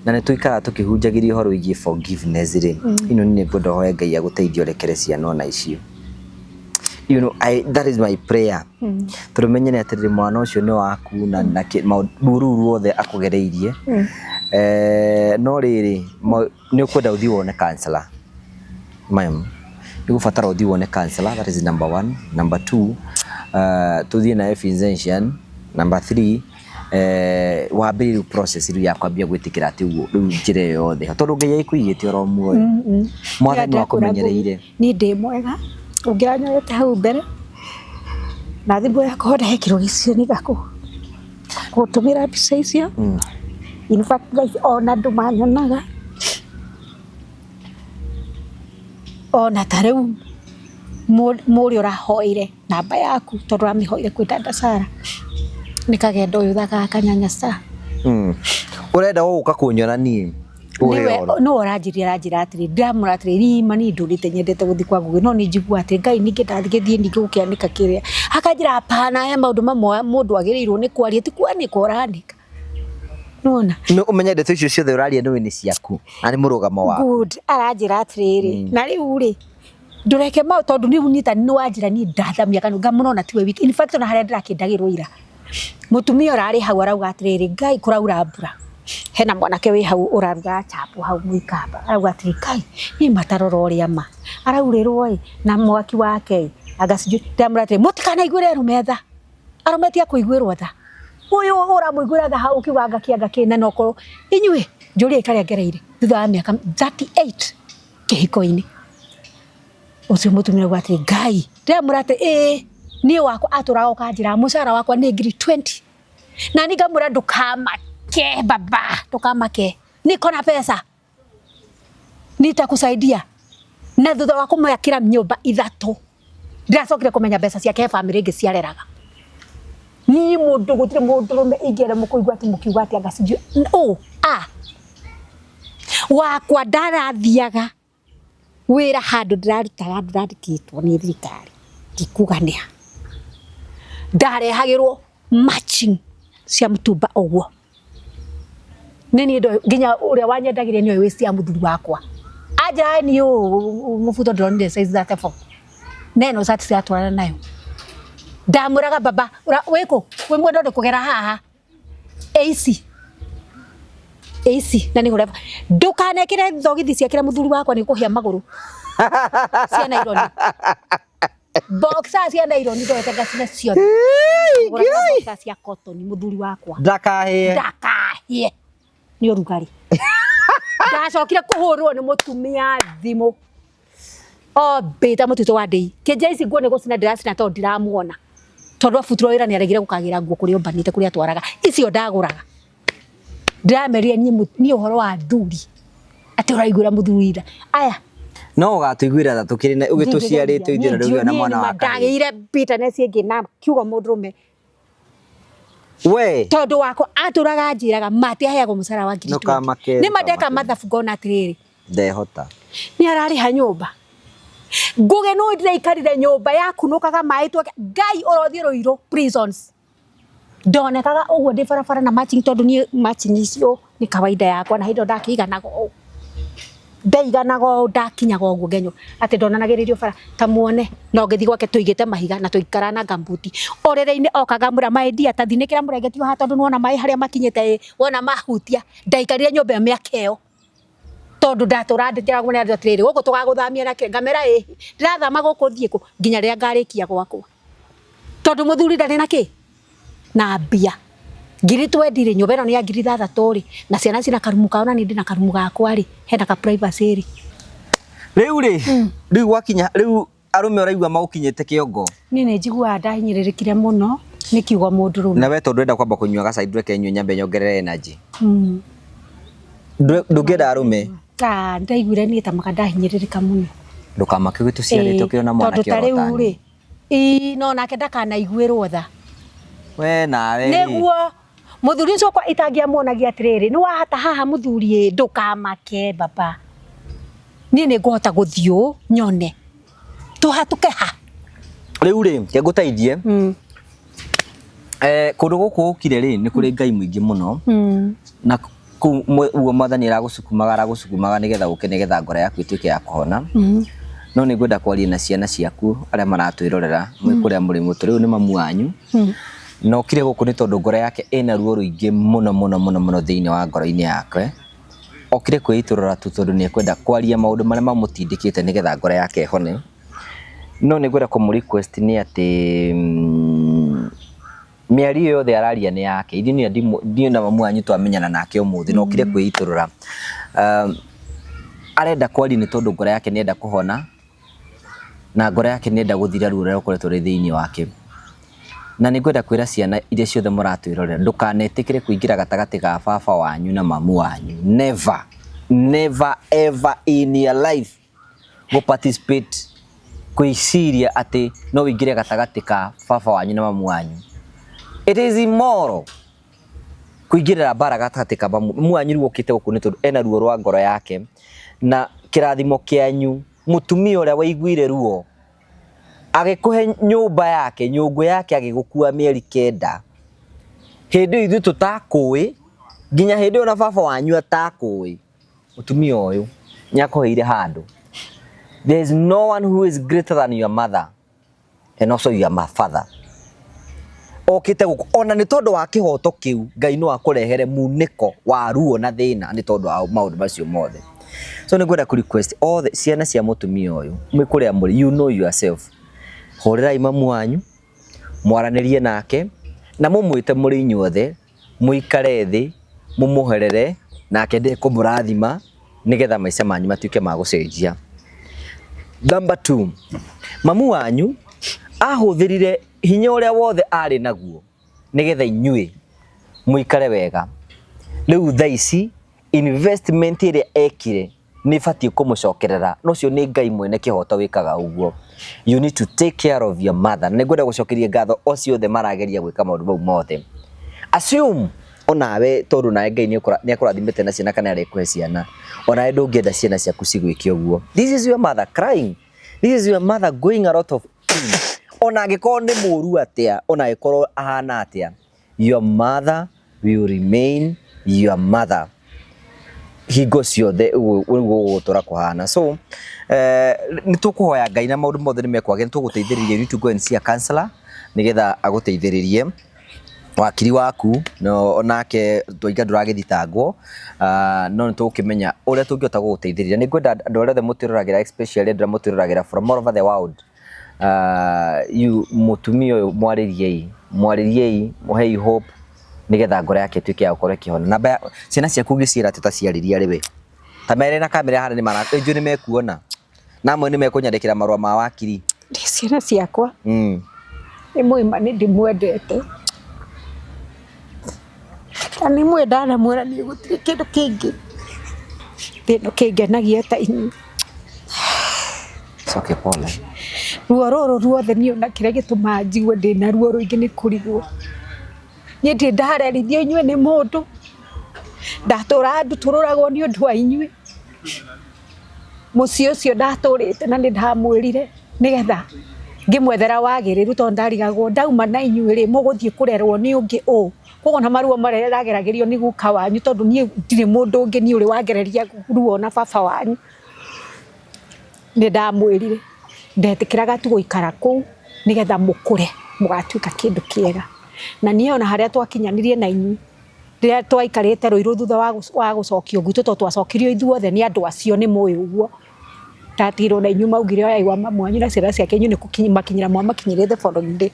na nĩ tũikaraga tũkĩhunjagĩria ũhoro wĩgiĩ forgiveness rĩ, ino niĩ ngwenda ũhoe Ngai agũteithie ũrekere ciana ona icio. You know, that is my prayer. Tondũ menye nĩ atĩrĩrĩ mwana ũcio nĩ waku na ruo rũu ruothe akũgereirie. No rĩrĩ, nĩ ũkwenda ũthiĩ wone counselor. Ma'am, nĩ ũgũbatara ũthiĩ wone counselor, that is number 1. Number 2, tũthiĩ nawe Vincentian. Number 3, wambĩrĩrie rĩu process rĩu ya kwambia gwĩtĩkĩra atĩ ũguo rĩu njĩra ĩyo yothe tondũ Ngai agĩkũigĩte oro muoyo. Mwathani nĩ akũmenyereire. Niĩ ndĩ mwega ũngĩranyorete hau mbere na thimũ yakwa ndahekĩrwo gĩcicio nĩ gakũ. Ngũgũtũmĩra mbica icio. In fact thaa ici ona andũ manyonaga ona ta rĩu mũrĩa ũrahoire namba yaku tondũ ũramĩhoire kwĩ dada Sara nĩ kagenda ũyũ thakaga kanyanya sa. Ũrenda gũka kũnyona niĩ? Niwe no ũranjĩria aranjĩra atĩrĩ ndĩramwĩra atĩrĩ rima niĩ ndũrĩte nyendete gũthiĩ kwa Ngugi no nĩ njiguaga atĩ Ngai ningĩ ndangĩthiĩ ningĩ gũkĩanĩka kĩrĩa akanjĩra hapana he maũndũ mamwe mũndũ agĩrĩirwo nĩ kwaria ti kwanĩka ũranĩka. Nĩwona? No ũmenye ndeto icio ciothe ũraria nĩũĩ nĩ ciaku na nĩ mũrũgamo waku. Good. Aranjĩra atĩrĩrĩ, na rĩu rĩ ndũreke mau tondũ rĩu niĩ ta nĩ wanjĩra niĩ ndathamia kanua ngamũra ona tiwe wiki. In fact ona harĩa ndĩrakĩndagĩrwo ira mũtumia ũrarĩ hau arauga atĩrĩrĩ Ngai kũraura mbura hena mwanake wĩ hau ũraruga chapo hau mũikamba arauga atĩrĩ Ngai niĩ matarora ũrĩa ma araurĩrwo ĩ na mwaki wake ĩ anga sijui ndĩramwĩra atĩrĩ mũtikanaiguĩre arũme tha arũme ti a kũiguĩrwo tha ũyũ ũramũiguĩra tha hau ũkiuga anga kĩ anga kĩ na nokorwo inyuĩ njũriai karĩa ngereire thutha wa mĩaka 38 kĩhiko-inĩ ũcio mũtumia auga atĩrĩ Ngai ndĩramwĩra atĩ ĩĩ niĩ wakwa atũraga ũkanjĩra mũcara wakwa nĩ ngiri 20 na niĩ ngamwĩra ndũkamake baba ndũkamake niko na pesa nitakusaidia na thutha wa kũmwakĩra nyũmba ithatũ ndĩracokire kũmenya mbeca ciake he bamĩrĩ ĩngĩ ciareraga niĩ mũndũ gũtirĩ mũndũrũme ingĩenda mũkũigua atĩ mũkiuga atĩ anga sijui ũ a wakwa ndarathiaga wĩra handũ ndĩrarutaga ndĩrandĩkĩtwo nĩ thirikari ndikuga nĩ ha ndarehagĩrwo matching cia mũtumba ũguo nĩ niĩ ndoĩ nginya ũrĩa wanyendagĩria nĩoĩ waist ya mũthuri wakwa anjĩraga niĩ ũũ mũbuto ndĩronire size 34 na ĩno cati ciratwarana nayo ndamwĩraga baba wĩkũ wĩ mwena ũrĩkũ gera haha AC AC na nĩ hũra ndũkanekĩre thogithi ciakĩra mũthuri wakwa nĩ kũhĩa magũrũ cia naironi boxer cia naironi ndoete ngacina ciothe Ngũraga boxer cia cotton mũthuri wakwa Ndakahĩe. Ndakahĩe nĩ ũrugarĩ. Ndacokire kũhũrwo nĩ mũtumia thimũ ombĩte mũtitũ wa ndĩi kĩnja ici nguo nĩ gũcina ndĩracina tondũ ndiramuona tondũ abutirwo wĩra nĩ aregire gũkagĩra nguo kũrĩa ombanĩte kũrĩa atwaraga icio ndagũraga ndĩramerire niĩ ũhoro wa athuri atĩ ũraiguĩra mũthuri tha aya No ũgatũiguĩra tha tũkĩrĩ na ũgĩtũciarĩte ithuĩ na rĩu na mwana wa kahĩĩ. Ndagĩire bitterness ĩngĩ na kiugo mũndũrũme We tondũ wakwa atũraga anjĩraga matiaheagwo mũcara wa ngiri Ndũkamake, nĩ ma ndeka ndũkamake. mathabu ngona atĩrĩrĩ ndehota. nĩ ararĩha nyũmba nguge no ndĩraikarire nyũmba yakunũkaga maĩ twake Ngai ũrothiĩ Rũirũ prisons ndonekaga ũguo ndĩ barabara na matching tondũ niĩ matching icio nĩ kawaida yakwa na hĩndĩ ĩyo ndakĩiganaga ũũ ndaiganaga ũũ ndakinyaga ũguo ngenywo atĩ ndonanagĩrĩrio bara ta muone no ngĩthiĩ gwake tũigĩte mahiga na tũikara na ngambuti ũrĩrĩ-inĩ oka ngamwĩra maĩ ndia ta thinĩkĩra mũrengeti haha tondũ nĩwona maĩ harĩa makinyĩte ĩ wona mahutia ndaikarire nyũmba ĩyo mĩaka ĩyo tondũ ndatũra ndĩragwo nĩ andũ atĩrĩrĩ gũkũ tũgagũthamia na kĩ ngamera ĩ ndĩrathama gũkũ thiĩ kũ nginya rĩrĩa ngarĩkia gwakwa tondũ mũthuri ndarĩ na kĩ na mbia ngiri twendi rĩ nyũmba ĩno nĩ ya ngiri ithathatũ rĩ na ciana cina karumu kao na niĩ ndĩna karumu gakwa rĩ hena ka privacy rĩ Rĩu rĩ rĩu gwakinya rĩu arũme ũraigua magũkinyĩte kĩongo niĩ nĩ njiguaga ndahinyĩrĩrĩkire mũno nĩ kiugo mũndũrũme na we tondũ ndũrenda kwamba kũnyua gacai ndũreke nyue nyambe nyongerere energy Ndũngĩenda arũme Ah, ndaiguire niĩ ta maka ndahinyĩrĩrĩka mũno ndũkamake ũgĩtũciarĩte ũkĩrĩ na tondũ mwanake ta rĩu oro rĩ ĩĩ no nake ndakanaiguĩrwo tha we nawe rĩ nĩguo mũthuri ũcio wakwa itangĩamuonagia atĩrĩrĩ nĩ wahata haha mũthuri ĩ ndũkamake baba niĩ nĩ ngũhota gũthiĩ ũũ nyone tũhatũke ha rĩu rĩ ke ngũteithie kũndũ gũkũ ũkire rĩ nĩ kũrĩ Ngai mũingĩ mũno na kũu ũguo mwathani aragũcukumaga aragũcukumaga nĩgetha ũke nĩgetha ngoro yaku ĩtuĩke ya kũhona no nĩ ngwenda kwaria na ciana ciaku arĩa maratwĩrorera mwĩ kũrĩa mũrĩ mũtũ rĩu nĩ mamu wanyu na okire gũkũ nĩ tondũ ngoro yake ĩna ruo rũingĩ mũno mũno mũno mũno thĩinĩ wa ngoro-inĩ yake okire kwĩitũrũra tu tondũ nĩ ekwenda kwaria maũndũ marĩa mamũtindĩkĩte nĩgetha ngoro yake ĩhone no nĩ ngwenda kũmũ request nĩ atĩ mĩario yothe araria nĩ yake ithuĩ niĩ na mamu wanyu twamenyana nake ũmũthĩ na okire kwĩitũrũra arenda kwaria nĩ tondũ ngoro yake nĩ enda kũhona na ngoro yake nĩ enda gũthira ruo rũrĩa rũkoretwo rwĩ thĩinĩ wake. Na nĩ ngwenda kwĩra ciana iria ciothe mũratwĩrorera, ndũkanetĩkĩre kũingĩra gatagatĩ ga baba wanyu na mamu wanyu. Never, never ever in your life go participate kwĩciria atĩ no wĩingĩre gatagatĩ ka baba wanyu na mamu wanyu. It is immoral kũingĩrĩra mbara gatagatĩ ka mamu mamu wanyu. Rĩu okĩte gũkũ nĩ tondũ ena ruo rwa ngoro yake na kĩrathimo kĩanyu. Mũtumia ũrĩa waiguire ruo agĩkũhe nyũmba yake, nyũngũ yake, agĩgũkua mĩeri 9 hĩndĩ ĩyo ithuĩ tũtakũĩ, nginya hĩndĩ ĩyo na baba wanyu atakũĩ, mũtumia ũyũ nĩ akũheire handũ. There is no one who is greater than your mother and also your father. Okĩte gũkũ ona nĩ tondũ wa kĩhoto kĩu, Ngai no akũrehere munĩko wa ruo na thĩna nĩ tondũ wa maũndũ macio mothe. So nĩ ngwenda kũ request othe ciana cia mũtumia ũyũ mwĩ kũrĩa mũrĩ, you know yourself, hũrĩrai mamu wanyu, mwaranĩrie nake na mũmwĩte mũrĩ inyuothe, mũikare thĩ, mũmũherere nake ndekũmũrathima nĩgetha maica manyu matuĩke ma gũcenjia. Number two, mamu wanyu ahũthĩrire hinya ũrĩa wothe arĩ naguo nĩgetha inyuĩ mũikare wega. Rĩu thaa ici investment ĩrĩa ekire nĩ ĩbatiĩ kũmũcokerera, na ũcio nĩ Ngai mwene kĩhoto wĩkaga ũguo. You need to take care of your mother. Na nĩngwenda gũcokeria ngatho o ciothe marageria gwĩka maũndũ mau mothe. Assume onawe tondũ nawe Ngai nĩ akũrathimĩte na ciana kana arĩkũhe ciana, onawe ndũngĩenda ciana ciaku cigwĩke ũguo. This is your mother crying, this is your mother going a lot of pain. Ona angĩkorwo nĩ mũru atĩa, ona angĩkorwo ahana atĩa, your mother will remain your mother hingo ciothe. Ũguo nĩguo gũgũtũra kũhana. So nĩ tũkũhoya Ngai na maũndũ mothe nĩ mekwagĩra. Nĩ tũgũteithĩrĩria. You need to go and see a counselor nĩgetha agũteithĩrĩrie. Wakiri waku no onake twaiga ndũragĩthitangwo, no nĩ tũgũkĩmenya ũrĩa tũngĩhota gũgũteithĩrĩria. Nĩ ngwenda andũ arĩa othe mũtwĩroragĩra, especially andũ arĩa mũtwĩroragĩra from all over the world, you mũtumia ũyũ mwarĩriei, mwarĩriei, mũhei hope nĩgetha ngoro yake ĩtuĩke ya gũkorwo ĩkĩhona. Namba ya ciana ciaku ũngĩciĩra atĩ ta ciarĩria rĩ, we ta mere na kamera harĩa nĩ mara njũĩ nĩ mekuona na amwe nĩ mekũnyandĩkĩra marũa ma wakiri. Ndĩ ciana ciakwa nĩ mũima, nĩ ndĩmwendete na nĩ mwĩ ndanamwĩra niĩ gũtirĩ kĩndũ kĩngĩ thĩ ĩno kĩngenagia ta inyuĩ. It's okay, pole. Ruo rũrũ ruothe niĩ ona kĩrĩa gĩtũmaga njigue ndĩna ruo rũingĩ nĩ kũrigwo niĩ ndirĩ ndarerithio inyuĩ nĩ mũndũ, ndatũraga ndutũrũragwo nĩ ũndũ wa inyuĩ. Mũciĩ ũcio ndatũrĩte na nĩ ndamwĩrire nĩgetha ngĩmwethera wagĩrĩru, tondũ ndarigagwo ndauma na inyuĩ rĩ, mũgũthiĩ kũrerwo nĩ ũngĩ ũ. Koguo na maruo marĩa ndageragĩrio nĩ guka wanyu, tondũ niĩ ndirĩ mũndũ ũngĩ niĩ ũrĩ wangereria ruo na baba wanyu. Nĩ ndamwĩrire ndetĩkĩraga tu gũikara kũu nĩgetha mũkũre mũgatuĩka kĩndũ kĩega. Na niĩ ona harĩa twakinyanirie na inyuĩ rĩrĩa twaikarĩte Rũirũ thutha wa gũcokio gwitũ, tondũ twacokirio ithuothe nĩ andũ acio, nĩ mũĩ ũguo ndatigirwo na inyuĩ, maugire oyai wa mamu wanyu na ciana ciake, inyuĩ nĩ makinyĩra mwamakinyĩrie the following day.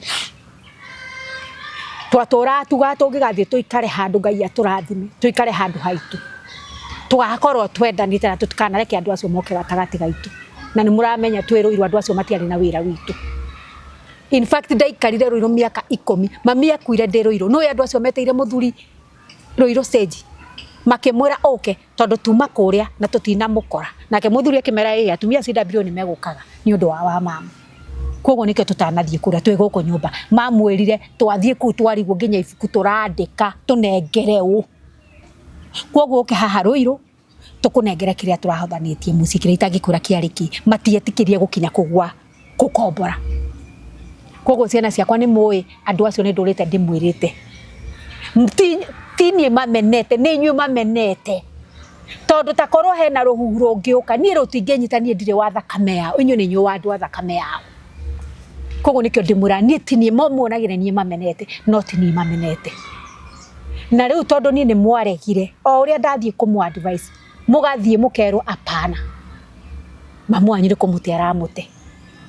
Twatũraga tugaga tũngĩgathiĩ tũikare handũ Ngai atũrathime, tũikare handũ haitũ, tũgakorwo twendanĩte na tũtikanareke andũ acio moke gatagatĩ gaitũ. Na nĩ mũramenya twĩ Rũirũ andũ acio matiarĩ na wĩra witũ. In fact, ndaikarire Rũirũ mĩaka 10. Mami akuire ndĩ Rũirũ. Nĩũĩ andũ acio meteire mũthuri Rũirũ stage makĩmwĩra ũke tondũ tuma kũrĩa na tũtinamũkora. Nake mũthuri akĩmera ĩ atumia CW nĩ megũkaga nĩ ũndũ wa mama, koguo nĩkĩo tũtanathiĩ kũrĩa, twĩ gũkũ nyũmba. Mamwĩrire twathiĩ kũu twarigwo nginya ibuku tũrandĩka tũnengere ũ. Koguo ũke haha Rũirũ tũkũnengere kĩrĩa tũrahothanĩtie mũciĩ, kĩrĩa itangĩkwĩra kĩarĩ kĩ. Matietĩkĩrie gũkinya kũgwa gũkombora. Koguo ciana ciakwa, nĩ mũĩ andũ acio nĩ ndũrĩte ndĩmwĩrĩte ti niĩ mamenete, nĩ inyuĩ mamenete, tondũ takorwo hena rũhuhu rũngĩũka niĩ rũtingĩnyita. Niĩ ndirĩ wa thakame yao, inyuĩ nĩ inyuĩ wa andũ a thakame yao. Koguo nĩkĩo ndĩmwĩra niĩ ti niĩ mo muonagĩre niĩ mamenete, no ti niĩ mamenete. Na rĩu tondũ niĩ nĩ mwaregire o ũrĩa ndathiĩ kũmũ advice, mũgathiĩ mũkerwo apana, mamu wanyu nĩ kũmũte aramũte.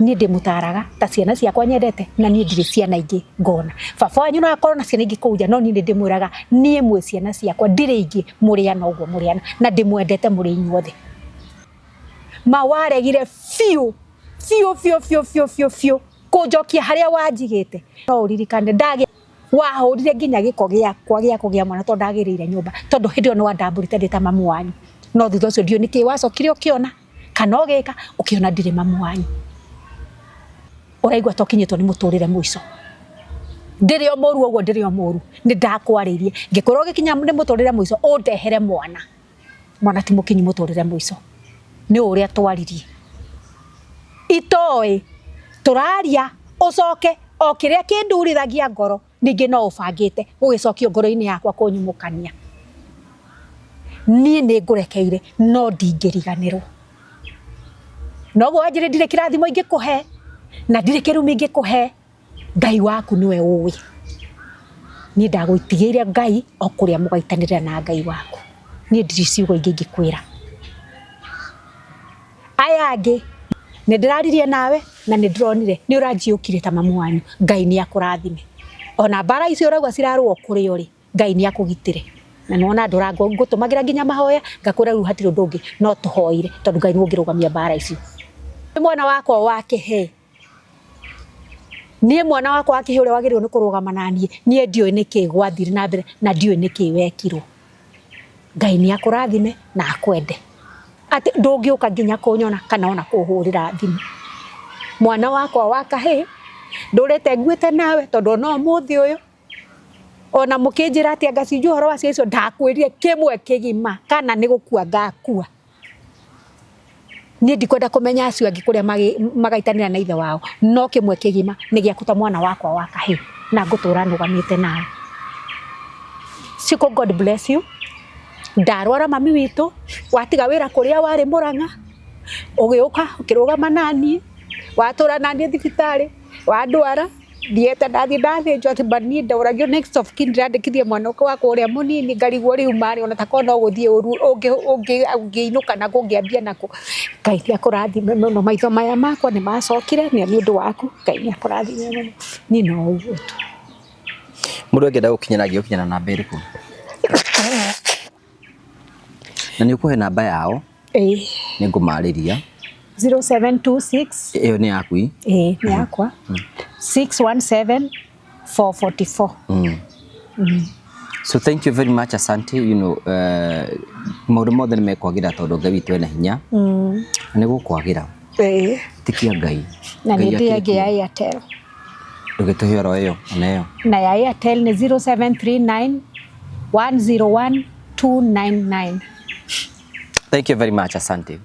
Niĩ ndĩmũtaraga ta ciana ciakwa nyendete, na niĩ ndirĩ ciana ingĩ ngona. Baba wanyu no akorwo na ciana ingĩ kũu nja, no niĩ nĩ ndĩmwĩraga niĩ mwĩ ciana ciakwa, ndirĩ ingĩ, mũrĩ ana ũguo mũrĩ ana, na ndĩmwendete mũrĩ inyuothe. Ma waregire biũ biũ biũ biũ biũ biũ biũ. Kũnjokia harĩa wanjigĩte. No ũririkane ndagĩa wahũrire nginya gĩko gĩakwa gĩa kũgĩa mwana tondũ ndagĩrĩire nyũmba, tondũ hĩndĩ ĩyo nĩ wandambũrĩte ndĩ ta mamu wanyu. No thutha ũcio ndiũĩ nĩkĩ wacokire ũkĩona kana ũgĩka ũkĩona ndirĩ mamu wanyu. Ũraigua ta ũkinyĩtwo nĩ mũtũrĩre mũico. Ndĩrĩ o mũru ũguo, ndĩrĩ o mũru, nĩ ndakwarĩirie ngĩkwĩra ũgĩkinya nĩ mũtũrĩre mũico ũndehere mwana. Mwana ti mũkinyu mũtũrĩre mũico, nĩ ũrĩa twaririe. Itoĩ tũraria ũcoke o kĩrĩa kĩndurithagia ngoro ningĩ no ũbangĩte gũgĩcokio ngoro-inĩ yakwa kũnyumũkania. Niĩ nĩ ngũrekeire no ndingĩriganĩrwo. Noguo wanjĩrire ndirĩ kĩrathimo ingĩkũhe na ndirĩ kĩrumi ingĩkũhe, Ngai waku nĩwe ũĩ. Niĩ ndagũtigĩire Ngai o kũrĩa mũgaitanĩrĩra na Ngai waku. Niĩ ndirĩ ciugo ingĩ ingĩkwĩra. Aya angĩ nĩ ndĩraririe nawe na nĩ ndĩronire nĩ ũranjiũkire ta mamu wanyu. Ngai nĩ akũrathime. Ona mbara icio ũrauga cirarũo kũrĩ ũrĩ, Ngai nĩ akũgitĩre. Na nĩwona ndũra ngũtũmagĩra nginya mahoya ngakwĩra rĩu hatirĩ ũndũ ũngĩ no tũhoire tondũ Ngai nĩwe ũngĩrũgamia mbara icio. Mwana wakwa wa kĩhĩĩ, niĩ mwana wakwa wa kĩhĩĩ ũrĩa wagĩrĩirwo nĩ kũrũgama na niĩ, niĩ ndiũĩ nĩkĩ gwathire na mbere na ndiũĩ nĩkĩ wekirwo. Ngai nĩ akũrathime na akwende. Atĩ ndũngĩũka nginya kũnyona kana ona kũhũrĩra thimũ. Mwana wakwa wa kahĩĩ ndũrĩte nguĩte nawe tondũ ona ũmũthĩ ũyũ ona mũkĩnjĩra atĩ anga cinjũ ũhoro wa ciana icio ndakwĩrire kĩmwe kĩgima kana nĩ gũkua ngakua. Niĩ ndikwenda kũmenya acio angĩ kũrĩa magaitanĩra na ithe wao, no kĩmwe kĩgima nĩ gĩaku ta mwana wakwa wa kahĩĩ na ngũtũra nũgamĩte nawe. Shiko, God bless you. Ndarwara mami witũ, watiga wĩra kũrĩa warĩ Mũrang'a, ũgĩũka ũkĩrũgama naniĩ, watũra naniĩ thibitarĩ, wandwara thiete ndathiĩ ndathĩnjwo atĩ but niĩ ndaũragio next of kin ndĩrandĩkithia mwana wakwa ũrĩa mũnini ngarigwo rĩu marĩ ona takorwo no gũthiĩ ũru ũngĩinũka nakũ ũngĩambia nakũ. Ngai nĩ akũrathime mũno, maitho maya makwa nĩ macokire nĩ ũndũ waku. Ngai nĩ akũrathime mũno. Niĩ no ũguo tu. Mũndũ angĩenda gũkinyĩra angĩgũkinyĩra na namba ĩrĩkũ? Na nĩ ũkũhe namba yao? Ĩĩ. Nĩ ngũmarĩria. 0726 Ĩyo nĩ yaku? Ĩĩ nĩ yakwa. 617 444. So thank you very much, asante. You know, maũndũ mothe nĩ mekwagĩra tondũ Ngai witũ ena hinya. Na nĩ gũkwagĩra. Ĩĩ. Tikia Ngai. Na nĩ Ngai ndĩ akĩrĩ ĩngĩ ya kuo. Airtel. Ndũgĩtũhe oro ĩyo, ona ĩyo. Na ya Airtel nĩ 0739 101 299. Thank you very much, asante.